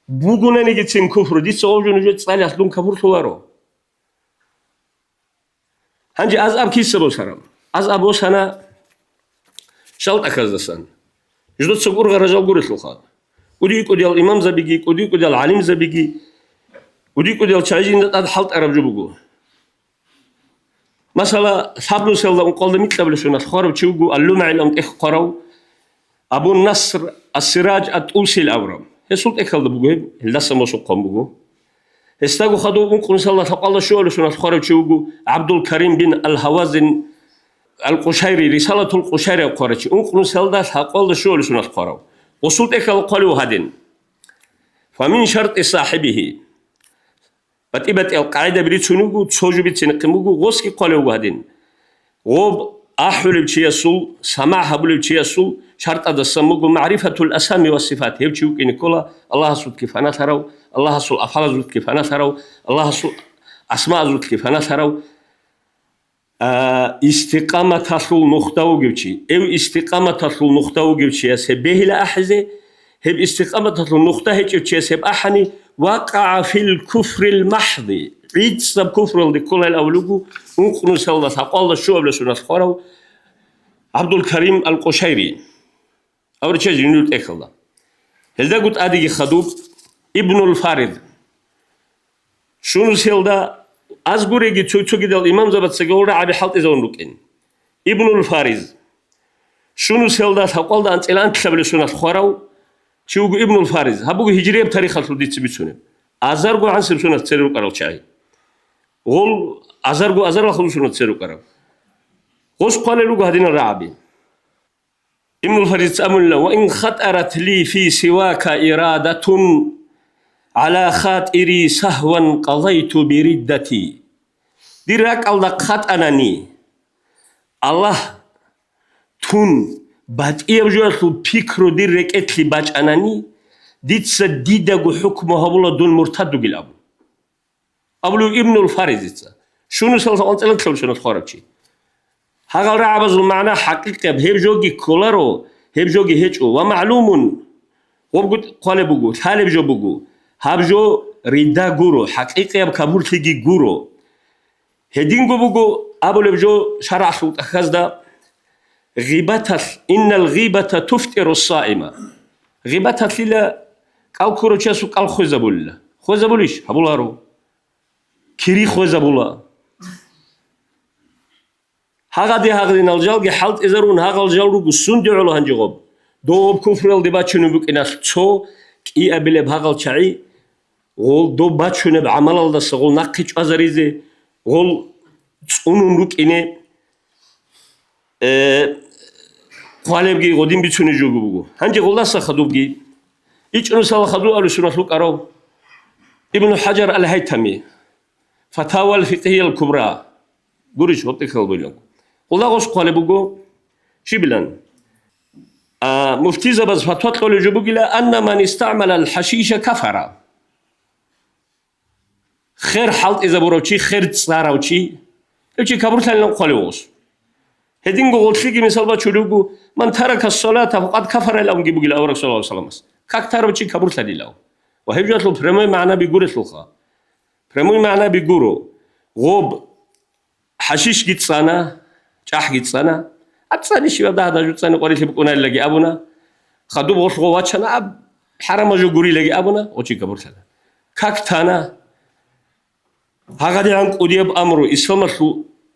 Бугонаниги цин куфру, дица гъов жо нужее цӀалиялъ дун капурлъуларо. Гьанже азаб киса босараб? Азаб босана шал тӀахьаздасан. Жидоцаго ургъарал жал гурелъулха. КӀуди-кӀудиял имамзабиги, кӀуди-кӀудиял гӀалимзабиги, кӀуди-кӀудиял чагӀи жинда тӀад хӀалтӀараб жо буго. Масала, лъабнусиялда ункъоялда микьабилеб соналъ хъварав чи вуго, Аллумагьил ам тӀехь хъварав, Абу Наср ас-Сираж ат-ТӀусил абураб. Гьесул тӀехьалда буго гьеб, гьелдасан босун хъван буго. Гьесдаго хадуб ункънусиялда лъабкъоялда щуабилеб соналъ хъварав чи вуго ГӀабдул Карим бин ал-Гьавазин ал-Къушайри, Рисалатул Къушайри аб хъварав чи, ункънусиялда лъабкъоялда щуабилеб соналъ хъварав. Гъосул тӀехьалда хъвалев гьадин. Фамин шарти сахибихи. БатӀи-батӀиял къагӀидаби рицун вуго, цо жо бицинехъин буго, гъосги хъвалев вуго гьадин. Гъоб ахӀулев чиясул, самагӀ гьабулев чиясул шартӀадасан буго магӀрифатул асами ва сифат, гьев чи вукӀине ккола Аллагьасулъги паналъарав, Аллагьасул афгӀалазулъги паналъарав, Аллагьасул асмаазулъги паналъарав. А, истикъаматалъул нухда вугев чи. Эв истикъаматалъул нухда вугев чияс гьеб бегьила ахӀизе, гьеб истикъаматалъул нухда гьечӀев чияс гьеб ахӀани, вакъагӀа фил куфрил махӀди, гӀицӀаб куфралде кколайил авлугу, ункънусалда лъабкъоялда щуабилеб соналъ хъварав ГӀабдул Карим ал-Къушайри. Аврича жинул тӀехьалда. Гьелдаго тӀадеги хадуб Ибнул Фарид. Щунусиялда аз гуреги цо-цогидал имамзабацаги гъол рагӀаби хӀалтӀизавун рукӀин. Ибнул Фариз. Щунусиялда лъабкъоялда анцӀила анлъабилеб соналъ хъварав чи вуго Ибнул Фариз. Гьаб буго гьижрияб тарихалъул дица бицунеб. Азарго гӀансиб соналъ цере рукӀарал чагӀи. Гъол азарго азаралъул соналъ цере рукӀараб. Гъос хъвалел руго гьадинал рагӀаби. Ибнул Фарид абуна: «Ва ин хатӀарат ли фи сивака ирадатун гӀала хатири сагьван къадайту бириддати». Дир ракӀалда хатӀанани, Аллагь тун батӀияб жоялъул пикру дир рекӀелъе бачӀанани, дица дидаго хӀукму гьабула дун муртад вугилан абун. Абулев Ибнул Фаризица, Шунусалда анцӀила анлъабилеб соналъ хъварав чи. Гьагъал рагӀабазул магӀна хӀакъикъияб гьеб жоги кколаро, гьеб жоги гьечӀо. Ва магӀлумун, гъобго хъвалеб буго, лъалеб жо буго, гьаб жо рида гуро, хӀакъикъияб капурлъиги гуро. Гьединго буго абулеб жо шаргӀалъул тӀахьазда, гъибаталъ, «Иннал гъибата туфтӀиру ссаима». Гъибаталъила кӀал ккурав чиясул кӀал хвезабулила. Хвезабулищ? Гьабуларо. Кири хвезабула. Гьагъаде гьагъадинал жалги хӀалтӀизарун, гьагъал жал руго сунде гӀоло гьанже гъоб. Дов гъоб куфруялде бачунеб букӀиналъ цо кӀиабилеб гьагъал чагӀи, гъол доб бачунеб гӀамалалдаса гъол нахъе чӀвазаризе, гъол цӀунун рукӀине, э, хъвалебги гъодин бицунеб жо буго. Гьанже гъолдаса хадубги, ичӀнусала хадуб абулеб соналъ рукӀарав Ибну ХӀажар ал-ХӀайтами, Фатавал Фикъгьиял Кубра, гурищ, гьоркье кколеб бугилан. Гъолда гъос хъвалеб буго, щибилан? А, муфтизабаз фатва кьолеб жо бугила: «Анна ман истагӀмалал хӀашиша кафара». хер хӀалтӀизабурав чи, хер цӀарав чи, гьев чи капурлъанилан хъвалев гъос. Гьединго гъолъиги мисал бачулев вуго, «Ман тарака салата факъад кафара», илан бугила авараг саллаллагьу гӀалайгьи вассаламас. Как тарав чи капурлъанилав. Ва гьеб жоялъул прямой магӀнаби гурелъулха. Прямой магӀнаби гуро. Гъоб хӀашишги цӀана, чӀахӀги цӀана. Аб цӀани щибаб дагьаб жо цӀани къварилъи букӀунарилаги абуна. Хадуб гъолъго вачана, аб хӀарамаб жо гурилаги абуна, гъо чи капурлъана. Как тана, гьагъадигӀан кӀудияб амру, исламалъул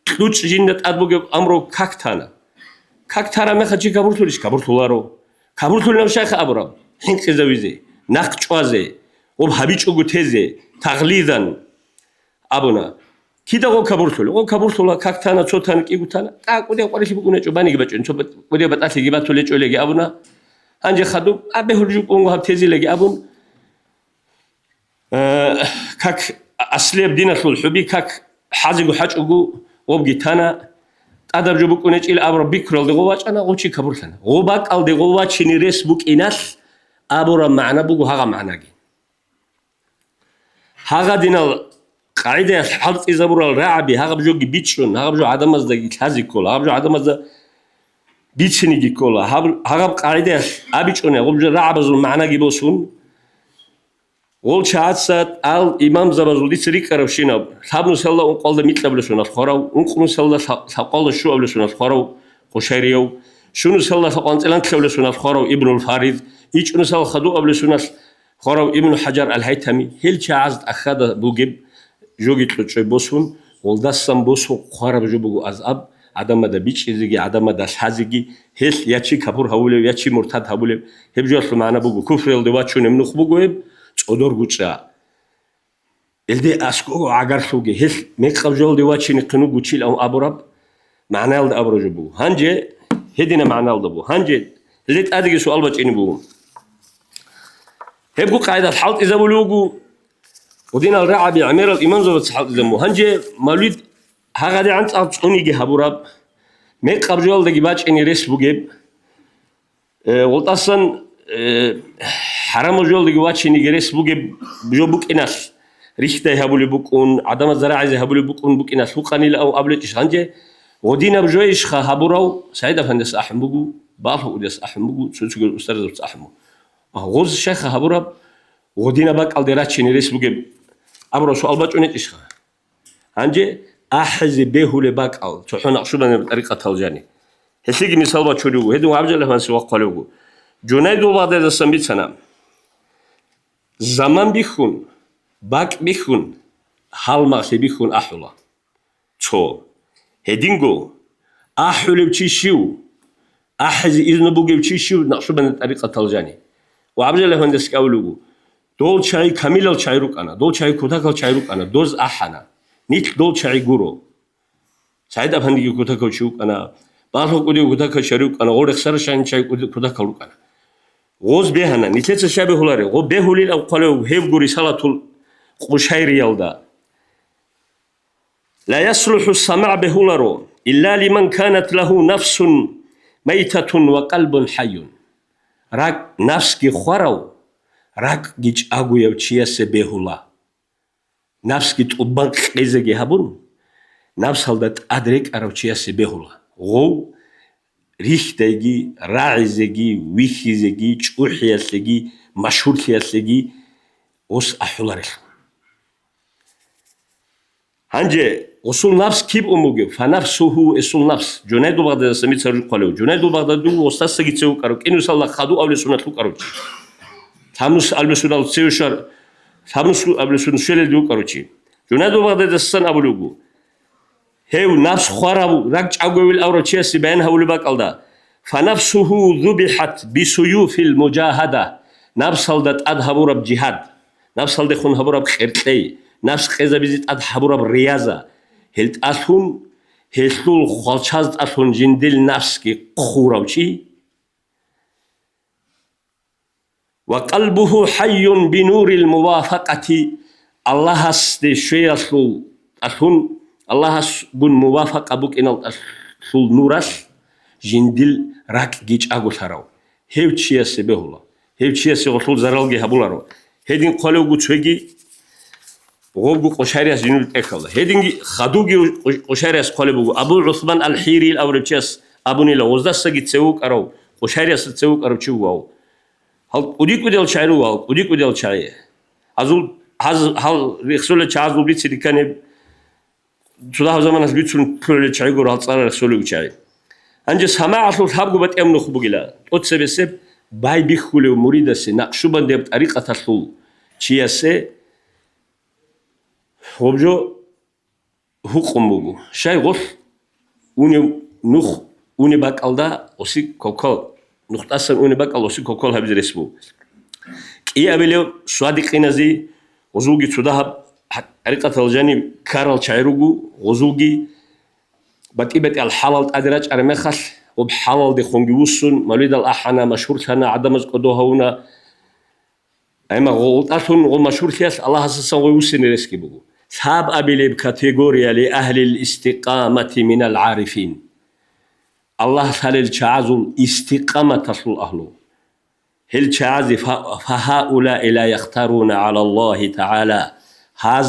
кьучӀ жинда тӀад бугеб амру как тана. Как тара мехалъ чи капурлъулищ? Капурлъуларо. Капурлъулинав щайха абураб? ХӀинкъизавизе, нахъ чӀвазе, гъоб гьабичӀого тезе, тагълизан. Абуна, кида гъо кабурлъула? Гъо кабурлъула, как тана, цо тана, кӀиго тана, тӀа кӀудияб къварилъи букӀунечӀо, баниги бачӀун, цо кӀудияб батӀалъиги батулечӀолаги абуна. Гьанже хадуб, а, бегьулеб жо букӀун гьаб тезилаги абун, э, как аслияб диналъул хӀуби, как хӀазиго хӀачӀого, гъобги тана, тӀадаб жо букӀунечӀила абураб бикралде гъо вачӀана, гъо чи кабурлъана. Гъо бакӀалде гъо вачине рес букӀиналъ абураб магӀна буго гьагъа магӀнаги. Гьагъадинал къагӀидаялъ хӀалтӀизабурал рагӀаби гьагъаб жоги бичӀчӀун, гьагъаб жо гӀадамаздаги лъази ккола, гьагъаб жо гӀадамазда бициниги ккола. Гьаб-, гьагъаб къагӀидаялъ абичӀони гъаб жо рагӀабазул магӀнаги босун, гъол чагӀаца ал имамзабазул дица рикӀкӀарабщинаб, лъабнусалда ункъалда микьабулесунал хварав, ункънусалда лъа-, лъабкъалда щуабулесунал хварав Къушайрияв, щунусалда лъабкъанцӀилан лъабулесунал хварав Ибнул Фарид, ичӀнусал хадуабулесунал хварав Ибну ХӀажар ал-ХӀайтами, гьел чагӀаз тӀахьада бугеб жоги кьучӀой босун, гъолдасан босун хъвараб жо буго азаб, гӀадамада бичӀчӀизеги, гӀадамада лъазеги, гьелъ я чи капур гьавулев, я чи муртад гьавулев, гьеб жоялъул магӀна буго, куфруялде вачунеб нух буго гьеб, цӀодорго чӀа. Илде аскӀого гӀагарлъуги, гьелъ мекъаб жоялде вачине хъинугучил абураб магӀнаялда абураб жо буго. Гьанже гьедина магӀнаялда буго. Гьанже гьелде тӀадеги суал бачӀине буго. Гьебго къагӀидалъ хӀалтӀизабулев вуго, гъудинал рагӀаби гӀемерал имамзабаца хӀалтӀизабун буго. Гьанже мавлид гьагъадигӀан цӀакъ цӀуниги гьабураб, мекъаб жоялдаги бачӀине рес бугеб, э, гъултӀасан, э, хӀарамаб жоялдаги вачиниги рес бугеб жо букӀиналъ, рихьдай гьабулеб букӀун, гӀадамазда рагӀизе гьабулеб букӀун букӀиналъ букъанила абулечӀищ гьанже, гъудинаб жойищха гьабурав СагӀид-афандияс ахӀун буго, балъукъудияс ахӀун буго, цо-цоги устарзабаца ахӀун буго. Гъоз щайха гьабураб, гъудинаб бакӀалде рачине рес бугеб абураб суал бачӀунечӀищха? Гьанже ахӀизе бегьулеб бакӀал, цохӀо накъшубаниб тӀарикъатал жани. Гьелъиги мисал бачулев вуго, гьедин ва гӀабдуллагьманси вахъалев вуго. Жунайдул Багъдадисан бицана. Заман бихьун, бакӀ бихьун, гьалмагълъи бихьун ахӀула. Цо. Гьединго, ахӀулев чи щив? АхӀизе изну бугев чи щив накъшубаниб тӀарикъатал жани? Ва гӀабдуллагьмандас кӀавулев вуго. Дол чагӀи камилал чагӀи рукӀана, дол чагӀи кутакал чагӀи рукӀана, доз ахӀана. Нилъ дол чагӀи гуро. СагӀид-афандиги кутакав чи вукӀана, балъукъудив кутакав чи вукӀана, гъо рехсарашагьин чагӀи кутакал рукӀана. Гъоз бегьана, нилъеца щай бегьулареб? Гъо бегьулин аб хъвалев гьебго рисалатул Къушайриялда. Ла яслухӀу самагӀ бегьуларо, илла лиман канат лагьу нафсун майтатун ва къалбун хӀайюн. РакӀ, нафсги хварав, ракӀги чӀагояв чиясе бегьула. Нафсги тӀубан кьезеги гьабун, нафсалда тӀад рекӀарав чиясе бегьула. Гъов рихьдайги, рагӀизеги, вихьизеги, чӀухӀиялъеги, машгьурлъиялъеги гъос ахӀуларелъул. Гьанже гъусул нафс киб ун бугеб? Фанафсуху эсул нафс. Жунайдул Багъдадиса мицар рухъалев. Жунайдул Багъдади вуго гъостасаги цевукъарав, кӀинусалда хадуавле суналъ вукъарав чи. Лъабнус абулесунал цеве щвар, лъабнус абулесун щвелелде вукӀарав чи. Жунайдул Багъдадисан абулев вуго. Гьев нафс хварав, ракӀ чӀагоявил аврав чиясе баян гьавулеб бакӀалда, «Фанафсуху зубихӀат бисуюфил мужагьада», нафсалда тӀад гьабураб жигьад, нафсалдехун гьабураб къеркьей, нафс къезабизе тӀад гьабураб рияза, гьел тӀалъун, гьелъул хвалчаз тӀалъун жиндил нафсги хъурав чи, «Ва къалбуху хӀайюн бинурил мувафакъати», Аллагьасде щвеялъул тӀалъун, Аллагьасгун мувафакъа букӀинал тӀалъул нуралъ жиндил ракӀги чӀаголъарав. Гьев чиясе бегьула. Гьев чиясе гъолъул заралги гьабуларо. Гьедин хъвалевго цоги Гъобго къушарияс жинул тӀехьалда. Гьединги хадуги къуш-, къушарияс хъвалеб буго. Абу ГӀусман ал-ХӀирил абурев чияс абунила, гъоздасаги цевукӀарав, къушариясда цевукӀарав чи вугав. Гьал кӀуди-кӀудиял чагӀи руго, гьал кӀуди-кӀудиял чагӀи. Гьазул, гьаз-, гьал рехсолел чагӀазул бицине ккани, цо дагьаб заманалъ бицун лъугӀулел чагӀи гуро гьал цӀарал рехсолел чагӀи. Гьанже самагӀалъул лъабго батӀияб нух бугила, тӀоцебесеб байбихьулев муридасе, накъшубандияб тӀарикъаталъул чиясе гъоб жо гьукъун буго. Щай гъолъ унев нух унеб бакӀалда оси кокал, нухдасан унеб бакӀал оси кокал гьабизе рес буго. КӀиабилев свадикъиназе гъозулги цо дагьаб тӀарикъатал жаниб ккарал чагӀи руго, гъозулги батӀи-батӀиял хӀалал тӀаде рачӀараб мехалъ, гъоб хӀалалдехунги вуссун, мавлидал ахӀана, машгьурлъана, гӀадамаз кӀодо гьавуна. Амма гъолтӀалъун гъо машгьурлъиялъ Аллагьасдасан гъой вуссине ресги буго. Лъабабилеб категория ли агьлил истикъамати минал гӀарифин. Аллагь лъалел чагӀазул истикъаматалъул агьлу. Гьел чагӀазе фа-, фагьаулаи ла яхтаруна гӀала Аллагьи тагӀала. Гьаз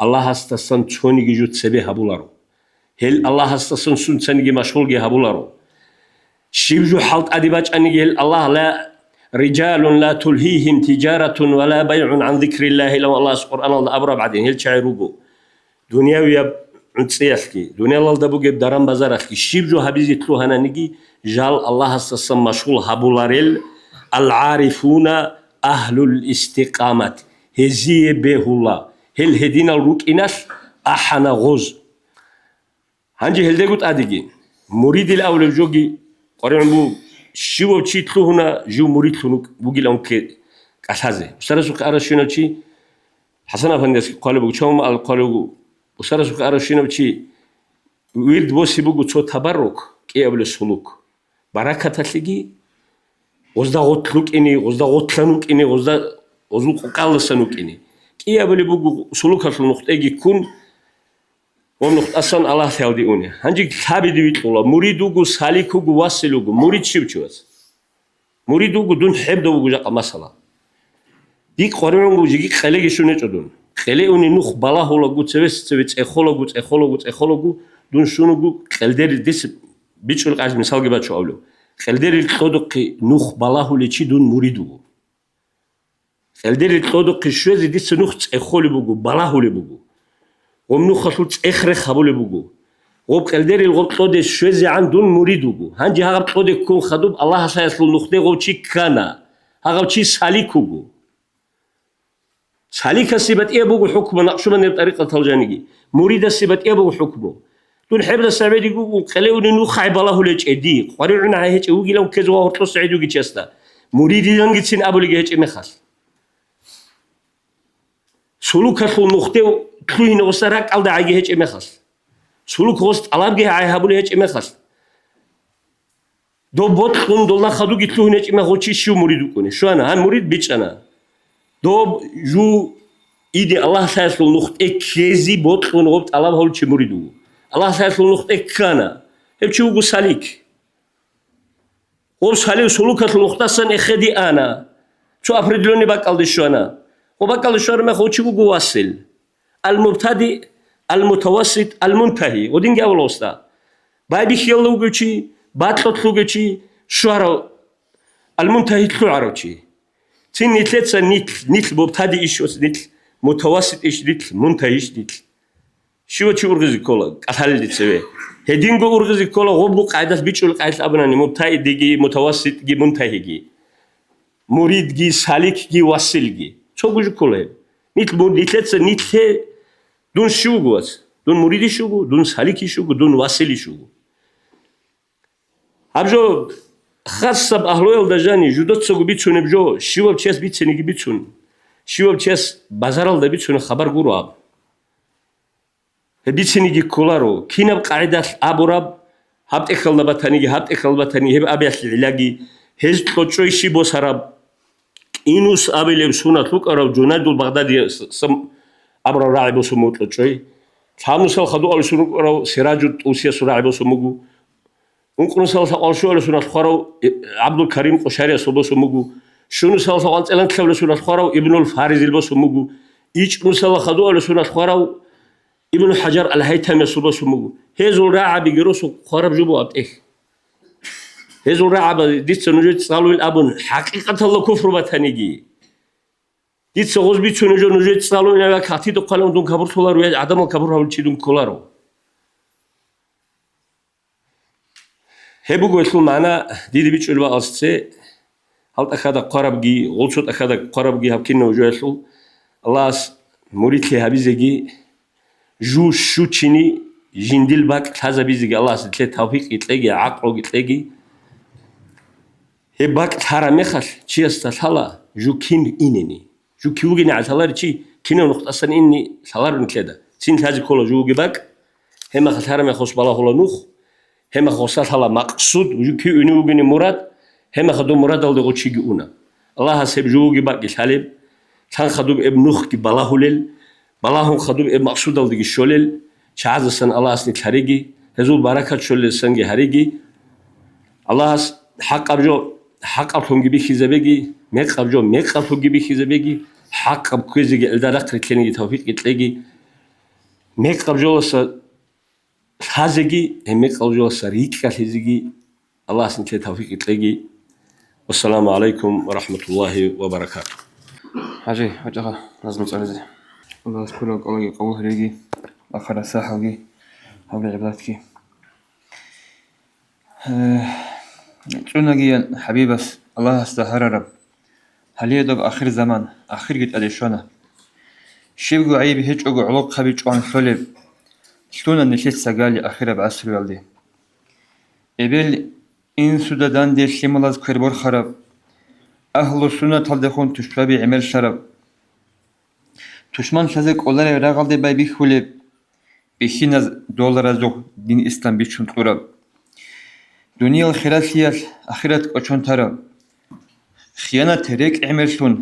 Аллагьасдасан цониги жо цебе гьабуларо. Гьел Аллагьасдасан сунцаниги машгьулги гьабуларо. Щиб жо хӀалтӀаде бачӀаниги гьел Аллагь ла, рижалун ла тулгьигьим тижаратун ва ла байгӀун гӀан зикриллагьи, илан Аллагьас Къуръаналда абураб гӀадин, гьел чагӀи руго. Дуниявияб гӀунцӀиялъги, дуниялалда бугеб даран-базаралъги, щиб жо гьабизе лъугьананиги, жал Аллагьасдасан машгьул гьабуларел ал-гӀарифуна агьлул истикъамат, гьезие бегьула, гьел гьединал рукӀиналъ ахӀана гъоз. Гьанже гьелдего тӀадеги, муридил авлеб жоги къваригӀун буго, щивав чи лъугьуна, жив муридлъун вук-, вугилан вукке кӀалъазе. Устарасухъе аращинав чи, ХӀасан афандиясги хъвалеб буго, чамал хъвалеб буго, устарасухъе аращинав чи вирд боси буго цо табаррук, кӀиабилеб сулук. Баракаталъеги, гъозда гъотлъ рукӀине, гъозда гъотлъан вукӀине, гъозда, гъозул къукъалдасан вукӀине. КӀиабилеб буго сулукалъул нухтеги ккун, ва нухтасан Аллагьлъиялде уне. Гьанже лъабиде витӀула, мурид вуго, салик вуго, васил вуго. Мурид щив чи вац? Мурид вуго, дун хӀебда вуго жакъа масала. Дихъ къваригӀун вуго, жеги къелеги щун гьечӀо дун. Къеле уни нух балагьулаго, цевес-цеве цӀехолаго, цӀехолаго, цӀехолаго, дун щун вуго къелдери дис бичӀчӀулеб къайс мисалги бачу авлев. Къелдерил кьодухъе нух балагьулев чи дун мурид вуго. Къелдерил кьодухъе щвезе дица нух цӀехолеб буго, балагьулеб буго. Гъоб нухалъул цӀех-рех гьабулеб буго. Гъоб къелдерил гъоб кьоде щвезегӀан дун мурид вуго. Гьанже гьагъаб кьоде ккун хадуб Аллагьасаялъул нухде гъов чи ккана. Гьагъав чи салик вуго. Саликасе батӀияб буго хӀукму накъшубандияб тӀарикъатал жаниги. Муридасе батӀияб буго хӀукму. Дун хӀебдаса гӀебедигу къелеуни нухай балагьулечӀеди, къваригӀуна гьечӀев вугилан ккезе ва гьоркьоса гӀедуги чесда. Муридилангицин абулеги гьечӀеб мехалъ. Сулукалъул нухдев лъугьине гъоса ракӀалда гӀайги гьечӀеб мехалъ. Сулук гъос тӀалабги гӀай гьабулей гьечӀеб мехалъ. Доб бокьун долда хадуги лъугьинечӀеб мехалъ чи щив мурид вукӀуни? Щвана, гьан мурид бичӀчӀана. Доб жу иде Аллагьлъаялъул нухтӀе ккезе бокьун гъоб тӀалаб гьавулев чи мурид вуго. Аллагьлъаялъул нухтӀе ккана. Гьев чи вуго салик. Гъоб салил сулукалъул нухдасан эхеде ана. Цо определённый бакӀалде щвана. Гъоб бакӀалде щвараб мехалъ гъов чи вуго васил. Ал-мубтади, ал-мутавассит, ал-мунтагьи. Гъодинги авал гъосда. Байбихьиялда вугев чи, бакьулъ вугев чи, щварав, ал-мунтагьи лъугӀарав чи. Цин нилъеца нилъ, нилъ мубтади иш, нилъ мутавассит иш, нилъ мунтагьи иш, нилъ. Щивав чи ургъизе ккола, кӀалъалелде цеве. Гьединго ургъизе ккола гъобго къайдалъ бичӀчӀулеб къайдалъ абунани, мубтадиги, мутавасситги, мунтагьиги. Муридги, саликги, василги. Цого жо ккола гьеб. Нилъ мур-, нилъеца нилъе дун щив вуго вац? Дун муридищ вуго, дун саликищ вуго, дун василищ вуго. Гьаб жо хасаб агьлуялда жани, жудоцаго бицунеб жо, щивав чияс бицинеги бицун. Щивав чияс базаралда бицунеб хабар гуро гьаб. Гьеб бицинеги кколаро, кинаб къагӀидалъ абураб, гьаб тӀехьалда батаниги, гьаб тӀехьалда батаниги, гьеб абиялъ гӀиллаги, гьез кьочӀой щиб босараб, Инус абилеб сунат рукӀарав Жунайдул Багъдади с-, сам-, абурав рагӀи босун буго кьочӀой. Лъабнусал хадув абилеб сунат рукӀарав Сираджу ТӀусиясул рагӀи босун буго. Ункънусал лъабкъалъулъ абилеб сунат хъварав, э, ГӀабдул Карим Къушариясул босун буго. Щунусал лъабкъанцӀ лъабабилеб сунат хъварав Ибнул Фаризил босун буго. ИчӀ Мусала хадуалев сунат хварав Ибн ХӀажар ал-ХӀайтамиясул босун буго. Гьезул рагӀабиги росу хвараб жо буго аб тӀехь. Гьезул рагӀаба дица нужеца цӀалуйин абун, хӀакъикъаталда куфру батаниги. Дица гъоз бицунеб жо нужеца цӀалуйин, ва катида хъвалев дун кабурлъуларо, я гӀадамал кабур гьавулев чи дун кколаро. Гьеб буго гьелъул магӀна, дида бичӀчӀулеб бакӀалъ цее, гьал тӀахьада хъварабги, гъолцо тӀахьада хъварабги гьаб кинаб жоялъул Аллагьас муридлъи гьабизеги, жу щучини жиндил бакӀ лъазабизеги Аллагьас нилъее тавфикъги кьеги, гӀакълуги кьеги. Гьеб бакӀ лъараб мехалъ чиясда лъала жу кин инени. Жу кив вугени гӀалалари чи, кинав нухдасан инни лъаларо нилъеда. Цин лъазе ккола жуги бакӀ, гьемахъ лъараб мехалъ балагьула нух, гьемахъ гъоса лъала макъсуд, жу кив ине вугени мурад, гьемахъ доб мурадалде гъочиги уна. Аллагьас гьеб жуги бакӀги лъалеб, лъан хадуб гьеб нухги балагьулел, балагьун хадуб гьеб макъсудалдеги щолел, чагӀаздасан Аллагьас нилъ гьариги, гьезул баракат щолелдасанги гьариги. Аллагьас хӀакъаб жо хӀакъаблъунги бихьизабеги, мекъаб жо мекъаблъунги бихьизабеги, хӀакъаб кквезеги гӀелда рахъ рилълъениги тавфикъги кьеги, мекъаб жоласа лъазеги, гьеб мекъаб жоласа рикӀкӀалъизеги Аллагьас нилъее тавфикъги кьеги. Вассаламу гӀалайкум ва рахӀматуллагьи ва баракатугь. ХӀажи, гьачӀаха назму цӀализе. Аллагьас ккурал кӀалаги къабул гьареги, ахара сахӀалги, гьабли гӀибадатги. Э, цӀунагиян ХӀабибас Аллагьасда гьарараб, гьалиядаб ахир заман, ахирги тӀаде щвана. Щибго гӀайиб гьечӀого гӀолохъаби чӀван лъолеб, лъуна нилъеца гали ахираб гӀасруялде. Эбел-инсуда данде лъималаз квер борхараб, агьлу суннаталдехун тушбаби гӀемерлъараб, тушманлъазе кӀолареб рагъалде байбихьулеб, бихьиназ долларазухъ дин ислам бичун кьураб, дуниял хиралъиялъ ахират кӀочон тараб, хиянат рекӀ гӀемерлъун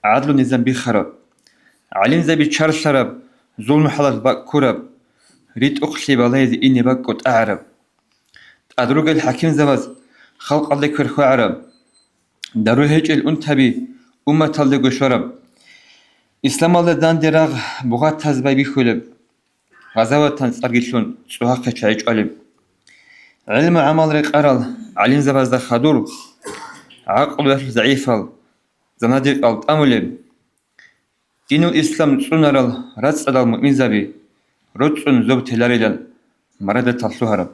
гӀадлу низам бихараб, гӀалимзаби чарлъараб, зулму-хӀалал бакӀ ккураб, ритӀухълъи балайзе ине бакӀго тӀагӀараб, тӀадругел хӀакимзабаз халкъалде квер хвагӀараб, дару гьечӀел унтаби умматалдего щвараб, исламалда данде рагъ бугъатаз байбихьулеб, гъазаватан цӀарги лъун цӀогьахъе чагӀи чӀвалеб, гӀелму-гӀамал рекъарал гӀалимзабазда хадур, гӀакълуялъул загӀипал, занадикъал тӀамулеб, динул ислам цӀунарал рацӀцӀадал муъминзаби, роцӀцӀун зоб теларилан марадатал лъугьараб.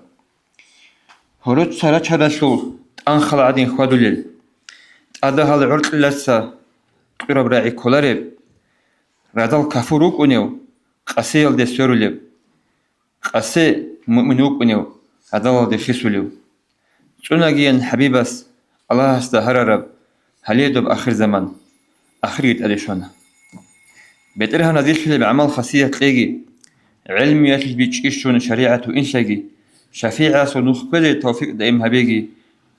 Гьороца рачаралъул тӀанхал гӀадин хьвадулел, тӀадагьал гӀоркьлъилаца кьураб рагӀи кколареб, радал кафур вукӀунев къасиялде сверулеб, къасе муъмин вукӀунев гӀадалалде хисулев. ЦӀунагиян ХӀабибас Аллагьасда гьарараб гьалиядаб ахирзаман, ахирги тӀаде щвана. БетӀергьан разилъулеб гӀамал-хасият кьеги, гӀелмуялъул бичӀчӀи щун шаригӀат вуинлъаги, шафигӀасул нух кквезе тавфикъ даим гьабеги,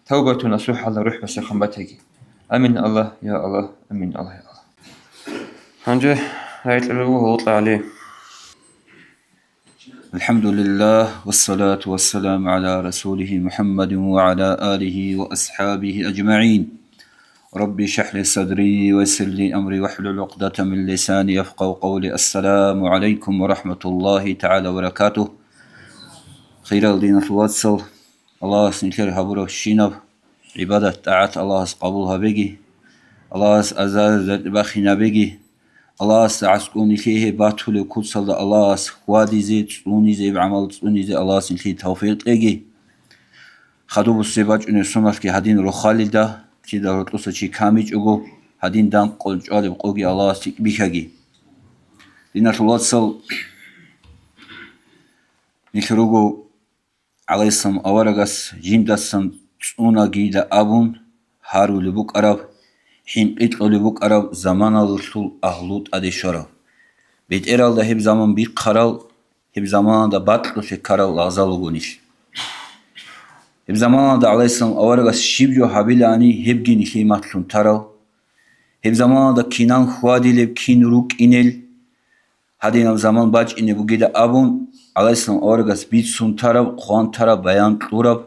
тавбату насухӀалда рухӀ басихъан батаги. Амин, Аллагь, я Аллагь, амин, Аллагь, я Аллагь. Гьанже рагӀи кьела вуго ГьалатӀа ГӀали. الحمد لله والصلاة والسلام على رسوله محمد وعلى آله وأصحابه أجمعين. رب اشرح لي صدري ويسر لي أمري واحلل عقدة من لساني يفقهوا قولي. السلام عليكم ورحمة الله تعالى وبركاته. Хирал диналъул вацал, Аллагьас нилъер гьабурабщинаб гӀибадат-тӀагӀат Аллагьас къабул гьабеги, Аллагьас азар-заркъи бахинабеги, Аллагьасда аскӀов нилъее гьеб батулеб куцалда Аллагьас хьвадизе, цӀунизе, гьеб гӀамал цӀунизе Аллагьас нилъее тавфикъ кьеги. Хадуб буссеб бачӀунеб соналъги гьадин рохалилда, кида гьоркьоса чи камичӀого, гьадин данкъо чӀвалеб къоги Аллагьас тӀибитӀун бихьаги. Диналъул вацал, нилъ руго гӀалайгьиссалам аварагас жиндасан цӀунагийилан абун гьарулеб букӀараб, хӀинкъи кьолеб букӀараб заманалъул агьлу тӀаде щварал. БетӀералда гьеб заман бихъарал, гьеб заманалда бакьулъе ккарал лагъзал руго нилъ. Гьеб заманалда гӀалайгьиссалам аварагас щиб жо гьабилани, гьебги нилъее малъун тарал. Гьеб заманалда кинан хьвадилеб, кин рукӀинел, гьадинаб заман бачӀине бугилан абун, гӀалайгьиссалам аварагас бицун тараб, хъван тараб, баян кьураб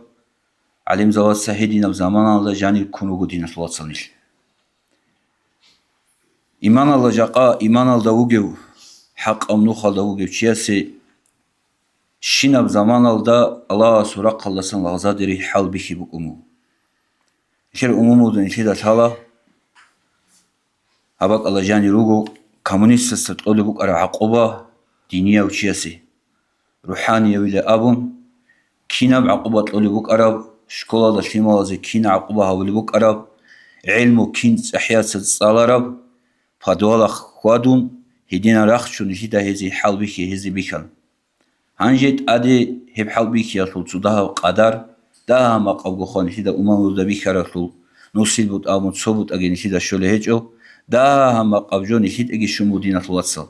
гӀалимзабаца гьединаб заманалда жанир ккун руго, диналъул вацал, нилъ. Иманалда жакъа иманалда вугев, хӀакъав нухалда вугев чиясе щинаб заманалда Аллагьасул рахъалдасан лагъзадери хӀалбихьи букӀун буго. Нилъер умумузда нилъеда лъала, гьаб бакӀалда жанир руго коммунистасда кьолеб букӀараб гӀакъуба динияв чиясе. РухӀаниявила абун, кинаб гӀакъуба кьолеб букӀараб, школалда лъималазе кин гӀакъуба гьабулеб букӀараб, гӀелму кин цӀахӀияца цӀалараб, подвалахъ хьвадун, гьединан рахчун нилъеда гьезие хӀалбихьи гьезие бихьана. Гьанже тӀаде гьеб хӀалбихьиялъул цо дагьаб къадар, дагьа-гьа макъабго хъван нилъеда умумузда бихьаралъул, нусил бутӀа абун цо бутӀаги нилъеда щолеб гьечӀо, дагьа-гьа макъаб жо нилъидеги щун буго, диналъул вацал.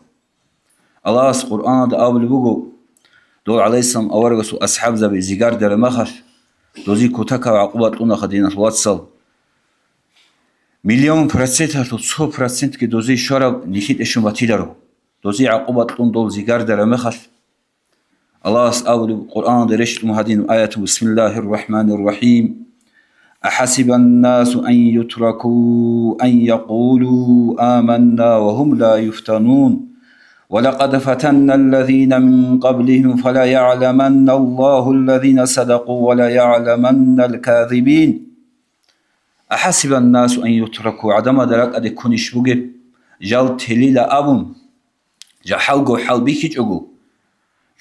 Аллагьас Къуръаналда абулеб буго, дол гӀалайгьиссалам аварагасул асхӀабзаби зигардараб мехалъ, дозе кутакаб гӀакъуба кьунаха, диналъул вацал. Миллион проценталъул цо процентги дозе щвараб нилъеда щун батиларо. Дозе гӀакъуба кьун дол зигардараб мехалъ, Аллагьас абулеб Къуръаналда рещтӀун гьадин аятун: بسم الله الرحمن الرحيم. أحسب الناس أن يتركوا أن يقولوا آمنا وهم لا يفتنون. ولقد فتنا الذين من قبلهم فليعلمن الله الذين صدقوا وليعلمن الكاذبين. أحسب الناس أن يتركوا, гӀадамазда ракӀалде ккунищ бугеб, жал телила абун, жахӀалго хӀалбихьичӀого,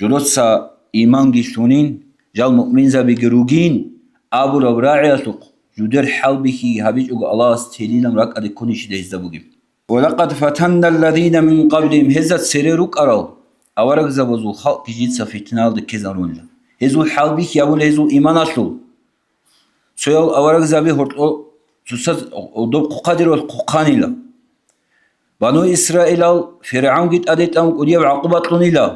жодоца иманги лъунин, жал муъминзабиги ругин абураб рагӀиялъухъ жудер хӀалбихьиги гьабичӀого Аллагьас телилан ракӀалде ккунищ гьезда бугеб. ولقد فتنا الذين من قبلهم, гьезда цере рукӀарал аварагзабазул халкъги жинца фитналде ккезарунила. Гьезул хӀалбихьи гьабуна гьезул иманалъул. Цоял аварагзаби гьоркьо цоцаз доб хъухъадирал хъухъанила. Бану Исраилал ФиргӀавнги тӀаде тӀамун кӀудияб гӀакъуба кьунила.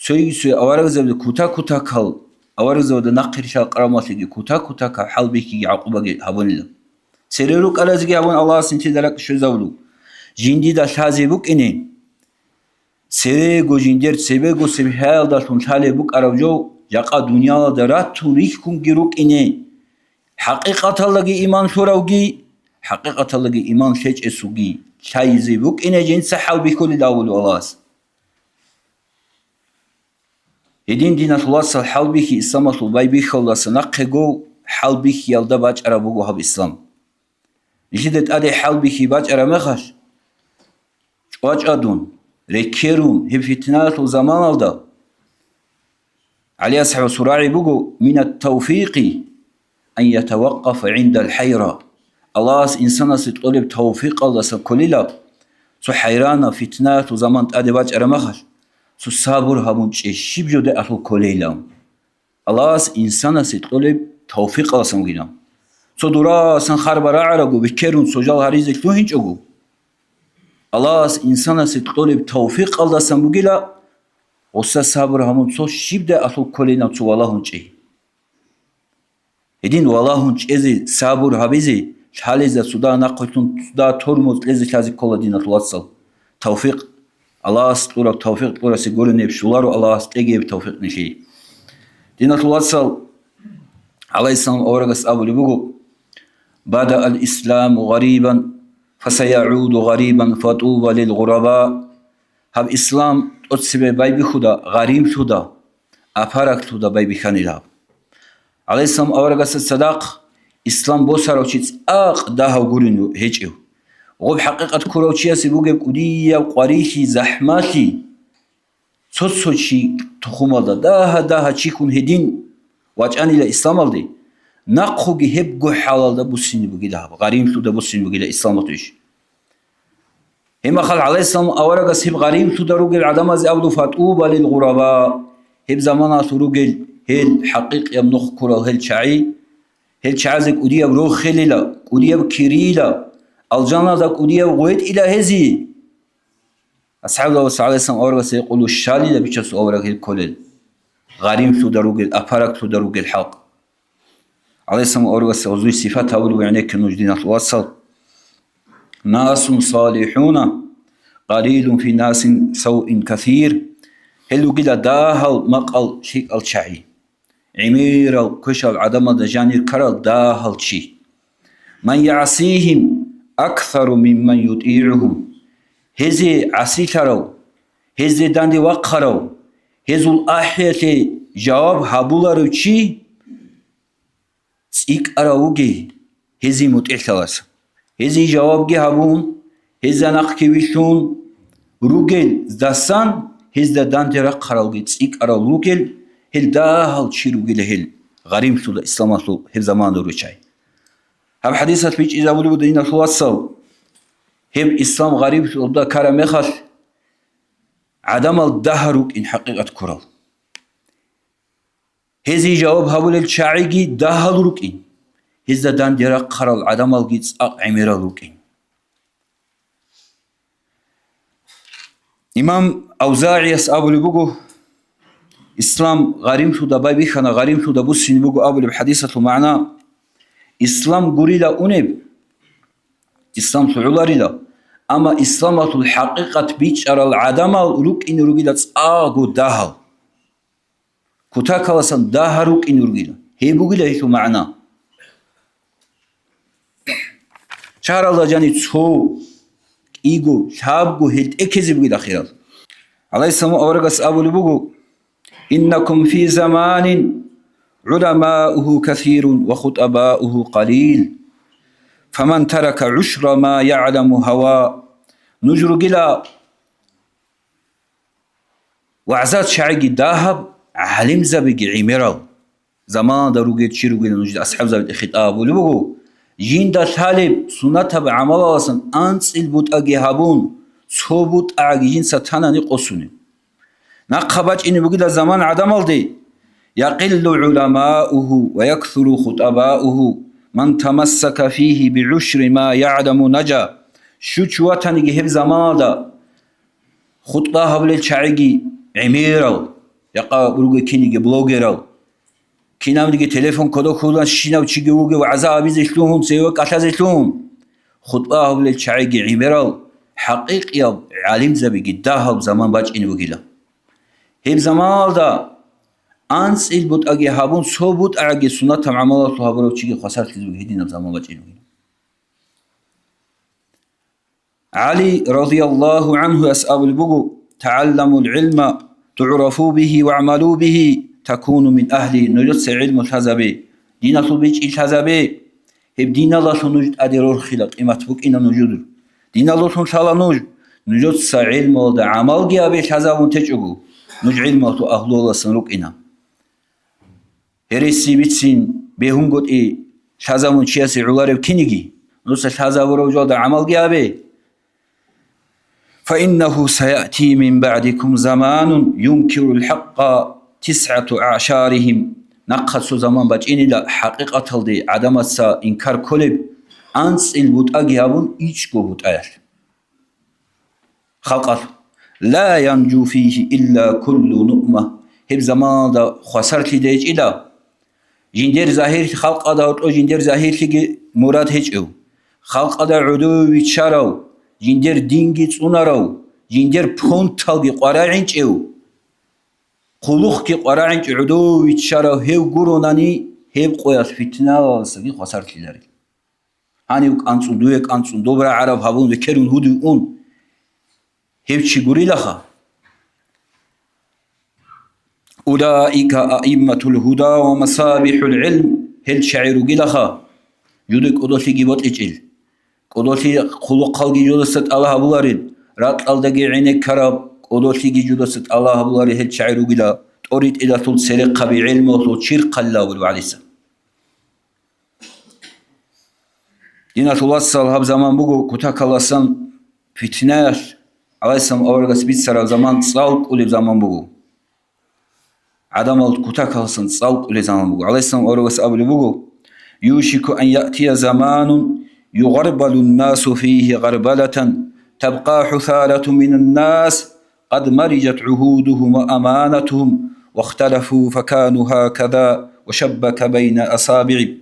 Цоги цоял аварагзабида кута-кутакал, аварагзабида нахъе рилъарал къарамалъиги кута-кутакал хӀалбихьиги гӀакъубаги гьабунила. Цере рукӀаразеги гьабун Аллагьас нилъеда ракӀ щвезабулеб. Жиндида лъазе букӀине, церего жиндер цебего цебехӀеялдалъун лъалеб букӀараб жо жакъа дуниялалда ратун рихьунги рукӀине, хӀакъикъаталдаги иман лъуравги, хӀакъикъаталдаги иман лъечӀесулги лъайзе букӀине жинца хӀалбихьулел абулев Аллагьас. Гьедин, диналъул вацал, хӀалбихьи исламалъул байбихьалдаса нахъего хӀалбихьиялда бачӀараб буго гьаб ислам. Нилъеда тӀаде хӀалбихьи бачӀараб мехалъ, чӀвачӀадун, рекерун гьеб фитнаялъул заманалда, ГӀали асхӀабасул рагӀи буго: من التوفيق أن يتوقف عند الحيرة. Аллагьас инсанасе кьолеб тавфикъалдаса кколила, цо хӀайранаб фитнаялъул заман тӀаде бачӀараб мехалъ, цо сабур гьабун чӀей щиб жо дагьалъул кколейилан. Аллагьас инсанасе кьолеб тавфикъалдасан бугилан. Цо дурасан харба рагӀарабго, бикерун цо жал гьаризе лъугьинчӀого, Аллагьас инсанасе кьолеб тавфикъалдасан бугила, гъоса сабур гьабун цо щиб дагьалъул кколейилан цо валагьун чӀей. Гьедин валагьун чӀезе, сабур гьабизе, лъалезда цо дагь нахъвилълъун цо дагь тормоз кьезе лъазе ккола, диналъул вацал. Тавфикъ, Аллагьас кьураб тавфикъ кьурасе гурони щоларо Аллагьас кьеги гьеб тавфикъ нилъее. Диналъул вацал, гӀалайгьиссалам аварагас абулеб буго: بدأ الإسلام غريبا فسيعود غريبا فطوبى للغرباء. Гьаб ислам тӀоцебе байбихьуда гъаримлъуда, апараглъуда байбихьанила. ГӀалайгьиссалам аварагасда цадахъ ислам босарав чи цӀакъ дагьав гурин гьечӀев. Гъоб хӀакъикъат ккурав чиясе бугеб кӀудияб къварилъи, захӀмалъи, цо-цо чи тухумалда дагьа-дагьа чихьун гьедин вачӀанила исламалде, нахъуги гьебго хӀалалда буссине бугила гьаб, гъаримлъуда буссине бугила исламалъул иш. Гьеб мехалъ гӀалайгьиссалам аварагас гьеб гъаримлъуда ругел гӀадамазе абулеб: فطوبى للغرباء. Гьеб заманалъур ругел гьел хӀакъикъияб нух ккурал гьел чагӀи, гьел чагӀазе кӀудияб рохелила, кӀудияб кирийила, алжаналда кӀудияб гъветӀила гьезие. АсхӀабзабас гӀалайгьиссалам аварагас гьекъолев щалила бичасул авараг гьел кколел, гъаримлъуда ругел, апараглъуда ругел халкъ. ГӀалайгьиссалам аварагас гьезул сипат гьабулеб гӀенекке нуж, диналъул вацал: ناس صالحون قليل في ناس سوء كثير. Гьел ругила дагьал макъал лъикӀал чагӀи, гӀемерал квешал гӀадамазда жанир ккарал дагьал чи. من يعصيهم أكثر ممن يطيعهم. Гьезие гӀасилъарав, гьезде данде вахъарав, гьезул ахӀиялъе жаваб гьабуларев чи цӀикӀкӀарав вугей гьезие мутӀигӀлъалас. Гьезие жавабги гьабун, гьезда нахъги вилълъун ругелдасан, гьезда данде рахъаралги цӀикӀкӀарал ругел, гьел дагьал чи ругила гьел гъаримлъула исламалъул гьеб заманалда руччай. Гьаб хӀадисалъ бичӀчӀизабулеб буго, диналъул вацал, гьеб ислам гъариблъуда ккараб мехалъ, гӀадамал дагьал рукӀин хӀакъикъат ккурал. Гьезие жаваб гьабулел чагӀиги дагьал рукӀин, гьезда данде рахъарал гӀадамалги цӀакъ гӀемерал рукӀин. Имам АвзагӀияс абулеб буго, ислам гъаримлъуда байбихьана, гъаримлъуда буссине буго абулеб хӀадисалъул магӀна, ислам гурила унеб, ислам лъугӀуларила, амма исламалъул хӀакъикъат бичӀчӀарал гӀадамал рукӀине ругила цӀакъго дагьал. Кутакаласан дагьал рукӀине ругила. Гьеб бугила гьелъул магӀна. Шагьаралда жани цо, кӀиго, лъабго гьел тӀекезе бугила хирал. ГӀалайгьиссаламу аварагас абулеб буго: «Иннакум фи заманин гӀуламауху касирун ва хутӀабауху къалил. Фаман тарака гӀушра ма ягӀламу гьава». Нуж ругила вагӀза чагӀиги дагьаб, гӀалимзабиги гӀемерал. Заманалда ругел чи ругилан нуж асхӀабзабида хитӀаб гьабулеб буго, жинда лъалеб сунатаб гӀамалаласан анцӀил бутӀаги гьабун, цо бутӀагӀаги жинца танани къосунеб. Нахъа бачӀине бугила заман гӀадамалде: «Якъиллу гӀуламауху ва яксуру хутӀабауху, ман тамассака фихи бигӀушри ма ягӀламу нажа». Щучу ватаниги гьеб заманалда хутӀба гьабулел чагӀиги гӀемерал, жакъа ругел киниги блогерал, кинабниги телефон кодоб хьулан щинав чиги вугев вагӀза гьабизе лъугьун, цеве кӀалъазе лъугьун. ХутӀба гьабулел чагӀиги гӀемерал, хӀакъикъияб гӀалимзабиги дагьаб заман бачӀине бугила. Гьеб заманалда анцӀил бутӀаги гьабун, цо бутӀагӀаги сунатаб гӀамалалъул гьабурав чиги хвасарлъизе бугеб гьединаб заман бачӀине бугила. ГӀали, радияллагьу гӀангьуяс, абулеб буго: «ТагӀалламул гӀилма, тугӀрафу бигьи вагӀмалу бигьи, такуну мин агьлигьи». Нужеца гӀилму лъазабе, диналъул бичӀчӀи лъазабе. Гьеб диналалъун нуж тӀаде рорхила, къимат букӀина нужеда. Диналалъун лъала нуж. Нужеца гӀилмуялда гӀамалги гьабе, лъазабун течӀого, нуж гӀилмуялъул агьлуялдасан рукӀина. Гьереси бицин, бегьунгутӀи лъазабун чиясе гӀоларев киниги, нужеца лъазабураб жоялда гӀамалги гьабе. «Фаиннагьу саяти мин баъдикум заманун юнкирул хӀакъа тисгӀату агӀшаригьим». Нахъа цо заман бачӀинила, хӀакъикъаталде гӀадамаца инкар кколеб, анцӀил бутӀаги гьабун, ичӀго бутӀаялъ. Халкъалъ: «Ла янжу фигьи илла куллу нуъма». Гьеб заманалда хвасарлъи гьечӀила. Жиндер загьир, халкъалда гьоркьо жиндер загьирлъиги мурад гьечӀев, халкъалда гӀодове виччарав, жиндер динги цӀунарав, жиндер понталги къварагӀинчӀев, хъулухъги къварагӀинчӀев гӀодове виччарав гьев гуронани, гьеб къоялъ питналалдасаги хвасарлъиларел. Гьанив кӀанцӀун, дуе кӀанцӀун, доб рагӀараб гьабун, векерун гьудив ун. Гьев чи гурилаха. «Улаика аимматул гьуда ва масабихӀул гӀилм», гьел чагӀи ругилаха, жуде кӀодолъиги бокьичӀел. КӀодолъи хъулухъалги жодаса тӀала гьабуларел, ракьалдаги гӀенеккараб, кӀодолъиги жодаса тӀала гьабуларел гьел чагӀи ругила, тӀоритӀилалъул церехъаби гӀелмуялъул чирхъалила абулеб гӀадиса. Диналъул вацал, гьаб заман буго кутакаласан питнаялъ, гӀалайгьиссалам аварагас бицараб заман, цӀалкӀулеб заман буго. ГӀадамал кутакаласан цӀалкӀулеб заман буго. ГӀалайгьиссалам аварагас абулеб буго: «Юшику ан яътия заманун югъарбалун насу фигьи гъарбалатан, табкъа хӀусалату минан нас, къад марижат гӀугьудугьум ва аманатугьум, вахталафу факану гьаказа, ва шаббака байна асабигӀи».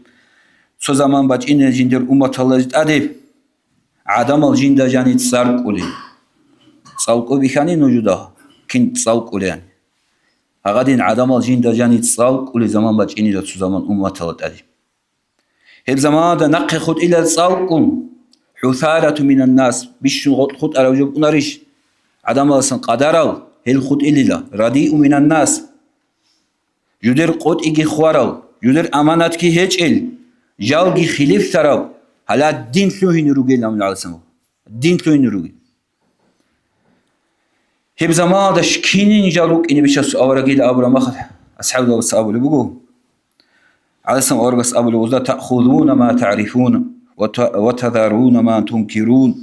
Цо заман бачӀинила жиндир умматалда тӀаде гӀадамал жинда жани цӀалкӀулел. ЦӀалкӀу бихьани нужеда, кин цӀалкӀулел. Гьагадин гӀадамал жинда жани цӀалкӀулел заман бачӀинила цо заман умматалда тӀаде. Гьеб заманалда нахъе хутӀила цӀалкӀун, ХӀусарату минаннас, бищун гъоркь хутӀарав жо букӀунарищ? ГӀадамаласан къадарал гьел хутӀилила, радиу минаннас, жудер къотӀиги хварал, жудер аманатги гьечӀел, жалги хилифлъараб, гьала дин лъугьине ругел, амин гӀалайгьиссалам. Дин лъугьине ругел. Гьеб заманалда щ-, кинин жал рукӀине бищасу аварагил абураб махал асхӀабзабаца абулеб буго. ГӀалайгьиссалам аварагас абулеб буго: «Таъхузуна ма таърифуна, ва та-, ва тазаруна ма тункирун,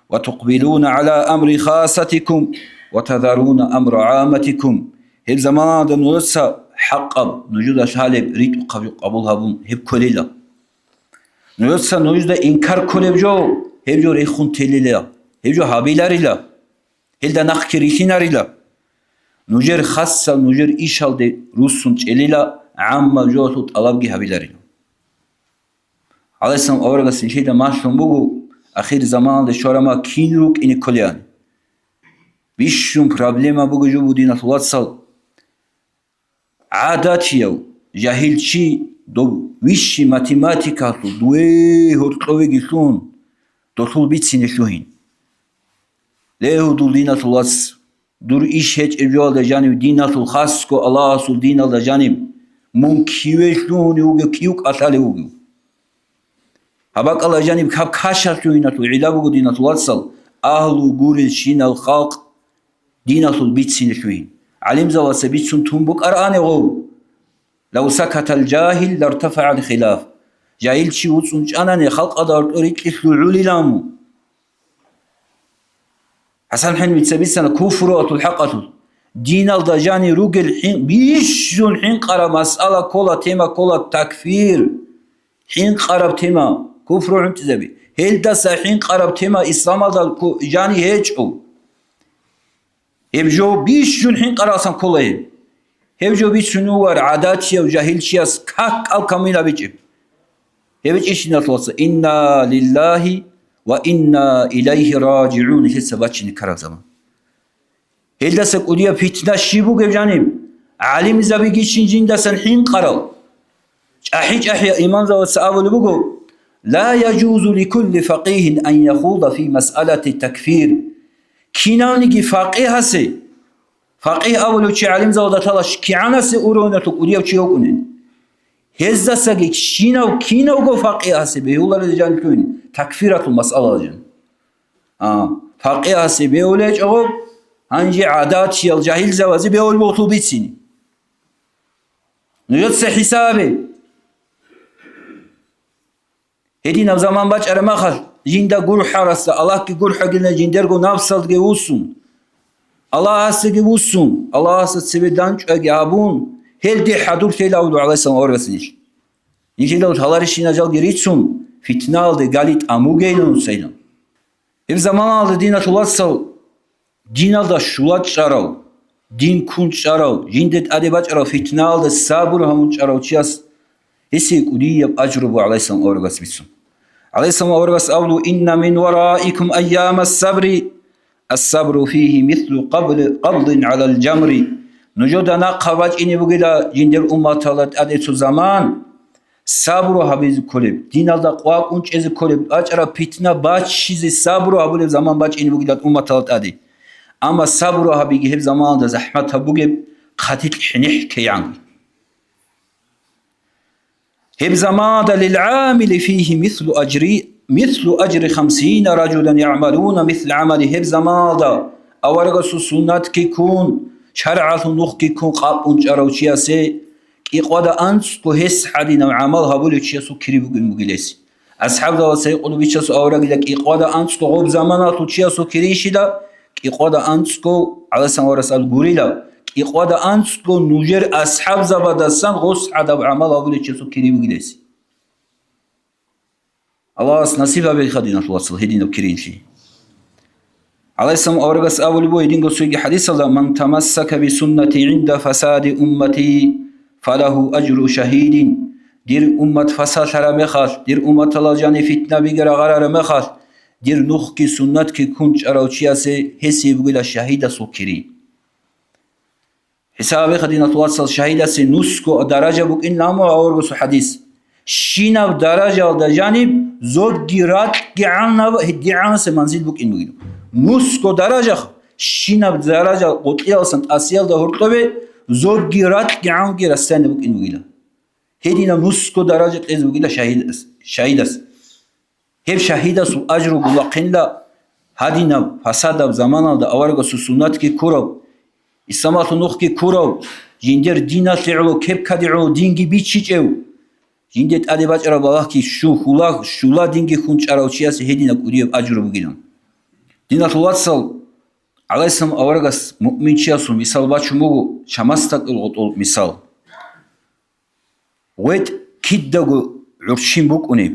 ва тукъбилуна гӀала амри хасатикум, ва тазаруна амра гӀаматикум». Гьеб заманалда нужеца хӀакъаб, нужеда лъалеб, ритӀухъаб жо къабул гьабун, гьеб кколила. Нужеца нужеда инкар кколеб жо, гьеб жо рехун телила, гьеб жо гьабиларила. Гьелда нахъги рилъинарила. Нужер хасал, нужер ишалде руссун чӀелила, гӀаммаб жоялъул тӀалабги гьабиларила. ГӀалайгьиссалам аварагас нилъеда малъун буго, ахир заманалде щварама кин рукӀине кколеани. Бищун проблема буго жо, диналъул вацал. ГӀадатияв, жагьил чи дов вищи математикалъул дуе гьоркьовеги лъун, долъул бицине лъугьин. Ле, гьудул диналъул вац, дур иш гьечӀеб жоялда жанив диналъул хасго Аллагьасул диналда жанив мун киве лъугьунев вугев, кив кӀалъалев вугев? Гьаб бакӀалда жаниб гьаб кашалъугьиналъул гӀилла буго, диналъул вацал, агьлу гурелщинал халкъ диналъул бицине лъугьин. ГӀалимзабаца бицун тун букӀараани гъов: «Лав сакатал жагьил лартафагӀал хилаф». Жагьил чи вуцӀцӀун чӀанани, халкъалда гьоркьор рикьи лъугӀулилан. ХӀасан хӀин вица бицана куфруатул хӀакъалъулъ. Диналда жанир ругел хӀин-, бищун хӀинкъараб масъала ккола, тема ккола такфир. ХӀинкъараб тема, куфру гӀунтӀизаби. Гьелдаса хӀинкъараб тема исламалда ку-, жани гьечӀо. Гьеб жо бищун хӀинкъаралсан ккола гьеб. Гьеб жо бицунев вугар гӀадатияв жагьилчияс как-кӀал камил гьабичӀеб. Гьеб гьечӀищ, диналъул вацал, «Инна лиллагьи ва инна илайгьи ражигӀун», гьеса бачине ккараб заман. Гьелдаса кӀудияб питна щиб бугеб жаниб? ГӀалимзабигищин жиндасан хӀинкъарал. ЧӀахӀи-чӀахӀиял имамзабаца абулеб буго: «Ла яжузу ликулли факъигьин ан яхуда фи масъалати такфир». Кинавниги факъигьасе, факъигь абулев чи гӀалимзабада лъала кигӀанасе уровеналъул кӀудияв чи вукӀунин. Гьездасаги щинав кинавго факъигьасе бегьуларел жанлъугьин такфиратул масъалала жан. А, факъигьасе бегьулечӀого, гьанже гӀадатиял жагьилзабазе бегьулеб бугелъул бицине. Нужеца хӀисабе. Гьединаб заман бачӀараб махалъ, жинда гурхӀарасда Аллагьги гурхӀагилан жиндерго напсалдги вуссун, Аллагьасдаги вуссун, Аллагьасда цебе данчӀваги гьабун, гьелде хӀадурлъейилан абулеб гӀалайгьиссалам аварагас нилъ. Нилъеда гьаларищина жалги рицун, фитналде гали тӀамугейилан нуцайилан. Гьеб заманалда, диналъул вацал, диналда щула чӀарав, дин ккун чӀарав, жинде тӀаде бачӀарав фитналда сабур гьавун чӀарав чияс гьесие кӀудияб ажру буго гӀалайгьиссалам аварагас бицун. ГӀалайгьиссалам аварагас абулеб: «Инна мин вараикум айяма сабри, ас-сабру фигьи мислу къабли-, къабдин гӀалал жамри». Нужеда нахъа бачӀине бугила жиндер умматалда тӀаде цо заман, сабру гьабизе кколеб, диналда къвакӀун чӀезе кколеб, бачӀараб питна баччизе сабру гьабулеб заман бачӀине бугилан умматалда тӀаде. Амма сабру гьабиги гьеб заманалда захӀмат гьаб бугеб, хъатикь хӀинихӀ ккейгӀан. Гьеб заманалда лил гӀамили фигьи мислу ажри, мислу ажри хамсина ражулан ягӀмалуна мисла гӀамали, гьеб заманалда аварагасул суннатги ккун, шаргӀалъул нухги ккун къапун чӀарав чиясе кӀикъвада анцӀго гьес гьадинав гӀамал гьабулев чиясул кири бугин бугилес. АсхӀабзабаца гьикъулеб бичасул аварагила кӀикъвада анцӀго гъоб заманалъул чиясул кирийищила, кӀикъвада анцӀго гӀалайгьиссалам аварагас абулеб гурила, кӀикъвада анцӀго нужер асхӀабзабадасан гъос гӀадаб гӀамал гьабулев чиясул кири бугилес. Аллагьас насиб гьабеха, диналъул вацал, гьединаб киринлъи. ГӀалайгьиссалам аварагас абулеб буго гьединго цоги хӀадисалда: «Ман тамассака би суннати гӀинда фасади уммати, фалагьу ажру шагьидин». Дир уммат фасалъараб мехалъ, дир умматалал жани фитнаби рагъарараб мехалъ, дир нухги суннатги ккун чӀарав чиясе гьесие бугила шагьидасул кири. ХӀисабе, диналъул вацал, шагьидасе нусго даража букӀин ламу аварагасул хӀадис. щинаб даражалда жаниб зодги ракьги гӀанаб гьедигӀанасеб манзил букӀин бугин. Нусго даража, щинаб даража къотӀиялдасан тӀасиялда гьоркьобе зодги ракьги гӀанги расстояние букӀин бугила. Гьединаб нусго даража кьезе бугила шагьидас, шагьидас. Гьеб шагьидасул ажруги бахъинила гьадинаб фасадаб заманалда аварагасул суннатги ккурав, исламалъул нухги ккурав, жиндир диналъе гӀоло кеп-каде гӀоло динги бичичӀев, жинде тӀаде бачӀараб балагьги щу-, хьула, щула динги хьун чӀарав чиясе гьединаб кӀудияб ажру бугилан. Диналъул вацал, гӀалайгьиссалам аварагас муъминчиясул мисал бачун буго, чамасдакил гъотӀол мисал. ГъветӀ кидаго гӀурччин букӀунеб,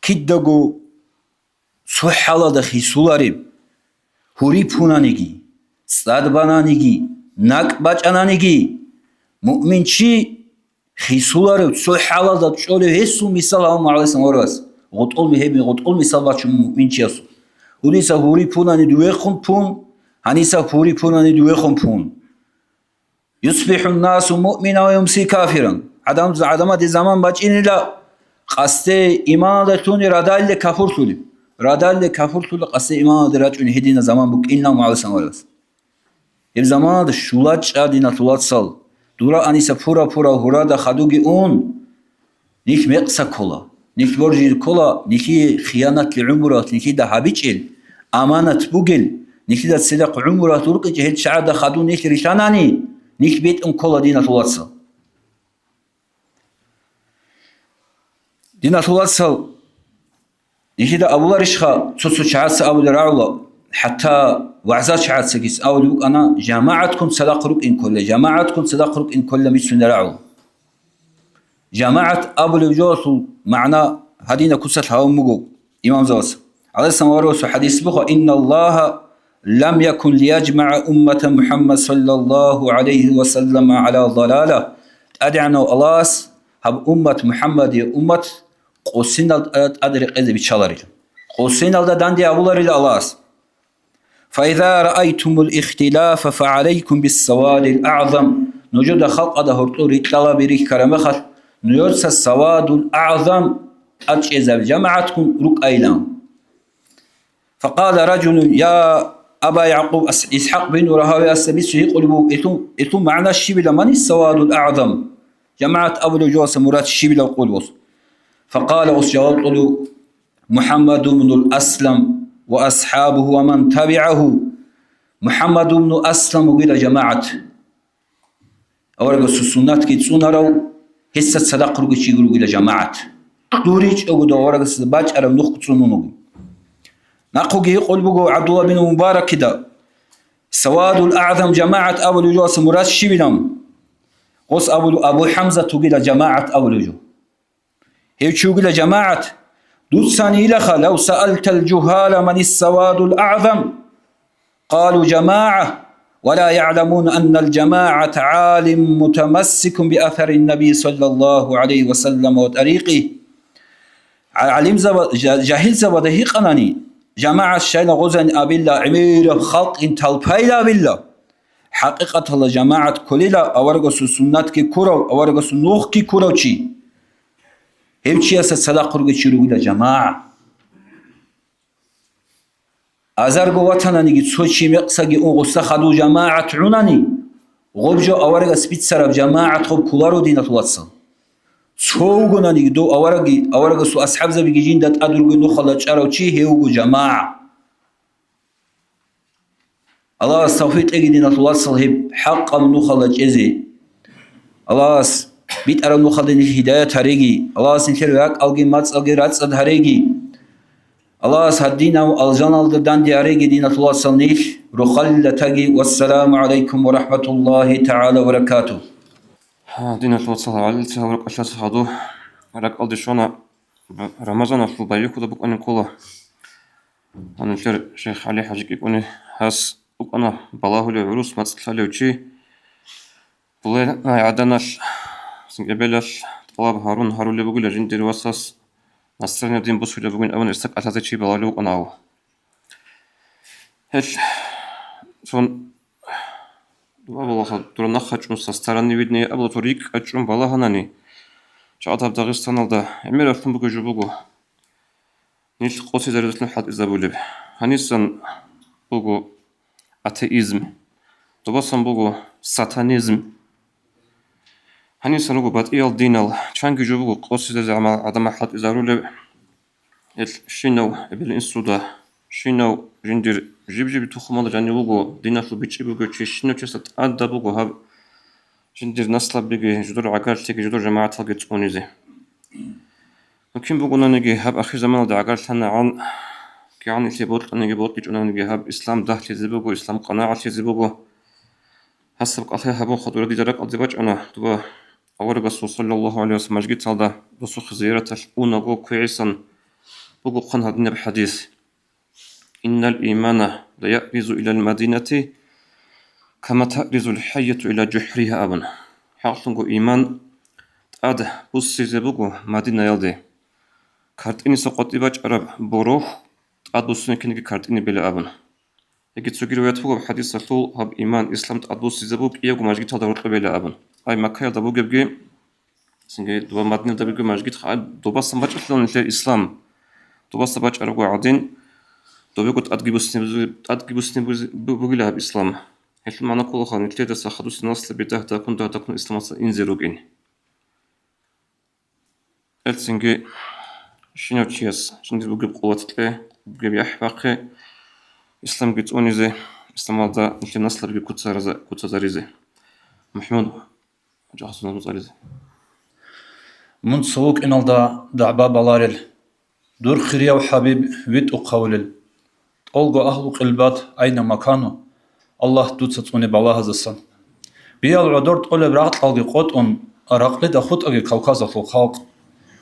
кидаго цо хӀалалда хисулареб, гьури пунаниги, цӀад бананиги, накӀ бачӀананиги, муъминчи хисуларев цо хӀалалда чӀолев гьесул мисал гьабун, гӀалайгьиссалам аварагас, гъотӀол, гьеб гъотӀол мисал бачун муъминчиясул. Гьудиса гьури пунани дуехун пун, гьаниса гьури пунани дуехун пун. «Юсбихун-насу муъминан ва юмси кафиран». ГӀадам-, гӀадамаде заман бачӀинила, къасде иманалда лъуни, радалде кафурлъули. Радалде кафурлъули, къасде иманалде рачӀуни гьедина заман букӀинилан, гӀалайгьиссалам аварагас. Гьеб заманалда щула чӀа, диналъул вацал, дура гьаниса пура-пура гьурада хадуги ун, нилъ мекъса ккола, нилъ боржи ккола, нилъее хиянатли гӀумруялъ нилъида гьабичӀел, аманат бугел, нилъида цадахъ гӀумруялъ уркӀичӀел гьел чагӀазда хадув нилъ рилъанани, нилъ бетӀун ккола, диналъул вацал. Диналъул вацал, нилъида абуларищха, цо-цо чагӀаца абулеб рагӀула, хӀатта вагӀза чагӀацагис абулеб букӀана, жамагӀатккун цадахъ рукӀин кколила, жамагӀатккун цадахъ рукӀин кколила мицуне рагӀула. ЖамагӀат абулеб жоялъул магӀна гьадинаб куцалъ гьабун буго имамзабаз. ГӀалайгьиссалам аварагасул хӀадис буго: «Инналлагьа лам якун лияжмагӀа уммата МухӀаммад саллаллагьу гӀалайгьи ва саллама гӀала далала». ТӀадегӀанав Аллагьас гьаб уммат, МухӀаммадие уммат, къосиналда тӀад рекъезе биччаларила. Къосиналда данде гьабуларила Аллагьас. «Фаиза раайтумул ихтилафа фагӀалайкум биссавадил агӀзам». Нужеда халкъалда гьоркьор рикьалаби рихьараб мехалъ, нужеца савадул агӀзам тӀад чӀезаби, жамагӀатккун рукӀайилан. Факъала ражулун: «Я Аба ЯгӀкъуб», Ис-, ИсхӀакъ бин Рагьавиясда бицун гьикъулеб буго, гьелъул, гьелъул магӀна щибила, мани савадул агӀзам? ЖамагӀат абулев жоялъа мурад щибилан кколеб гъос? Факъала, гъос жаваб кьолев: «МухӀаммад ибнул Аслам ва асхӀабуху ва ман табигӀаху». МухӀаммад ибну Аслам вугила жамагӀат. Аварагасул суннатги цӀунарав, гьесда цадахъ ругев чи ругила жамагӀат. КьуричӀого дов аварагасда бачӀараб нух цӀунун вуго. Нахъеги гьикъулеб буго ГӀабдулла бин Мубаракида, савадул агӀзам жамагӀат абулев жоялъа мурад щибилан? Гъос абулев Абу ХӀамзат вугила жамагӀат абулев жо. Гьев чи вугила жамагӀат? Дуцани илаха: «Лав саалтал жугьала манис савадул агӀзам, къалу жамагӀа, ва ла ягӀламуна аннал жамагӀата гӀалимун мутамассикун би асарин Наби саллаллагьу гӀалайгьи ва саллам ва тарикъи». ГӀа-, гӀалимзаба-, жа-, жагьилзабада гьикъанани, жамагӀат щайилан гъозани абила, гӀемераб халкъин талпайилан абила. ХӀакъикъаталда жамагӀат кколила аварагасул суннатги ккурав, аварагасул нухги ккурав чи. Гьев чиясда цадахъ ругев чи ругила жамагӀа. Азарго ватананиги цо чи мекъсаги ун гъосда хадув жамагӀат гӀунани, гъоб жо аварагас бицараб жамагӀат гъоб кколаро, диналъул вацал. Цо вугонаниги дов авараги, аварагасул асхӀабзабиги жинда тӀад ругел нухалда чӀарав чи, гьев вуго жамагӀа. Аллагьас тавфикъ кьеги, диналъул вацал, гьеб хӀакъаб нухалда чӀезе. Аллагьас битӀараб нухалде нилъ гьидаят гьареги. Аллагьас нилъер ракӀалги мацӀалги рацӀцӀад гьареги. Аллагьас гьадинав алжаналда данде гьареги, диналъул вацал, нилъ. Рохалила таги. Вассаламу гӀалайкум ва рахӀматуллагьи тагӀала ва баракатугь. Диналъул вацал, гьалилца гьаб рукъалъаса хадув ракӀалде щвана, Рамазаналъул байбихьуда букӀанин ккола. Гьанилъер шейх ГӀали-хӀажи кӀикӀуни гьас вукӀана балагьулев, гӀурус мацӀ лъалев чи. Буле-, гӀаданалъ, цинкӀабилалъ тӀалаб гьарун гьарулеб бугила жиндир васас, насранияв дин босулеб бугин абун гӀиса кӀалъазе чи балагьулев вукӀана гьав. Гьел цон дуа балагьа, дура нахъа чӀун, со стороны виднее абула, цо рикӀкӀа чӀун балагьанани, ЧӀадаб Дагъистаналда гӀемералъун бугеб жо буго нилъ къосизаризелъун хӀалтӀизабулеб. Гьанисан буго атеизм, добасан буго сатанизм. Гьанисан руго батӀиял динал, чанги жо буго къосизаризе гӀадамал хӀалтӀизарулеб. Ил щинав эбел-инсуда, щинав жиндир жиб-жиб тухумалда жанив вуго, диналъул бичӀчӀи бугев чи, щинав чиясда тӀадаб буго гьаб жиндир наслабиги, жидер гӀагарлъиги, жидер жамагӀаталги цӀунизе. Ну, кин бугонаниги, гьаб ахирзаманалда гӀагарлъанагӀан, кигӀан илъе бокьаниги бокьичӀонаниги, гьаб ислам дагьлъизе буго, ислам къанагӀалъизе буго. Гьасаб кӀалъай гьабун хадура дида ракӀалде бачӀана, дуба аварагасул саллаллагьу гӀалайгьи вассалам мажгиталда досухъе зияраталъ унаго квегӀисан бугохъан гьадинаб хӀадис: «Иннал имана ла яъризу илал мадинати, кама таъризул хӀайяту ила жухӀриха», – абун. ХӀакълъунго иман тӀад буссизе буго Мадинаялде, картӀиниса къватӀибе бачӀараб борохь тӀад буссине кинниги картӀине бела абун. Яги цоги риваят буго хӀадисалъул, гьаб иман, ислам тӀад буссизе буго кӀиябго мажгиталда гьоркьоб бела абун. Ай Маккаялда бугебги, цинги доба Мадинаялда бугеб мажгит, гьай добасан бачӀалъилан нилъер ислам. Добаса бачӀарабго гӀадин, добего тӀадги буссине бузи-, тӀадги буссине бузи-, бу-, бугила гьаб ислам. Гьелъул магӀна кколаха, нилъедаса хадусиналъа бетӀа гьадаккун, дагьдаккун исламалъа инзе рукӀин. Элцинги щинав чияс жиндир бугеб къуват кье, бугеб яхӀ бахъе, исламги цӀунизе, исламалда нилъер наслабги куцараза-, куцазаризе. МухӀмад, жагьсуназул цӀаризе. Мун цо вукӀиналда дагӀба баларел, дур хирияв хӀабиб витӀухъавулел. ТӀолго агьлу къилбат айна макану, Аллагь, дуца цӀуне балагьаздасан. Биял гӀодор тӀолеб рагъ-, ракьалги къотӀун, ракълида хутӀаги Кавказалъул халкъ.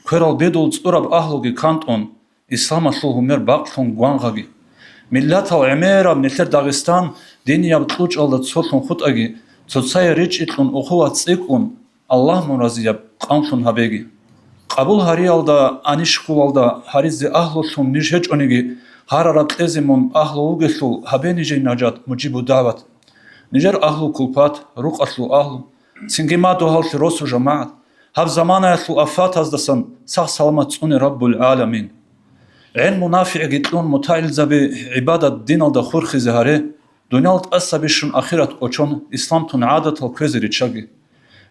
Кверал бедул цӀураб агьлуги кантӀун, исламалъул гьумер бакълъун гвангъаги. Миллатал гӀемераб нилъер Дагъистан динияб кьучӀалда цолъун хутӀаги, цоцае ричӀчӀи кьун ухъуват цӀикӀкӀун, Аллагь мун разияб къанлъун гьабеги. Къабул гьариялда, анищ хьулалда гьаризе агьлулъун ниж гьечӀониги, гьарараб кьезе мун агьлу вугелъул, гьабе нижей нажат, мужибу дагӀват. Нижер агьлу кулпат, рукъалъул агьлу, цинги мадугьаллъи росу жамагӀат, гьаб заманаялъул афатаздасан сах-саламат цӀуне Раббул гӀаламин. ГӀелму нафигӀги кьун мутагӀилзаби гӀибадат диналда хурхизе гьаре, дуниял тӀаса бищун ахират кӀочон, ислам тун гӀадатал кквезе риччаги.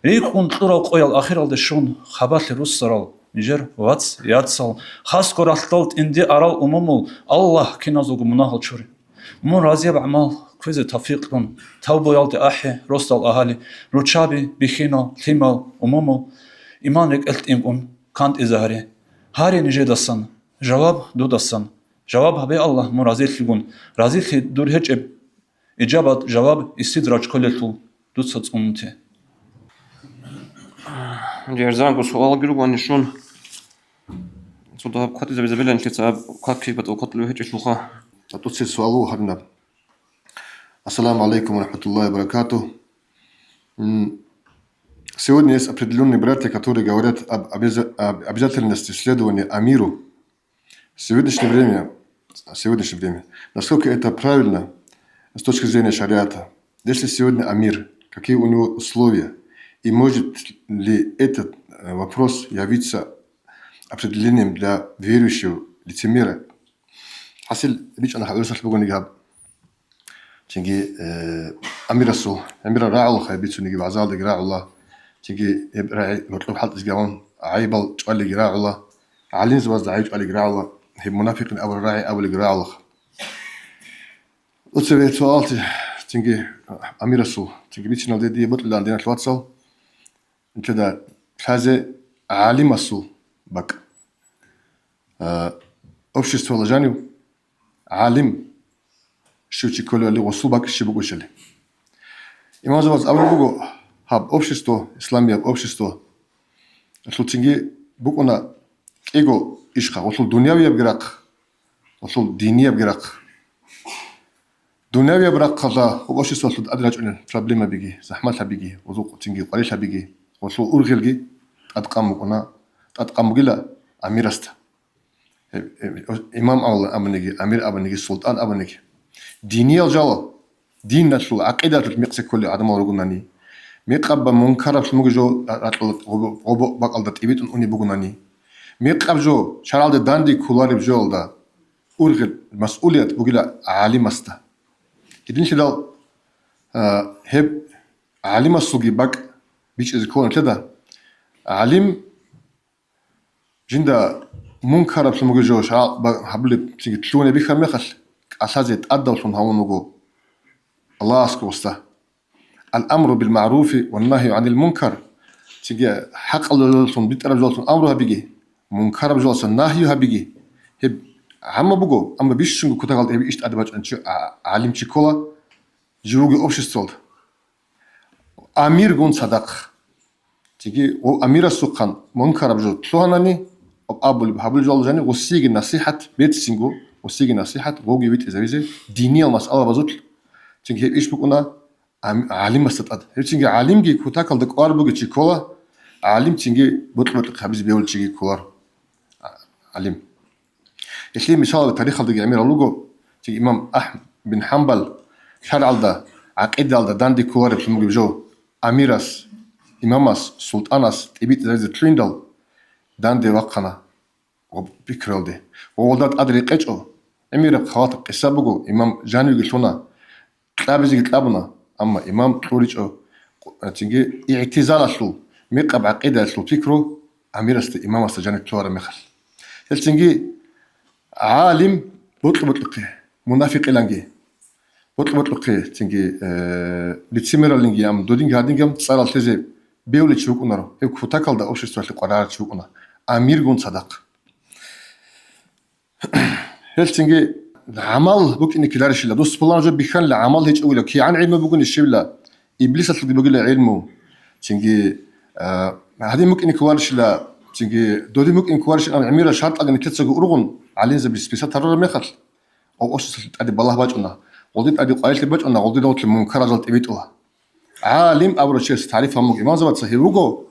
РикӀкӀун кьурал къоял ахиралде щун, хабалъи руссарал, нижер вац-яцал, хасго ралъдал тӀинде арал умумул, Аллагь, киназулго мунагьал чури. Мун разияб гӀамал кквезе тавфикъ кьун, тавбуялде ахӀе, росдал агьали, руччаби, бихьинал, лъимал, умумул, иман рекӀелъ тӀинкӀун, кантӀизе гьаре. Гьаре нижедасан, жаваб дудасан. Жаваб гьабе, Аллагь, мун разилъигун, разилъи дур гьечӀеб, Иджабат жаваб Истидраж кколелъул дуца цӀунунте. Гьанже гӀерзанго суалги ругони щун, цо дагьаб кватӀизабизабилан нилъеца гьаб какги батӀа кватӀулев гьечӀелъулха. ТӀатӀуцеб суал вуго гьаринаб. Ассаламу алейкум ва рахматуллахи ва баракатух. М, Сегодня есть определённые братья, которые говорят об обяза-, об обязательности следования амиру. Сегодняшнее время, сегодняшнее время, насколько это правильно с точки зрения шариата? Если сегодня амир, какие у него условия? И может ли этот, э, вопрос явиться определением для верующего лицемера? ХӀасил бичӀчӀана гьаб гӀурусалъ бугониги гьаб. Цинги, э, амирасул, амирал рагӀулаха гьеб бицуниги, вагӀзаялдаги рагӀула. Цинги гьеб рагӀи гьоркьоб хӀалтӀизги гьавун, гӀайибал чӀвалиги рагӀула, гӀалимзабазда гӀайиб чӀвалиги рагӀула, гьеб мунафикъин абурал рагӀи абулиги рагӀулаха. Оцебе цоалти цинги амирасул, цинги бициналде дие бокьилаан, диналъ вацал, нилъеда лъазе гӀалимасул бакӀ. А, обществоялда жанив гӀалим щив чи кколевали, гъосул бакӀ щиб букӀущали. Имамзабаз абулеб буго, гьаб общество, исламияб общество, гьелъул цинги букӀуна кӀиго ишха, гъолъул дунявиябги рахъ, гъолъул диниябги рахъ. Дунявияб рахъалда гьеб обществалъул тӀаде рачӀунел проблемабиги, захӀмалъабиги, гъозул цинги къварилъабиги, гъолъул ургъелги тӀадкъан букӀуна, тӀадкъан бугила амирасда. Гьеб, гьеб, имам абула абуниги, амир абуниги, султӀан абуниги. Диниял жал, диналъул, гӀакъидалъул мекъсе кколел гӀадамал ругонани, Мекъаб ба мункараблъун бугеб жо ракьалда гъоб-, гъоб бакӀалда тӀибитӀун унеб бугунани. Мекъаб жо шаргӀалда данде кколареб жоялда ургъел масъулият бугила гӀалимасда. Гьединлъидал, а, гьеб гӀалимасулги бакӀ бичӀчӀизе ккола нилъеда. ГӀалим жинда мункараблъун бугеб жо шагьа-, ба-, гьабулеб цинги лъугьине бихьараб мехалъ, кӀалъазе тӀадавлъун гьавун вуго Аллагьасги гъосда. Ал-амру бил-магӀруфи ва нагью гӀанил мункар, цинги хӀакъалъулъун битӀараб жоялъун амру гьабиги, мункараб жоялъа нагью гьабиги. Гьеб гӀамма буго, амма бищунго кутакалда гьеб иш тӀаде бачӀунев чи, а, гӀалимчи ккола живго обществалда. Амиргун цадахъ. Цинги гъов амирасухъан мункараб жо лъугьанани, аб-, абулеб гьабулеб жоялда жаниб гъосиеги насихӀат, берцинго гъосиеги насихӀат, гъовги витӀизавизе диниял масъалабазулъ. Цинги гьеб иш букӀуна ам-, гӀалимасда тӀад. Гьеб цинги гӀалимги кутакалда кӀвар бугев чи ккола, гӀалим цинги бокьа-бокьихъе гьабизе бегьулев чиги кколаро. А-, гӀалим. Гьелъие мисалалда тарихалдаги гӀемерал руго, цинги имам Ахмад бин ХӀамбал шаргӀалда, гӀакъидаялда данде кколареблъун бугеб жо, амирас, имамас, султӀанас тӀибитӀизаризе лъугьиндал, данде вахъана гъоб пикруялде. Гъолда тӀад рекъечӀо, гӀемераб хабар къиса буго, имам жанивги лъуна, кьабизеги кьабуна, амма имам кьуричӀо, цинги игӀтизалалъул, мекъаб гӀакъидаялъул пикру амирасда, имамасда жаниб лъугьараб мехалъ. Гьелцинги гӀалим бокьа-бокьихъе, мунафикъиланги, бокьа-бокьухъе, цинги, э, лицемералинги, ам додинги гьадинги ам цӀарал лъезе бегьулев чи вукӀунаро, гьев кутакалда обществалъе къваригӀарав чи вукӀуна, амиргун цадахъ. Гьелцинги гӀамал букӀине ккеларищила, дос пулан жо бихьанила, гӀамал гьечӀогила, кигӀан гӀилму бугони щибила, иблисалъулги бугила гӀилму, цинги, а, гьадин букӀине кколарищила, цинги додин букӀине кколарищила, гӀемерал шартӀалги нилъецаго ургъун, гӀалимзаби списать гьарураб мехалъ, гъов обществалъул тӀаде балагь бачӀуна, гъолдин тӀаде къварилъи бачӀуна, гъолдин гъорлъе мункаразал тӀибитӀула. ГӀалим абурав чияс тариф гьабун буго имамзабаца, гьев вуго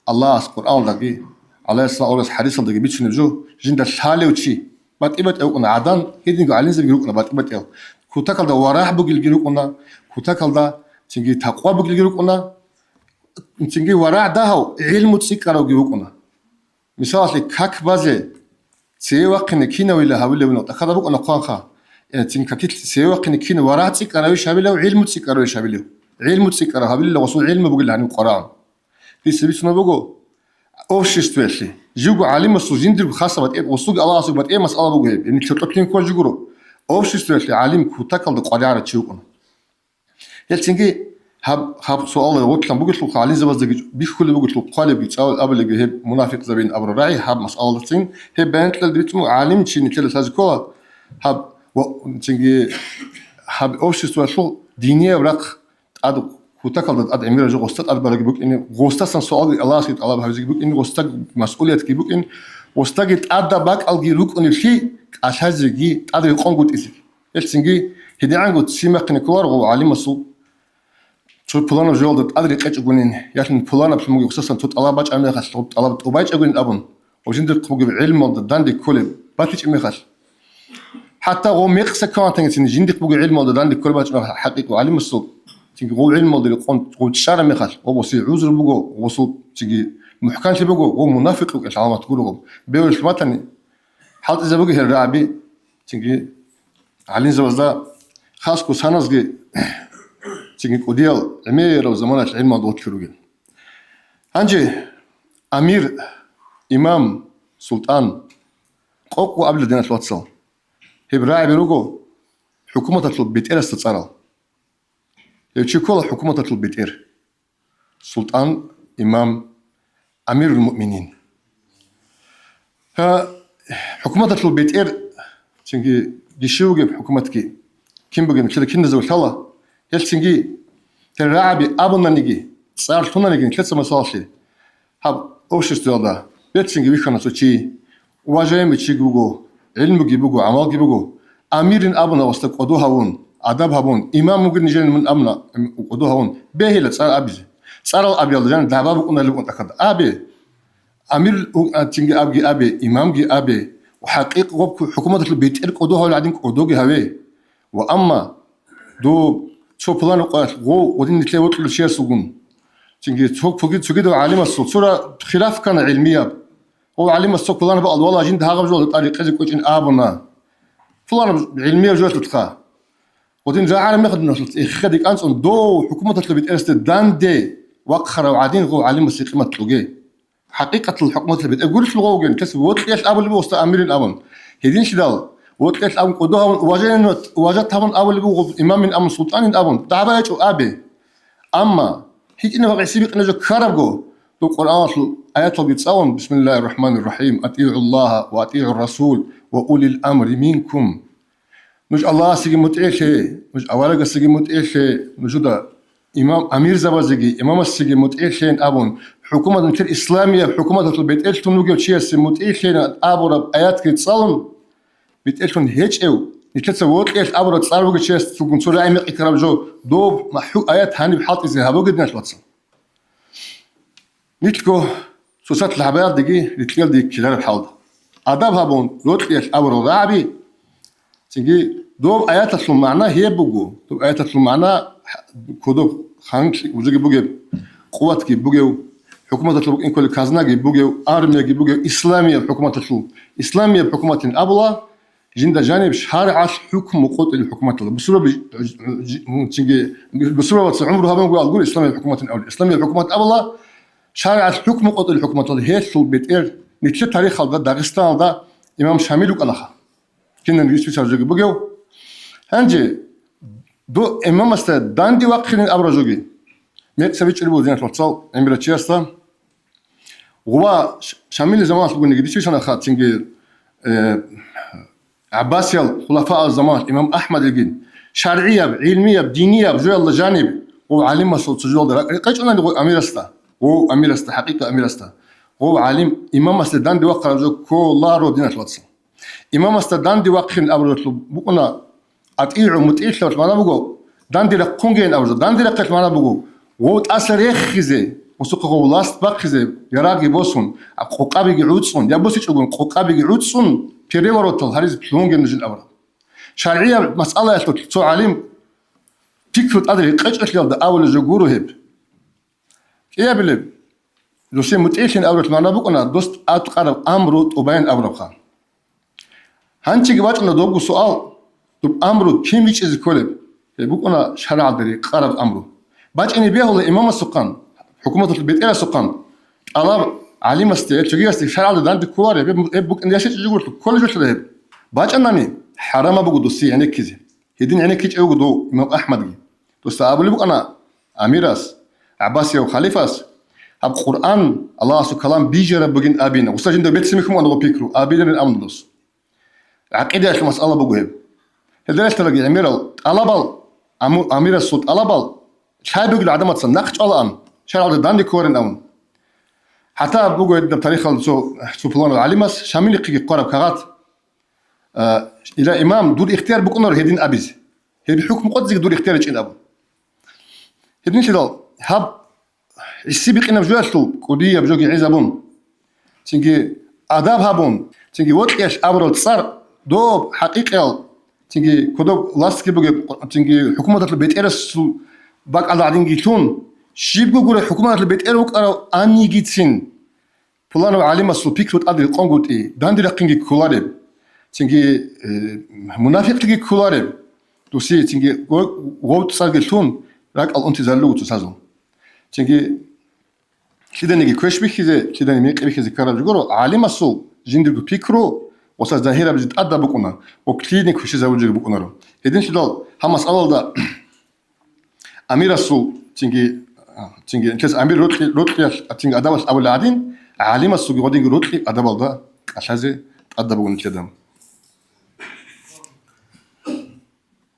Аллагьас Къуръаналдаги, гӀалайгьиссалам аварагас хӀадисалдаги бицунеб жо, жинда лъалев чи, батӀи-батӀияв вукӀуна гӀадан, гьединго гӀалимзабиги рукӀуна батӀи-батӀиял. Кутакалда варагӀ бугелги рукӀуна, кутакалда цинги такъва бугелги рукӀуна, цинги варагӀ дагьав, гӀилму цӀикӀкӀаравги вукӀуна. Мисалалъе, как базе цеве вахъине кинавила гьабилев вуна, тӀахьазда букӀана хъванха. Э, цин какилъ цеве вахъине кин варагӀ цӀикӀкӀаравищ гьабилев, гӀилму цӀикӀкӀаравищ гьабилев? ГӀилму цӀикӀкӀарав гьабилила, гъосул гӀилму бугила гьанив къварагӀун. Дица бицунеб буго, обществоялъе, живго гӀалимасул жиндирго хасаб батӀияб, гъосулги Аллагьасулги батӀияб масъала буго гьеб, гьеб нилъер тӀотлъин кколеб жо гуро. Обществоялъе гӀалим кутакалда къваригӀарав чи вукӀуна. Гьелцинги гьаб, гьаб суалда гъорлъан бугелъулха, гӀалимзабаздаги бихьулеб бугелъул, хъвалебги, цӀалулеб абулебги гьеб мунафикъзабин абураб рагӀи гьаб масъаладацин, гьеб баянкьалда бицун гӀалимчи нилъеда лъазе ккола, гьаб ва цинги гьаб обществоялъул динияб рахъ тӀад, кутакалда тӀад гӀемераб жо гъосда тӀад бараги букӀине, гъосдасан суалги Аллагьасги тӀалаб гьабизеги букӀине, гъосда масъулиятги букӀин, гъосдаги тӀадаб бакӀалги рукӀунеблъи кӀалъазеги тӀад рекъонгутӀизе. Гьелцинги гьедигӀанго ццин бахъине кколаро гъов гӀалимасул, цо пуланаб жоялда тӀад рекъечӀогонин, ялъун пуланаблъун буго, хусасан цо тӀалаб бачӀа мехалъ, гъоб тӀалаб тӀубайчӀогонин абун, гъоб жиндихъ бугеб гӀилмуялда данде кколеб батичӀеб мехалъ. ХӀатта гъов мекъса кканатангицин жиндихъ бугеб гӀилмуялда данде кколеб бачӀа мехалъ, хӀакъикъо гӀалимасул, цинги гъов гӀилмуялда рекъон гъов чӀара мехалъ, гъоб гъосие гӀузру буго, гъосул цинги мухӀканлъи буго, гъов мунафикъ вукӀин гӀаламат гуро гъоб. Бегьулелъ батани, хӀалтӀизабуге гьел рагӀаби, цинги гӀалимзабазда, хасго саназги, цинги кӀудиял гӀемерал заманалъ гӀилмуялда вокьулел ругел. Гьанже амир, имам, султӀан, къокъго абила, диналъ вацал, гьеб рагӀаби руго хӀукуматалъул бетӀерасда цӀарал. Гьев чи ккола хӀукуматалъул бетӀер. СултӀан, имам, амирул муъминин. Гьа, хӀукуматалъул бетӀер, цинги гишив вугеб хӀукуматги, кин бугеб, нилъеда киназего лъала. Гьелцинги гьел рагӀаби абунаниги, цӀар лъунаниги нилъеца масалалъе, гьаб обществоялда берцинги вихьана цо чи, уважаемый чиги вуго, гӀилмуги буго, гӀамалги буго. Амирин абуна гъосда кӀодо гьавун, адаб гьабун, имам вугин нижер мун абуна, м, кӀодо гьавун, бегьила цӀар абизе. ЦӀарал абиялда жаниб дагӀба букӀунарилан тӀахьазда абе. Амир у-, а, цинги абги абе, имамги абе, ва хӀакъикъ гъоб хӀукуматалъул бетӀер кӀодо гьавил гӀадин кӀодоги гьаве. Ва амма дов цо пуланаб къоялъ гъов гъодин нилъее вокьулев чиясулгун, Цинги цо-, цоги-, цогидав гӀалимасул цура хилаф ккана гӀилмияб. Гъов гӀалимас цо пуланаб алвала жинда гьагъаб жо тӀарикъизе кӀочӀин абуна. Пуланаб гӀилмияб жо тутха. Гъодин рагӀараб мехалъ, иххаде кӀанцӀун дов хӀукуматалъул бетӀерасде данде вахъарав гӀадин гъов гӀалимасе къимат кьуге. ХӀакъикъаталъ хӀукуматалъул бетӀер гурелъул гъовгин, кес вокьиялъ абулеб буго, уста амирин абун. Гьединлъидал, вокьиялъ абун кӀодо гьавун, уважение-, уважать гьавун абулеб буго, имамин абун, султӀанин абун, дагӀба гьечӀо абе. Амма гьитӀинаб гӀиси бикъинаб жо ккарабго, дов Къуръаналъул аяталги цӀалун: «Бисмиллагьир рахӀманир рахӀим, атӀигӀуллагьа ва атӀигӀур расул ва улил амри минкум». Нуж Аллагьасеги мутӀигӀлъе, нуж аварагасеги мутӀигӀлъе, нужуда имам, амирзабазеги, имамасеги мутӀигӀлъейин абун, хӀукумат, нилъер исламияб хӀукуматалъул бетӀерлъун вугев чиясе мутӀигӀлъейин абураб аятги цӀалун, бетӀерлъун гьечӀев, нилъеца вокьиялъ абураб цӀар бугев чиясулгун цо рагӀи мекъи ккараб жо, доб махӀу аят гьаниб хӀалтӀизе гьабуге, диналъ вацал. Нилъго цоцазда лъабаялдеги рикьиялдеги ккелараб хӀалда. Адаб гьабун, рокьиялъ абурал рагӀаби, цинги доб аяталъул магӀна гьеб буго. Доб аяталъул магӀна кодоб ханлъи-, ужиги бугеб, къуватги бугев, хӀукуматалъул букӀин кколеб казнаги бугев, армияги бугев, исламияб хӀукуматалъул, исламияб хӀукуматин абула, жинда жаниб шаргӀалъ хӀукму къотӀилеб хӀукуматалда. Бусурбаби-, цинги бусурбабаца гӀумру гьабун буго гуро исламияб хӀукуматин абула. Исламияб хӀукумат абула, шаргӀалъ хӀукму къотӀилеб хӀукуматалда. Гьелъул бетӀер нилъер тарихалда Дагъистаналда имам Шамил вукӀанаха. Кинан вич-вичараб жоги бугев. Гьанже дов имамасда данде вахъинин абураб жоги мекъса бичӀчӀулеб буго, диналъ вацал, гӀемерав чиясда. Ва Ш-, Шамилил заманалъ бугониги бичӀчӀана хъацинги, э, гӀаббасиял хулафаал заманалъ имам Ахмадилгин, шаргӀияб, гӀилмияб, динияб жоялда жаниб, гъов гӀалимасул цо жоялда ракӀ-, рекъечӀунани гъов амирасда, гъов амирасда, хӀакъикъи амирасда. Гъов гӀалим имамасда данде вахъараб жо кколаро, диналъ вацал. Имамасда данде вахъин абуралъул букӀуна атӀигӀу, мутӀигӀлъи абулеб магӀна буго, данде рахъунгейин абураб жо. Данде рахъиялъ магӀна буго, гъов тӀаса рехизе, гъосухъа гъов власть бахъизе, ярагъги босун, къокъабиги гӀуцӀун, я босичӀогун къокъабиги гӀуцӀун, переворотал гьаризе лъугьунгейин нужин абураб. ШаргӀияб масъалаялъулъ цо гӀалим пикру тӀад рекъечӀолъиялда абулеб жо гуро гьеб. КӀиабилеб, досие мутӀигӀлъин абуралъ магӀна букӀана, дос тӀадкъараб амру тӀубайин абурабха. Гьанчиги бачӀуна добго суал, доб амру кин бичӀчӀизе кколеб? Гьеб букӀана шаргӀалда рекъараб амру. БачӀине бегьула имамасухъан, хӀукуматалъул бетӀерасухъан, тӀалаб гӀалимасде, цогиясде шаргӀалда данде кколареб, гьеб, гьеб букӀине яшичӀеб жо гуро, кколеб жо гьеб. БачӀанани, хӀарамаб буго досие гӀенеккизе. Гьедин гӀенеккичӀев вуго дов имам Ахмадги. Досда абулеб букӀана амирас, гӀаббасияв халифас, гьаб Къуръан Аллагьасул калам бижараб бугин абина. Гъуса жинда бецин бихьун букӀана гъо пикру, абиларин абуна дос. ГӀакъидаялъул масъала буго гьеб. Гьелда релълъараги гӀемерал тӀалабал, аму-, амирасул тӀалабал лъай бугел гӀадамаца нахъ чӀвалаан, шаргӀалда данде кколарин абун. ХӀатта буго гьеб тарихалда цо, цо пуланав гӀалимас Шамилихъеги хъвараб кагъат, А, ила имам, дур ихтияр букӀунаро гьедин абизе. Гьеб хӀукму къотӀизеги дур ихтияр гьечӀин абун. Гьединлъидал гьаб гӀиси бикъинаб жоялъул кӀудияб жоги гӀезабун, цинги адаб гьабун, цинги вокьиялъ абурал цӀар доб хӀакъикъиял, цинги кодоб властги бугеб, цинги хӀукуматалъул бетӀерасул бакӀалда гӀадинги лъун, щибго гуреб хӀукуматалъул бетӀер вукӀарав анигицин. Пуланав гӀалимасул пикру тӀад рекъонгутӀи, данде рахъинги кколареб, цинги, э, мунафикълъиги кколареб, досие цинги гъо-, гъов цӀарги лъун, ракӀал унтизарилуго цоцазул. Цинги лъиданиги квеш бихьизе, лъиданиги мекъи бихьизе ккараб жо гуро, гӀалимасул жиндирго пикру ва цо загьирабизе тӀадаб букӀуна, ва лъиданиги квешизабулеб жо букӀунаро. Гьединлъидал гьаб масъалалда Амирасул цинги, цинги, инкес амир рокьи-, рокьиялъ, цинги адабалъ абулеб гӀадин, гӀалимасулги гъодинги рокьи адабалда кӀалъазе тӀадаб бугин лъеда.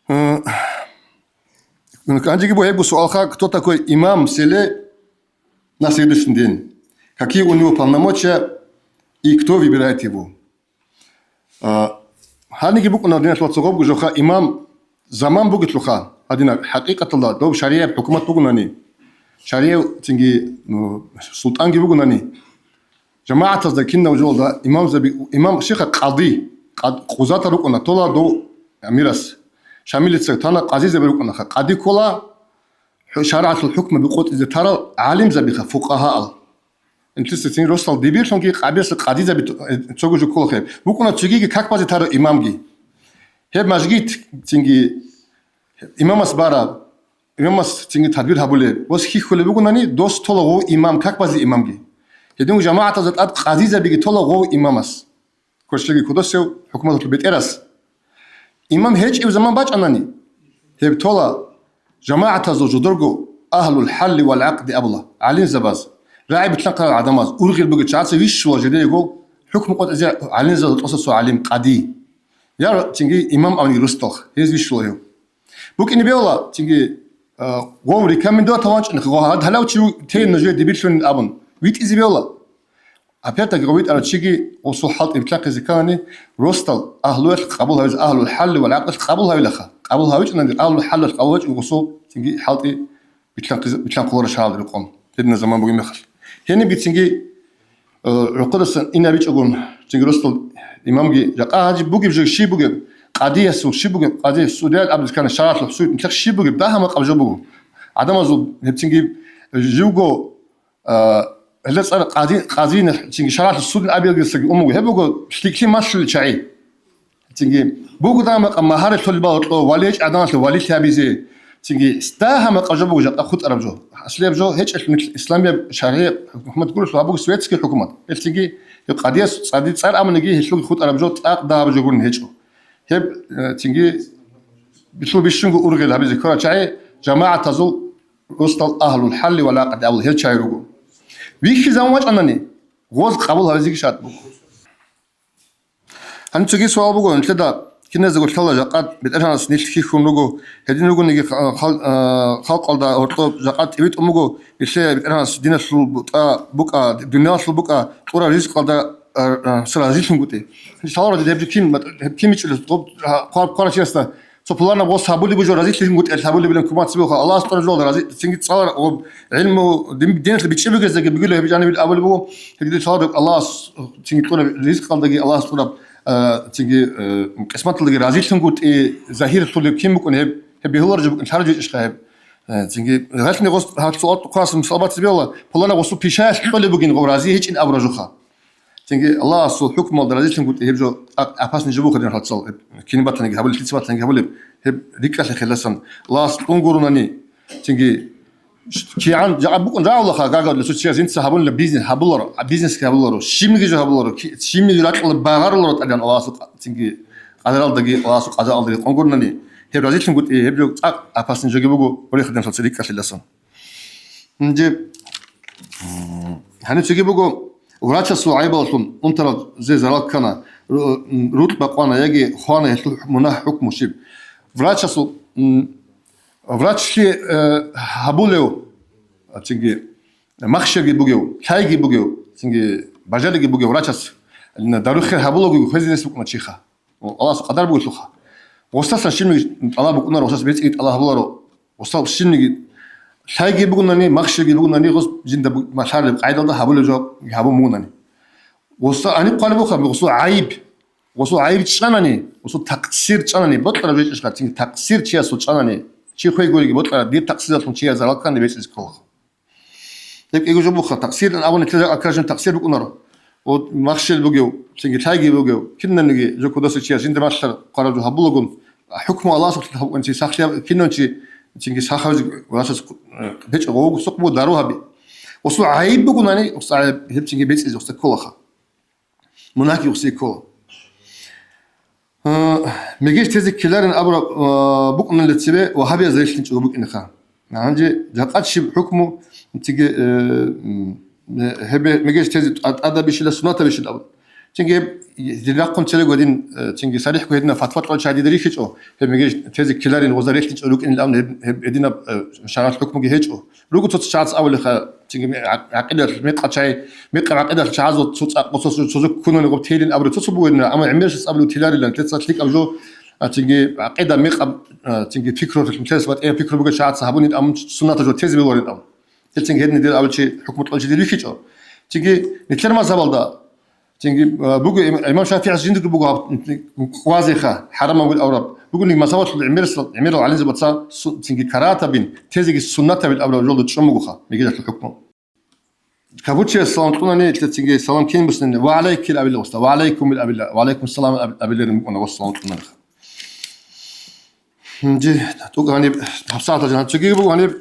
Э, гьанжеги бугеб суалха, кто такой имам в селе на сегодняшний день? Какие у него полномочия и кто выбирает его? А, гьаниги букӀуна, диналъул вацал, гъобго жоха имам заман бугелъулха, гьадинаб хӀакъикъаталда доб шаригӀияб хӀукумат бугунани, шаригӀияв цинги, ну, султӀанги бугунани, жамагӀатазда кинав жоялда имамзаби, имам щиха къади, къад-, къузатал рукӀуна, тола дов амирас. Шамилица тана къазизаби рукӀунаха, къади ккола, ХӀу-, шаргӀалъул хӀукму бикъотӀизе тарал гӀалимзабиха, фукъагьаал. Интисацин росал дибирлъунги къабилъа къадизаби цо-, цого жо кколахъе. БукӀуна цогиги как базе таро имамги. Гьеб мажгит цинги имамас бара, имамас цинги тадбир гьабулеб. Вас хихьулеб бугунани, дос тола гъов имам, как базе имамги. Гьедин жамагӀатазда тӀад къадизабиги тола гъов имамас. Квешлъиги кодосев хӀукуматалъул бетӀерас. Имам гьечӀев заман бачӀанани, гьеб тола жамагӀатазул жодорго агьлул хӀалли вал гӀакъди абула, гӀалимзабаз, рагӀи битлъанхъарал гӀадамаз, ургъел бугел чагӀаца вищула жидеего хӀукму къотӀизе гӀалимзабазул тӀоса цо гӀалим, къади. Я цинги имам авниги русталх, гьез вищула гьев. БукӀине бегьула, цинги, а, гъов рекомендовать гьаванчӀунахъе, гъов гьад гьалав чи ву-, тей нужее дибирлъунин абун, витӀизе бегьула. Опять-таки гъов витӀарав чиги гъусул хӀалтӀи битлъанхъизе кканани, ростал агьлуялъ къабул гьавизе, агьлул хӀалли вал гӀакъдалъ къабул гьавилаха. Къабул гьавичӀунани, агьлул хӀаллалъ къабул гьавичӀун гъусул цинги хӀалтӀи битлъанхъизе, битлъанхъулара шагьал рекъон. Гьедина заман бугеб мехалъ. Гьенибги цинги, э, гӀухъудасан инабичӀогун, цинги ростал имамги жакъа гьанже бугеб жо щиб бугеб, къадиясул щиб бугеб, къади судиял абдискана шаралъухъ суд нилъехъ щиб бугеб, дагьа-макъаб жо буго. ГӀадамазул гьеб цинги живго, а, гьелда цӀар къади, къадина цинги шаралъухъ судин абиялдасаги умуго. Гьеб буго лъикӀлъи малъулел чагӀи. Цинги, бугода-макъа магьари лъолеб балагьулъо, вали гьечӀ гӀадамалъе валилъи гьабизе. Цинги, дагьа-макъа жо буго жакъа хутӀараб жо. Аслияб жо гьечӀелъ нилъ исламияб шаргӀи хӀукумат гурелъул гьабуги светский хӀукумат. Гьелъиги, гьеб къадияс цӀади цӀар аманиги гьелъулги хутӀараб жо цӀакъ дагьаб жо гурин гьечӀо. Гьеб, э, цинги, бицул бищунго ургъел гьабизе ккарал чагӀи жамагӀатазул рустал агьлул хӀалли вал гӀакъди абула гьел чагӀи руго. Вихьизавун вачӀанани, гъоз къабул гьабизеги шартӀ буго. Гьаниб цоги суал буго, нилъеда киназего лъала жакъа БетӀергьанас нилъ хьихьун руго, гьедин ругониги хал-, а, халкъалда гьоркьоб жакъа тӀибитӀун буго, нилъее БетӀергьанас диналъул бутӀа букӀа, дуниялалъул букӀа, кьураб ризкъалда, а, а, разилъунгутӀи. Лъаларо гьеб кин, гьеб кин бичӀчӀулеб, гъоб, а, хъвар-, хъварачиясда цо пуланаб гъос гьабулеб буго, разилъунгутӀи гьабулебилан кумаци буго, Аллагьас тӀуразулда рази-, цинги цӀалар гъоб гӀилму дин-, диналъул бичӀчӀи бугездаги бугила гьеб жанибил абулеб буго, гьединлъи лъалареб Аллагьас цинги кьураб ризкъалдаги, Аллагьас кьураб, а, цинги, а, къисматалдаги разилъунгутӀи загьирлъулеб кин букӀун гьеб, гьеб бегьулареб жо букӀин лъараб жо ишха гьеб. А, цинги гьалъни гъос-, гьаб суал хъварас мисал баци бегьула, пулана гъосул пишаялъ кьолеб бугин гъов рази гьечӀин абураб жоха. Цинги Аллагьасул хӀукмалда разилъунгутӀи гьеб жо а-, апасни жо буха дин хӀалцал, гьеб кин батаниги гьабулеб, лъица батаниги гьабулеб, гьеб рикӀкӀалъе хиласан. Аллагьас кьун гурунани, цинги КигӀан жакъа букӀун рагӀулаха, гагадулъа цо чияс жинца гьабунила бизнес гьабуларо, а, бизнесги гьабуларо, щибниги жо гьабуларо, ки-, щибниги ракьалда багъаруларо тӀадегӀан Аллагьасул къа-, цинги къадаралдаги, Аллагьасул къазаалдаги къон гурнани, гьеб разилъунгутӀи, гьеб жо цӀакъ апасни жоги буго, гьорихъ диналъул рикӀкӀалъиласан. Гьанже, м, гьанив цоги буго, врачасул гӀайбаллъун унтаразе зарал ккана, ру-, м, рукь бакъвана яги хвана, гьелъул мунагь хӀукму щиб? Врачасул, м, Врачлъи, э, гьабулев, цинги махщелги бугев, лъайги бугев, цинги бажалиги бугев врачас дару-хер гьабулаго хвезарес букӀуна чиха. Аллагьас къадар бугелъулха. Гъосдасан щибниги тӀалаб букӀунаро, гъосдас бецӀиги тӀалаб гьабуларо. Гъосдал щибниги лъайги бугунани, махщелги бугунани, гъос жинда бу-, малъараб къайдалда гьабулеб жо гьабун бугунани. Гъосда гьаниб хъвалеб буха, гъосул гӀайиб. Гъосул гӀайиб чӀанани, гъосул такъсир чӀанани, бокьараб жо гьечӀищха, цинги такъсир чиясул чӀанани, чи хвей гуриги бокьараб, дир такъсиралъун чияс зарал ккани бецӀизе кколаха. Гьеб кӀиго жо буха, такъсир абуни ккезаб аркажин такъсир букӀунаро. Вот махщел бугев, цинги лъайги бугев, кинаниги жо кодаса чияс жинда малъар хъвараб жо гьабулагун, хӀукму Аллагьасухъе гьабун чи сахлъи гьаб-, кинав чи, цинги сахавизе врачас, э, гьечӀо, гъов сукъ буго дару гьаби. Гъосул гӀайиб бугунани, гъосул гӀайиб гьеб цинги бецӀизе гъосда кколаха. Мунагьги гъосие ккола. Э, мегеж тезе ккеларин абураб, э, букӀунелда цебе вагьабияз релълъинчӀого букӀинеха. Гьанже жакъа щиб хӀукму, цинги, э, м, э, гьебе мегеж тезе тӀа-, тӀадабищила, суннатабищила абун. Цинги гьеб дир рахъун церего гьедин, э, цинги сарихӀго гьединаб фатва кьолчи гьадида рихьичӀо, гьеб мегеж тезе ккеларин гъоза релълъинчӀого рукӀинилан гьеб, гьеб гьединаб, э, шаргӀалъ хӀукмуги гьечӀо. Руго цо-цо чагӀаца абулеха, цинги ме-, гӀа-, гӀакъидалъ, мекъа чагӀи, мекъа гӀакъидалъ чагӀазул цо цӀакъ цо-цо жо ккунани гъоб тейлин абураб цо-цо бугони, амма гӀемерисес абулев теларилан, лъица лъикӀаб жо, а, цинги гӀакъида мекъаб, а, цинги пикру, лъимтлъес батӀияб пикру бугеб чагӀаца гьабунин, амма суннатаб жо тезе белорин абун. Гьел цинги гьедин дир абулчи хӀукму кьолчи дир вихьичӀо. Цинги нилъер мазгьабалда Цинги, а, буго им-, имам ШафигӀис жиндирго буго гьаб, м, къвазеха, хӀарамабил авраб. Бугониги мазгьабалъул гӀемерисел, гӀемерал гӀалимзабаца су-, цинги карагьатабин, тезеги суннатабил абураб жолда чӀун бугоха, мегидалъул хӀукму. Капурчияс салам кьунани, цинги салам кин буснани, «Ва гӀалайкил» абила гъосда, «Ва гӀалайкумил» абила, «Ва гӀалайкум салам» аб-, абилерин букӀуна гъос салам кьунарха. Гьанже тӀокӀ гьаниб гьабсагӀаталъ жан цогиги буго гьаниб,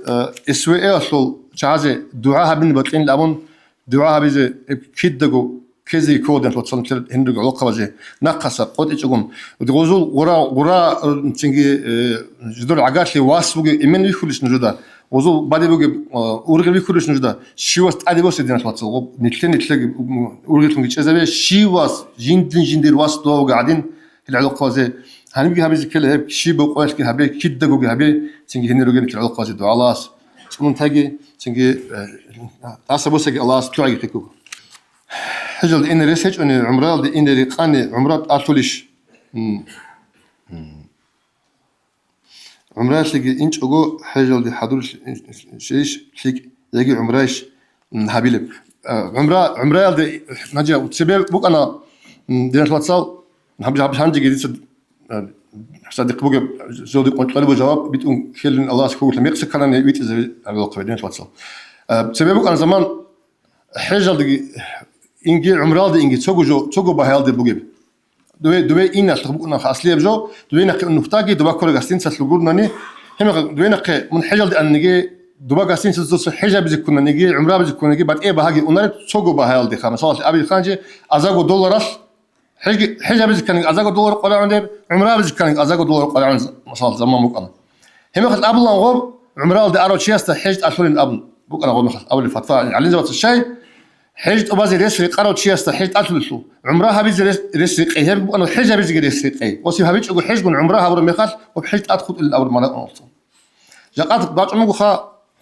э, СВЭ-алъул чагӀазе дугӀа гьабине бокьилин абун, дугӀа гьабизе кидаго ккезе ккола, диналъул вацал, нилъер гьенибго гӀолохъабазе нахъаса къотӀичӀогун. Гъозул гъура, гъура, э, цинги, э, жидер гӀагарлъи вас бугеб эмен вихьулищ нужеда? Гъозул баде бугеб, э, ургъел вихьулищ нужеда? Щивас тӀаде босе, диналъул вацал, гъоб нилъе-нилъеги ургъелъунги чӀезабе, щивас жиндин-жиндир вас дова буго гӀадин, гьел гӀолохъабазе гьанибги гьабизе ккела, гьеб щибаб къоялъги гьабе, кидагоги гьабе, цинги гьенир ругел гӀолохъабазе дугӀалас. ЦӀунун таги, цинги, э, тӀаса босаги Аллагьас дугӀаги хъикӀуго. ХӀежалде ине рес гьечӀони, гӀумраялде ине рекъани, гӀумра тӀалъулищ? М. М. ГӀумраялъеги инчӀого хӀежалде хӀадурлъи-, щейищ лъикӀ, яги гӀумрайищ, м, гьабилеб? А, гӀумра-, гӀумраялде, гьанже цебе букӀана, м, диналъул вацал, гьаб-, гьаб-, гьанжеги дица, а, садикъ бугеб, зодикъ къватӀалеб жаваб битӀун ккелин Аллагьас ккола, мекъса кканани витӀизаби абилахъе, диналъул вацал. А, цебе букӀана заман, хӀежалдеги инги, гӀумраялде инги, цого жо, цого багьаялде бугеб. Дубе, дубе иналъ букӀунаха аслияб жо, дубе нахъе ун нухдаги, дуба ккола гостиницалъул гурнани, гьебмехалъ дубе нахъе мун хӀежалде ананиги, дуба гостиницалъуса хӀеж гьабизе ккунаниги, гӀумра гьабизе ккунаниги, батӀияб багьаги унареб цого багьаялдеха. Масала, абилхъанчи азарго долларалъ хӀеж-, хӀеж гьабизе кканиги азарго доллар къварагӀун реб, гӀумра гьабизе кканиги азарго доллар къварагӀун, масала, заман букӀана. Гьебмехалъ абулан гъоб, гӀумраялде арав чиясда хӀеж тӀалъулин абун букӀана гъобмехалъ абулеб фатва гӀалимзабаца щай, хӀеж тӀубазе рес рекъарав чиясда хӀеж тӀалъулелъул, гӀумра гьабизе рес, рес рекъей, гьеб букӀана хӀеж гьабизеги рес рекъей. Ва сиб гьабичӀого хӀежгун гӀумра гьабураб мехалъ, гъоб хӀеж тӀад хутӀулел абураб магӀна кколцун. Жакъа бачӀун бугоха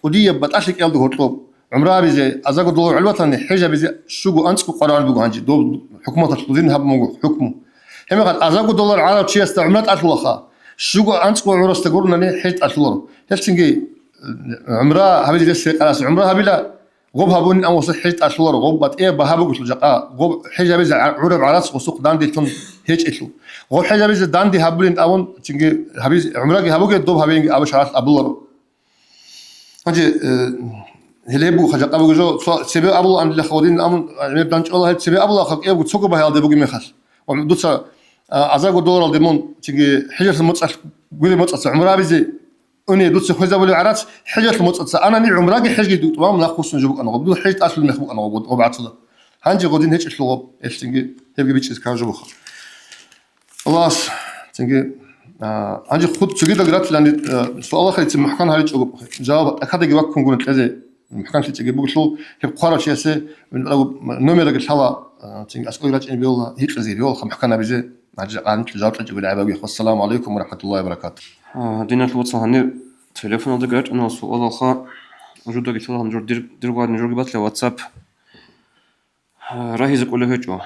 кӀудияб батӀалъи кӀиялда гьоркьоб. ГӀумра гьабизе азарго доллар гӀолеб батани, хӀеж гьабизе щуго анцӀго къварагӀун буго гьанже, доб хӀукуматалъ дузин гьабун буго хӀукму. Гьебмехалъ азарго доллар гӀарав чиясда гӀумра тӀалъулаха, щуго анцӀго гӀурасда гурунани хӀеж тӀалъуларо. Гьелцинги, э, гӀумра гьабизе рес рекъарас гӀумра гьабила, гъоб гьабунин абун гъосда хӀеж тӀалъуларо, гъоб батӀияб багьа бугелъул жакъа, гъоб хӀеж гьабизе гӀа-, гӀураб гӀарац гъосухъ данделъун гьечӀелъул. Гъоб хӀеж гьабизе данде гьабулин абун, цинги гьабизе, гӀумраги гьабуге, доб гьабеинги абу шаргӀалъ абуларо. Гьанже, э, гьеле буго хъа жакъа буго жо, цо-, цебе абула анлилаха гъодин, амун, гӀемер данчӀола гьеб цебе абула халкъ эбго цого багьаялде бугеб мехалъ. Ва дуца, а, азарго долларалде мун, чиги хӀежалъул моцӀалъ, гури моцӀаца гӀумра абизе уни, дуца хвезабулев гӀарац, хӀежалъул моцӀаца анани гӀумраги хӀежги дутӀ ва мун нахъ вуссун жо букӀана гъоб, дуда хӀеж тӀалъул мех букӀана гъоб, гъоб гӀацуда. Гьанже гъодин гьечӀелъул гъоб, гьелъинги гьебги бичӀчӀизе ккан жо буха. Аллагьас цинги, а, гьанже худ цогидал ратилани, а, суал ахирицин мухӀкан гьаричӀого, жаваб тӀахьадаги ваккун гурони кьезе мухӀканлъичӀеги бугелъул, гьеб хъварав чиясе номераги лъала, а, цинги аскӀоги рачӀине бегьула, гьикъизе бегьулаха мухӀкан гьабизе, гьанже гьанже жаваб кьечӀого гӀайбаги. Вассаламу алейкум ва рахматуллахи ва баракатух. А, диналъул вацал, гьанир телефоналдаги рачӀунал суалалха, жудаги лъала гьанжур дир, дир гьанжурги батила WhatsApp. Рагьизе кӀолев гьечӀо.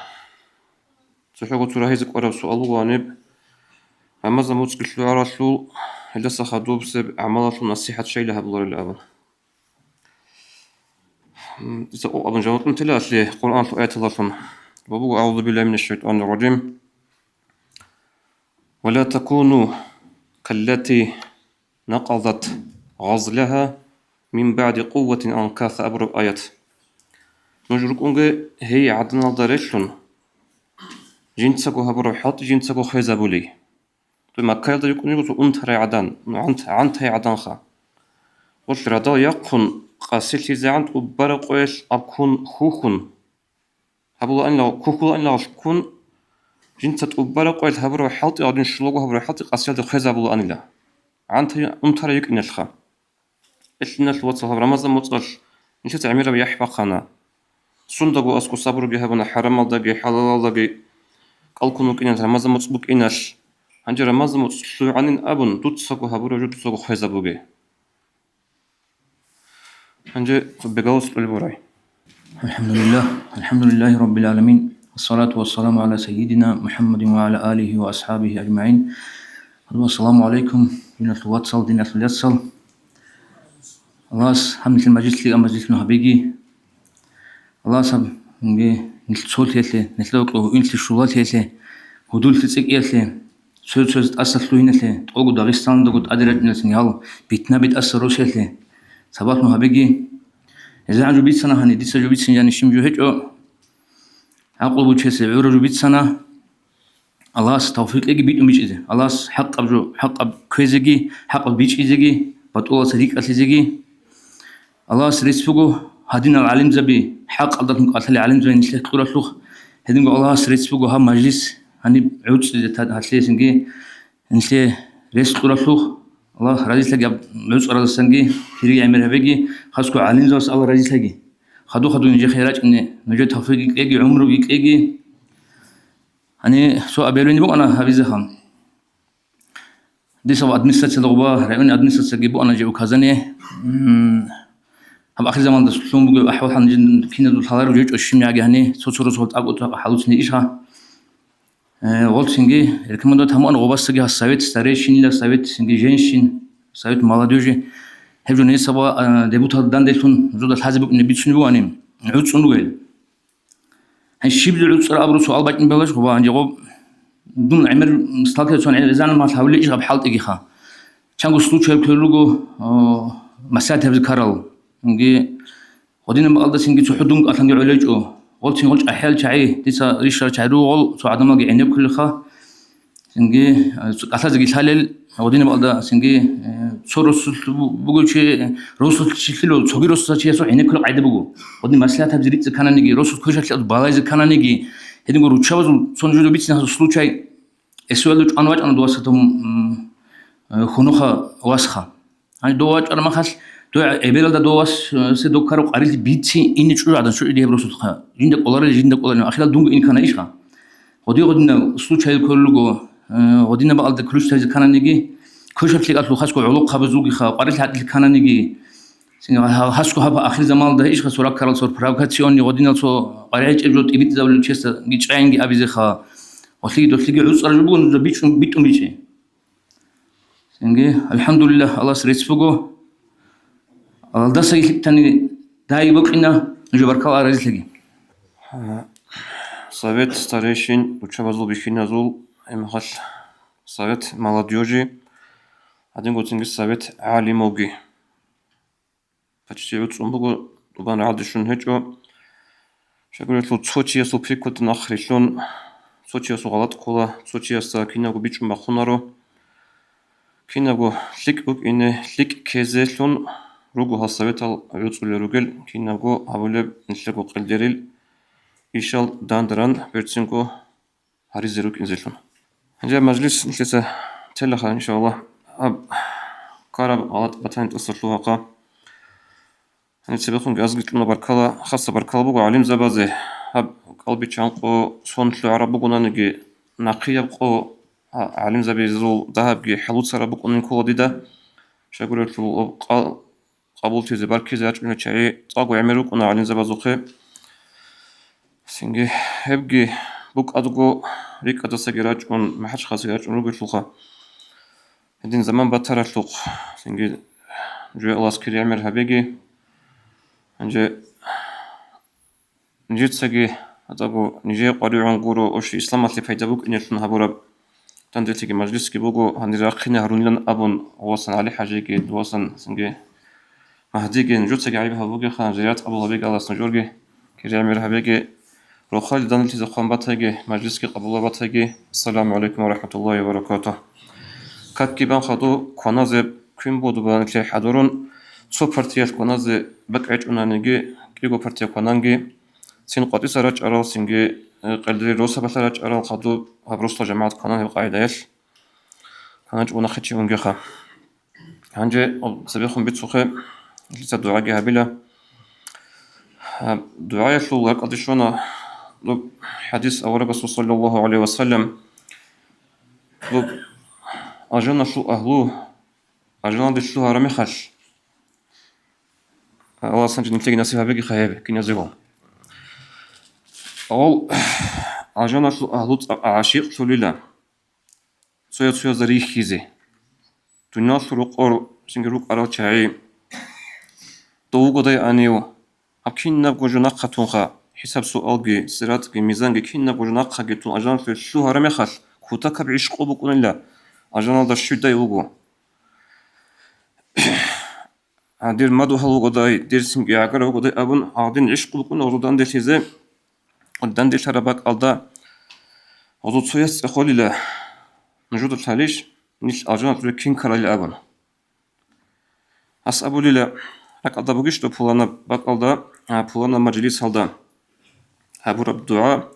ЦохӀого цо рагьизе кӀвараб суал буго гьаниб: Рамазан муцӀги лъугӀаралъул, гьелдаса хадубсеб гӀамалалъул насихӀат щайила гьабуларел абун. М, дица къокъ абун жаваб кьун тела алъе Къуръаналъул аяталдалъун. Ва буго: أعوذ بالله من الشيطان الرجيم. ولا تكونوا كالتي نقضت غزلها من بعد قوة أنكاثا абураб аят. Нуж рукӀунге гьей гӀаданалда релълъун, жинцаго гьабураб хӀалтӀи жинцаго хвезабулей. Дуе Маккаялда рукӀунего цо унтарай гӀадан, гӀант-, гӀантай гӀаданха. Гъолъ радал яхъун, къасилъизегӀан тӀубараб къоялъ абккун хьухьун, гьабулаанила, хьухьулаанила гъолъ ккун, жинца тӀубараб къоялъ гьабураб хӀалтӀи, гьадин щулаго гьабураб хӀалтӀи къасиялде хвезабулаанила. ГӀантай унтарай йикӀиналъха. Элъиналъ вацал гьаб Рамазан муцӀалъ нилъеца гӀемераб яхӀ бахъана. Сундаго аскӀо сабруги гьабуна хӀарамалдаги, хӀалалалдаги кӀалкун вукӀиналъ, Рамазан муцӀ букӀиналъ. Гьанже Рамазан муцӀ лъугӀанин абун, дуцаго гьабураб жо дуцаго хвезабуге. Гьанже цо бегалас кьолеб бурай. الحمد لله، الحمد لله رب العالمين، والصلاة والسلام على سيدنا محمد وعلى آله وأصحابه أجمعين. السلام عليكم, диналъул вацал, диналъул яцал. Аллагьас гьанилъ мажлислъи а мажлислъун гьабиги. Аллагьас гьаб-, гьанги нилъ цолъиялъе, нилъер рокьо гьуинлъи щулалъиялъе, гьудуллъи цӀикӀкӀиялъе, цо-цояз тӀаса лъугьиналъе, тӀолго Дагъистаналдаго тӀаде рачӀиналъе гьал, битнаби тӀаса росиялъе, сабаблъун гьабиги. ГьезегӀан жо бицана гьани, дица жо бицин жаниб щиб жо гьечӀо. ГӀакълу бучесе гӀураб жо бицана. Аллагьас тавфикъ кьеги битӀун бичӀчӀизе. Аллагьас хӀакъаб жо, хӀакъаб кквезеги, хӀакъаб бичӀчӀизеги, батӀулалдаса рикӀкӀалъизеги. Аллагьас рецц буго, гьадинал гӀалимзаби, хӀакъалдалъун кӀалъалел гӀалимзаби нилъехъ кьуралъухъ. Гьединго Аллагьас рецц буго гьаб мажлис гьаниб гӀуцӀизе тад гьалъиялъинги, нилъее рес кьуралъухъ. Аллагь разилаги гьаб гӀуцӀаразасанги, кириги гӀемер гьабеги, хасго гӀалимзабаз Аллагь разилаги. Хадур-хадур нижехъе рачӀине нужее тавфикъги кьеги, гӀумруги кьеги. Гьаниб цо объявление букӀана гьабизеха. Дица администрациялда гъоба, районный администрацияги букӀана же указание. М, гьаб ахирзаманалда лъун бугеб ахӀвал гьанже киназул лъалареб жо гьечӀо, щибниги гьаниб цо-цо росулъ тӀакӀу-тӀакъ хӀалуцин ишха. Э, гъолцинги рекомендовать гьабун гъобасаги гьас совет старейшинила, совет цинги женщин, совет молодёжи. Гьеб жо несаба, э, депутат данделъун жуда лъазе букӀине бицунеб бугони, гӀуцӀун ругел. Гьанже щиб жо гӀуцӀараб абураб суал бачӀин балаш гъоба, гьанже гъоб дун гӀемер сталкивайчӀун гӀезанал мал гьавли иш гьаб хӀалтӀигиха. Чанго случай кколел руго, о, маслигӀат гьабизе ккарал. Инги Гъодинаб бакӀалдасинги цохӀо дунги кӀалъанги гӀолечӀо. Гъолцин гъол чӀахӀиял чагӀи, дица рищарал чагӀи руго гъол, цо гӀадамалги гӀенеккулелха. Цинги, э, цо кӀалъазеги лъалел, гъодинаб бакӀалда цинги, э, цо росулъ бу-, бугев чи, росулъ чилъило, цоги росулъа чиясул гӀенеккулеб къагӀида буго. Гъодин маслигӀат гьабизе рицӀцӀи ккананиги, росулъ квешалъи базайзе ккананиги, гьединго руччабазул цо нужеда бицина гьасул случай, СВО-ялда чӀван вачӀана дова сатум, м, э, хьунухъа васха. Гьанже дов вачӀараб мехалъ, дов эбелалда дов вас, э, се дов ккараб къварилъи бицин ине чӀужугӀадан щвечӀо дигьаб росулъха. Жинда кӀоларел, жинда кӀоларел, ахирал дунго ин ккана ишха. Гъоди-гъодинаб случай кколел руго, э, гъодинаб бакӀалда ключ тавизе ккананиги, квешаб лъикӀалъул хасго гӀолохъабазулгиха, къварилъи гьадилъ ккананиги, цинги гьа-, гьасго гьаб ахир заманалда ишха цо раккарал цо провокационный гъодинал цо къваригӀинчӀеб жо тӀибитӀизабулев чиясдаги чӀаянги абизеха. Гъолъиги долъиги гӀуцӀараб жо буго нужеда бичӀчӀун, битӀун бичӀчӀи. Цинги, алхӀамдулиллагь, Аллагьас рецц буго. Алдасаги лъикӀ тани дай букӀина, нужер баркала разилаги. Совет старейшин, руччабазул бихьиназул, гьебмехалъ совет молодёжи, гьадинго цинги совет гӀалимовги. Почти гӀуцӀун буго, тӀубан рагӀалде щун гьечӀо. Щайгурелъул цо чиясул приколда нахърилълъун, цо чиясул гъалатӀ ккола, цо чиясда кинабго бичӀчӀун бахъунаро. Кинабго лъикӀ букӀине, лъикӀ ккезелъун руго гьал советал гӀуцӀулел ругел, кинабго гьабулеб нилъего къилдерил ишал дандаран берцинго гьаризе рукӀинзелъун. Гьанже мажлис нилъеца телаха, иншаллагь, гьаб ккараб гъалатӀ батани тӀаса лъугьа-хъа. Гьаниб цебехунги азги кьуна баркала, хасаб баркала буго гӀалимзабазе. Гьаб кӀалбиччан къо сон лъугӀараб бугонаниги, нахъияб къо гьа-, гӀалимзабазул дагьабги хӀалуцараб букӀунин ккола дида. Щайгурелъул къа-, къабуллъизе, баркизе рачӀунел чагӀи цӀакъго гӀемер рукӀуна гӀалимзабазухъе. Цинги гьебги букӀадго рикӀкӀадасаги рачӀун, махӀачхъасаги рачӀун ругелъулха. Гьедин заман батаралъухъ, цинги жуялас кири гӀемер гьабеги. Гьанже нижецаги, гьатӀаго нижее къваригӀун гуро, оши исламалъе пайда букӀинелъун гьабураб данделъиги мажлисги буго, гьанир рахъине гьарунилан абун, гъувасан ГӀали-хӀажиги, дувасан цинги Магьдиги, нужецаги гӀайиб гьабугеха, зиярат къабул гьабеги Аллагьас нужерги, кири гӀемер гьабеги, рохалил данделъизе хъван батаги, мажлисги къабула батаги. Ассаламу гӀалайкум ва рахӀматуллагьи ва баракатугь. Какги бан хадув кваназе квен бодубанилъе хӀадурун, цо партиялъ кваназе бакӀ гьечӀонаниги, кӀиго партия квананги, цин къватӀиса рачӀарал, цинги, э, къелдери росабалъа рачӀарал хадуб гьаб росла жамагӀат кванан гьеб къагӀидаялъ. КваначӀо нахъе чи унгеха. Гьанже цебехун бицухъе, лъица дугӀаги гьабила. Гьаб дугӀаялъул ракӀалде щвана доб хӀадис аварагасул, саллаллагьу гӀалайгьи ва саллам, доб алжаналъул агьлу, алжаналде лъугьараб мехалъ, Аллагьас гьанже нилъеги насиб гьабегиха гьеб киназего. Гьал алжаналъул агьлу цӀакъ гӀашикълъулила цояз-цоязда рихьизе. Дуниялалъул рокъор цинги рукӀарал чагӀи, дов вугодай гьанив, гьаб кинабго жо нахъа тунха, гьисаб-суалги, сиратги, мизанги, кинабго жо нахъаги тун алжаналъуре лъугьараб мехалъ, кутакаб гӀишкъу букӀунила, алжаналда щведай вуго. А, дир мадугьал вугодай, дир синги гӀагара вугодай абун, гьадин гӀишкъу букӀуна гьезул данделъизе, данделъараб бакӀалда гьезул цояс цӀехолила, нужеда лъалищ, нилъ алжаналъуре кин ккарали абун. Гьас абулила, ракӀалда бугищ доб пуланаб бакӀалда, а, пуланаб мажлисалда гьабураб дугӀа,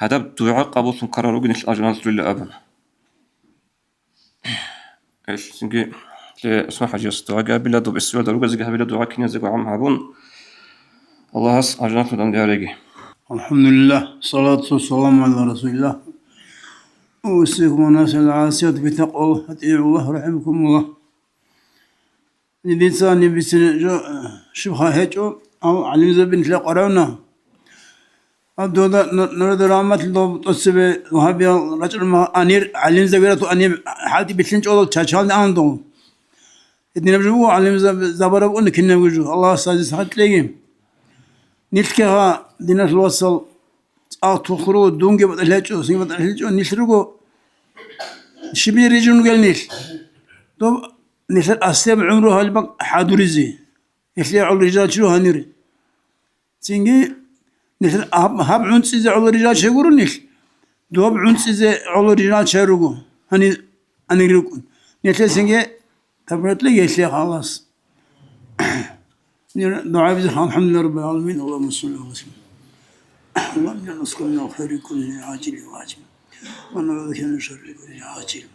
гьадаб дугӀа къабуллъун ккарал ругин нилъ алжаналъурила абун. Гьелъинги ле ГӀусман хӀажияс дугӀаги гьабила, доб эсиялда ругезеги гьабила дугӀа киназего гӀам гьабун, Аллагьас алжаналъуре данде гьареги. الحمد لله، الصلاة والسلام على رسول الله. أوصيكم ونفسي العاصية بتقوى الله، أطيعوا الله رحمكم الله. Дица гьаниб бицине жо, шибха гьечӀо, гьав гӀалимзабин лъе къваригӀуна. Гьаб дуда н-, народа рагӀматалда тӀоцебе вагьабиял рачӀарма анир, гӀалимзабирату анир хӀалтӀи билълъинчӀола чачалде андул. Гьединаб жо буго гӀалимзаб-, забараб уна кинабго жо, Аллагьас гьезие сахлъи кьеги. Нилъги гьа, диналъул вацал, цӀакъ тухуро, дунги батӀалъи гьечӀо, цинги батӀалъи гьечӀо, нилъ руго щибли рижун ругел нилъ. Доб нилъер аслияб гӀумру гьалбакь хӀадуризе, гьелъие гӀоло рижал чи ругьанир. Цинги нилъер гьаб, гьаб гӀунцӀизе гӀоло рижал чи гуро нилъ, доб гӀунцӀизе гӀоло рижал чи руго, гьанир анир рукӀун. Нилъер цинги табуратлъи гьелъие халас. ДугӀаби: الحمد لله رب العالمين، اللهم صل وسلم. اللهم إنا نسألك من الخير كله عاجله وآجله، ونعوذ بك من شره كله عاجله.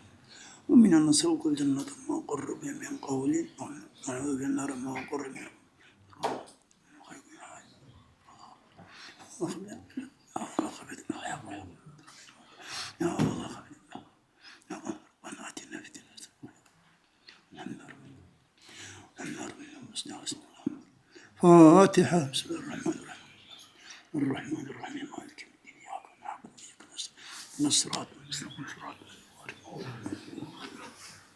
اللهم إنا نسألك الجنة ما قرب من قول، ونعوذ بك من النار ما قرب من فاتحة. بسم الله الرحمن الرحيم. الرحمن الرحيم. مالك يوم الدين. إياك نعبد وإياك نستعين. اهدنا الصراط المستقيم. صراط الذين أنعمت عليهم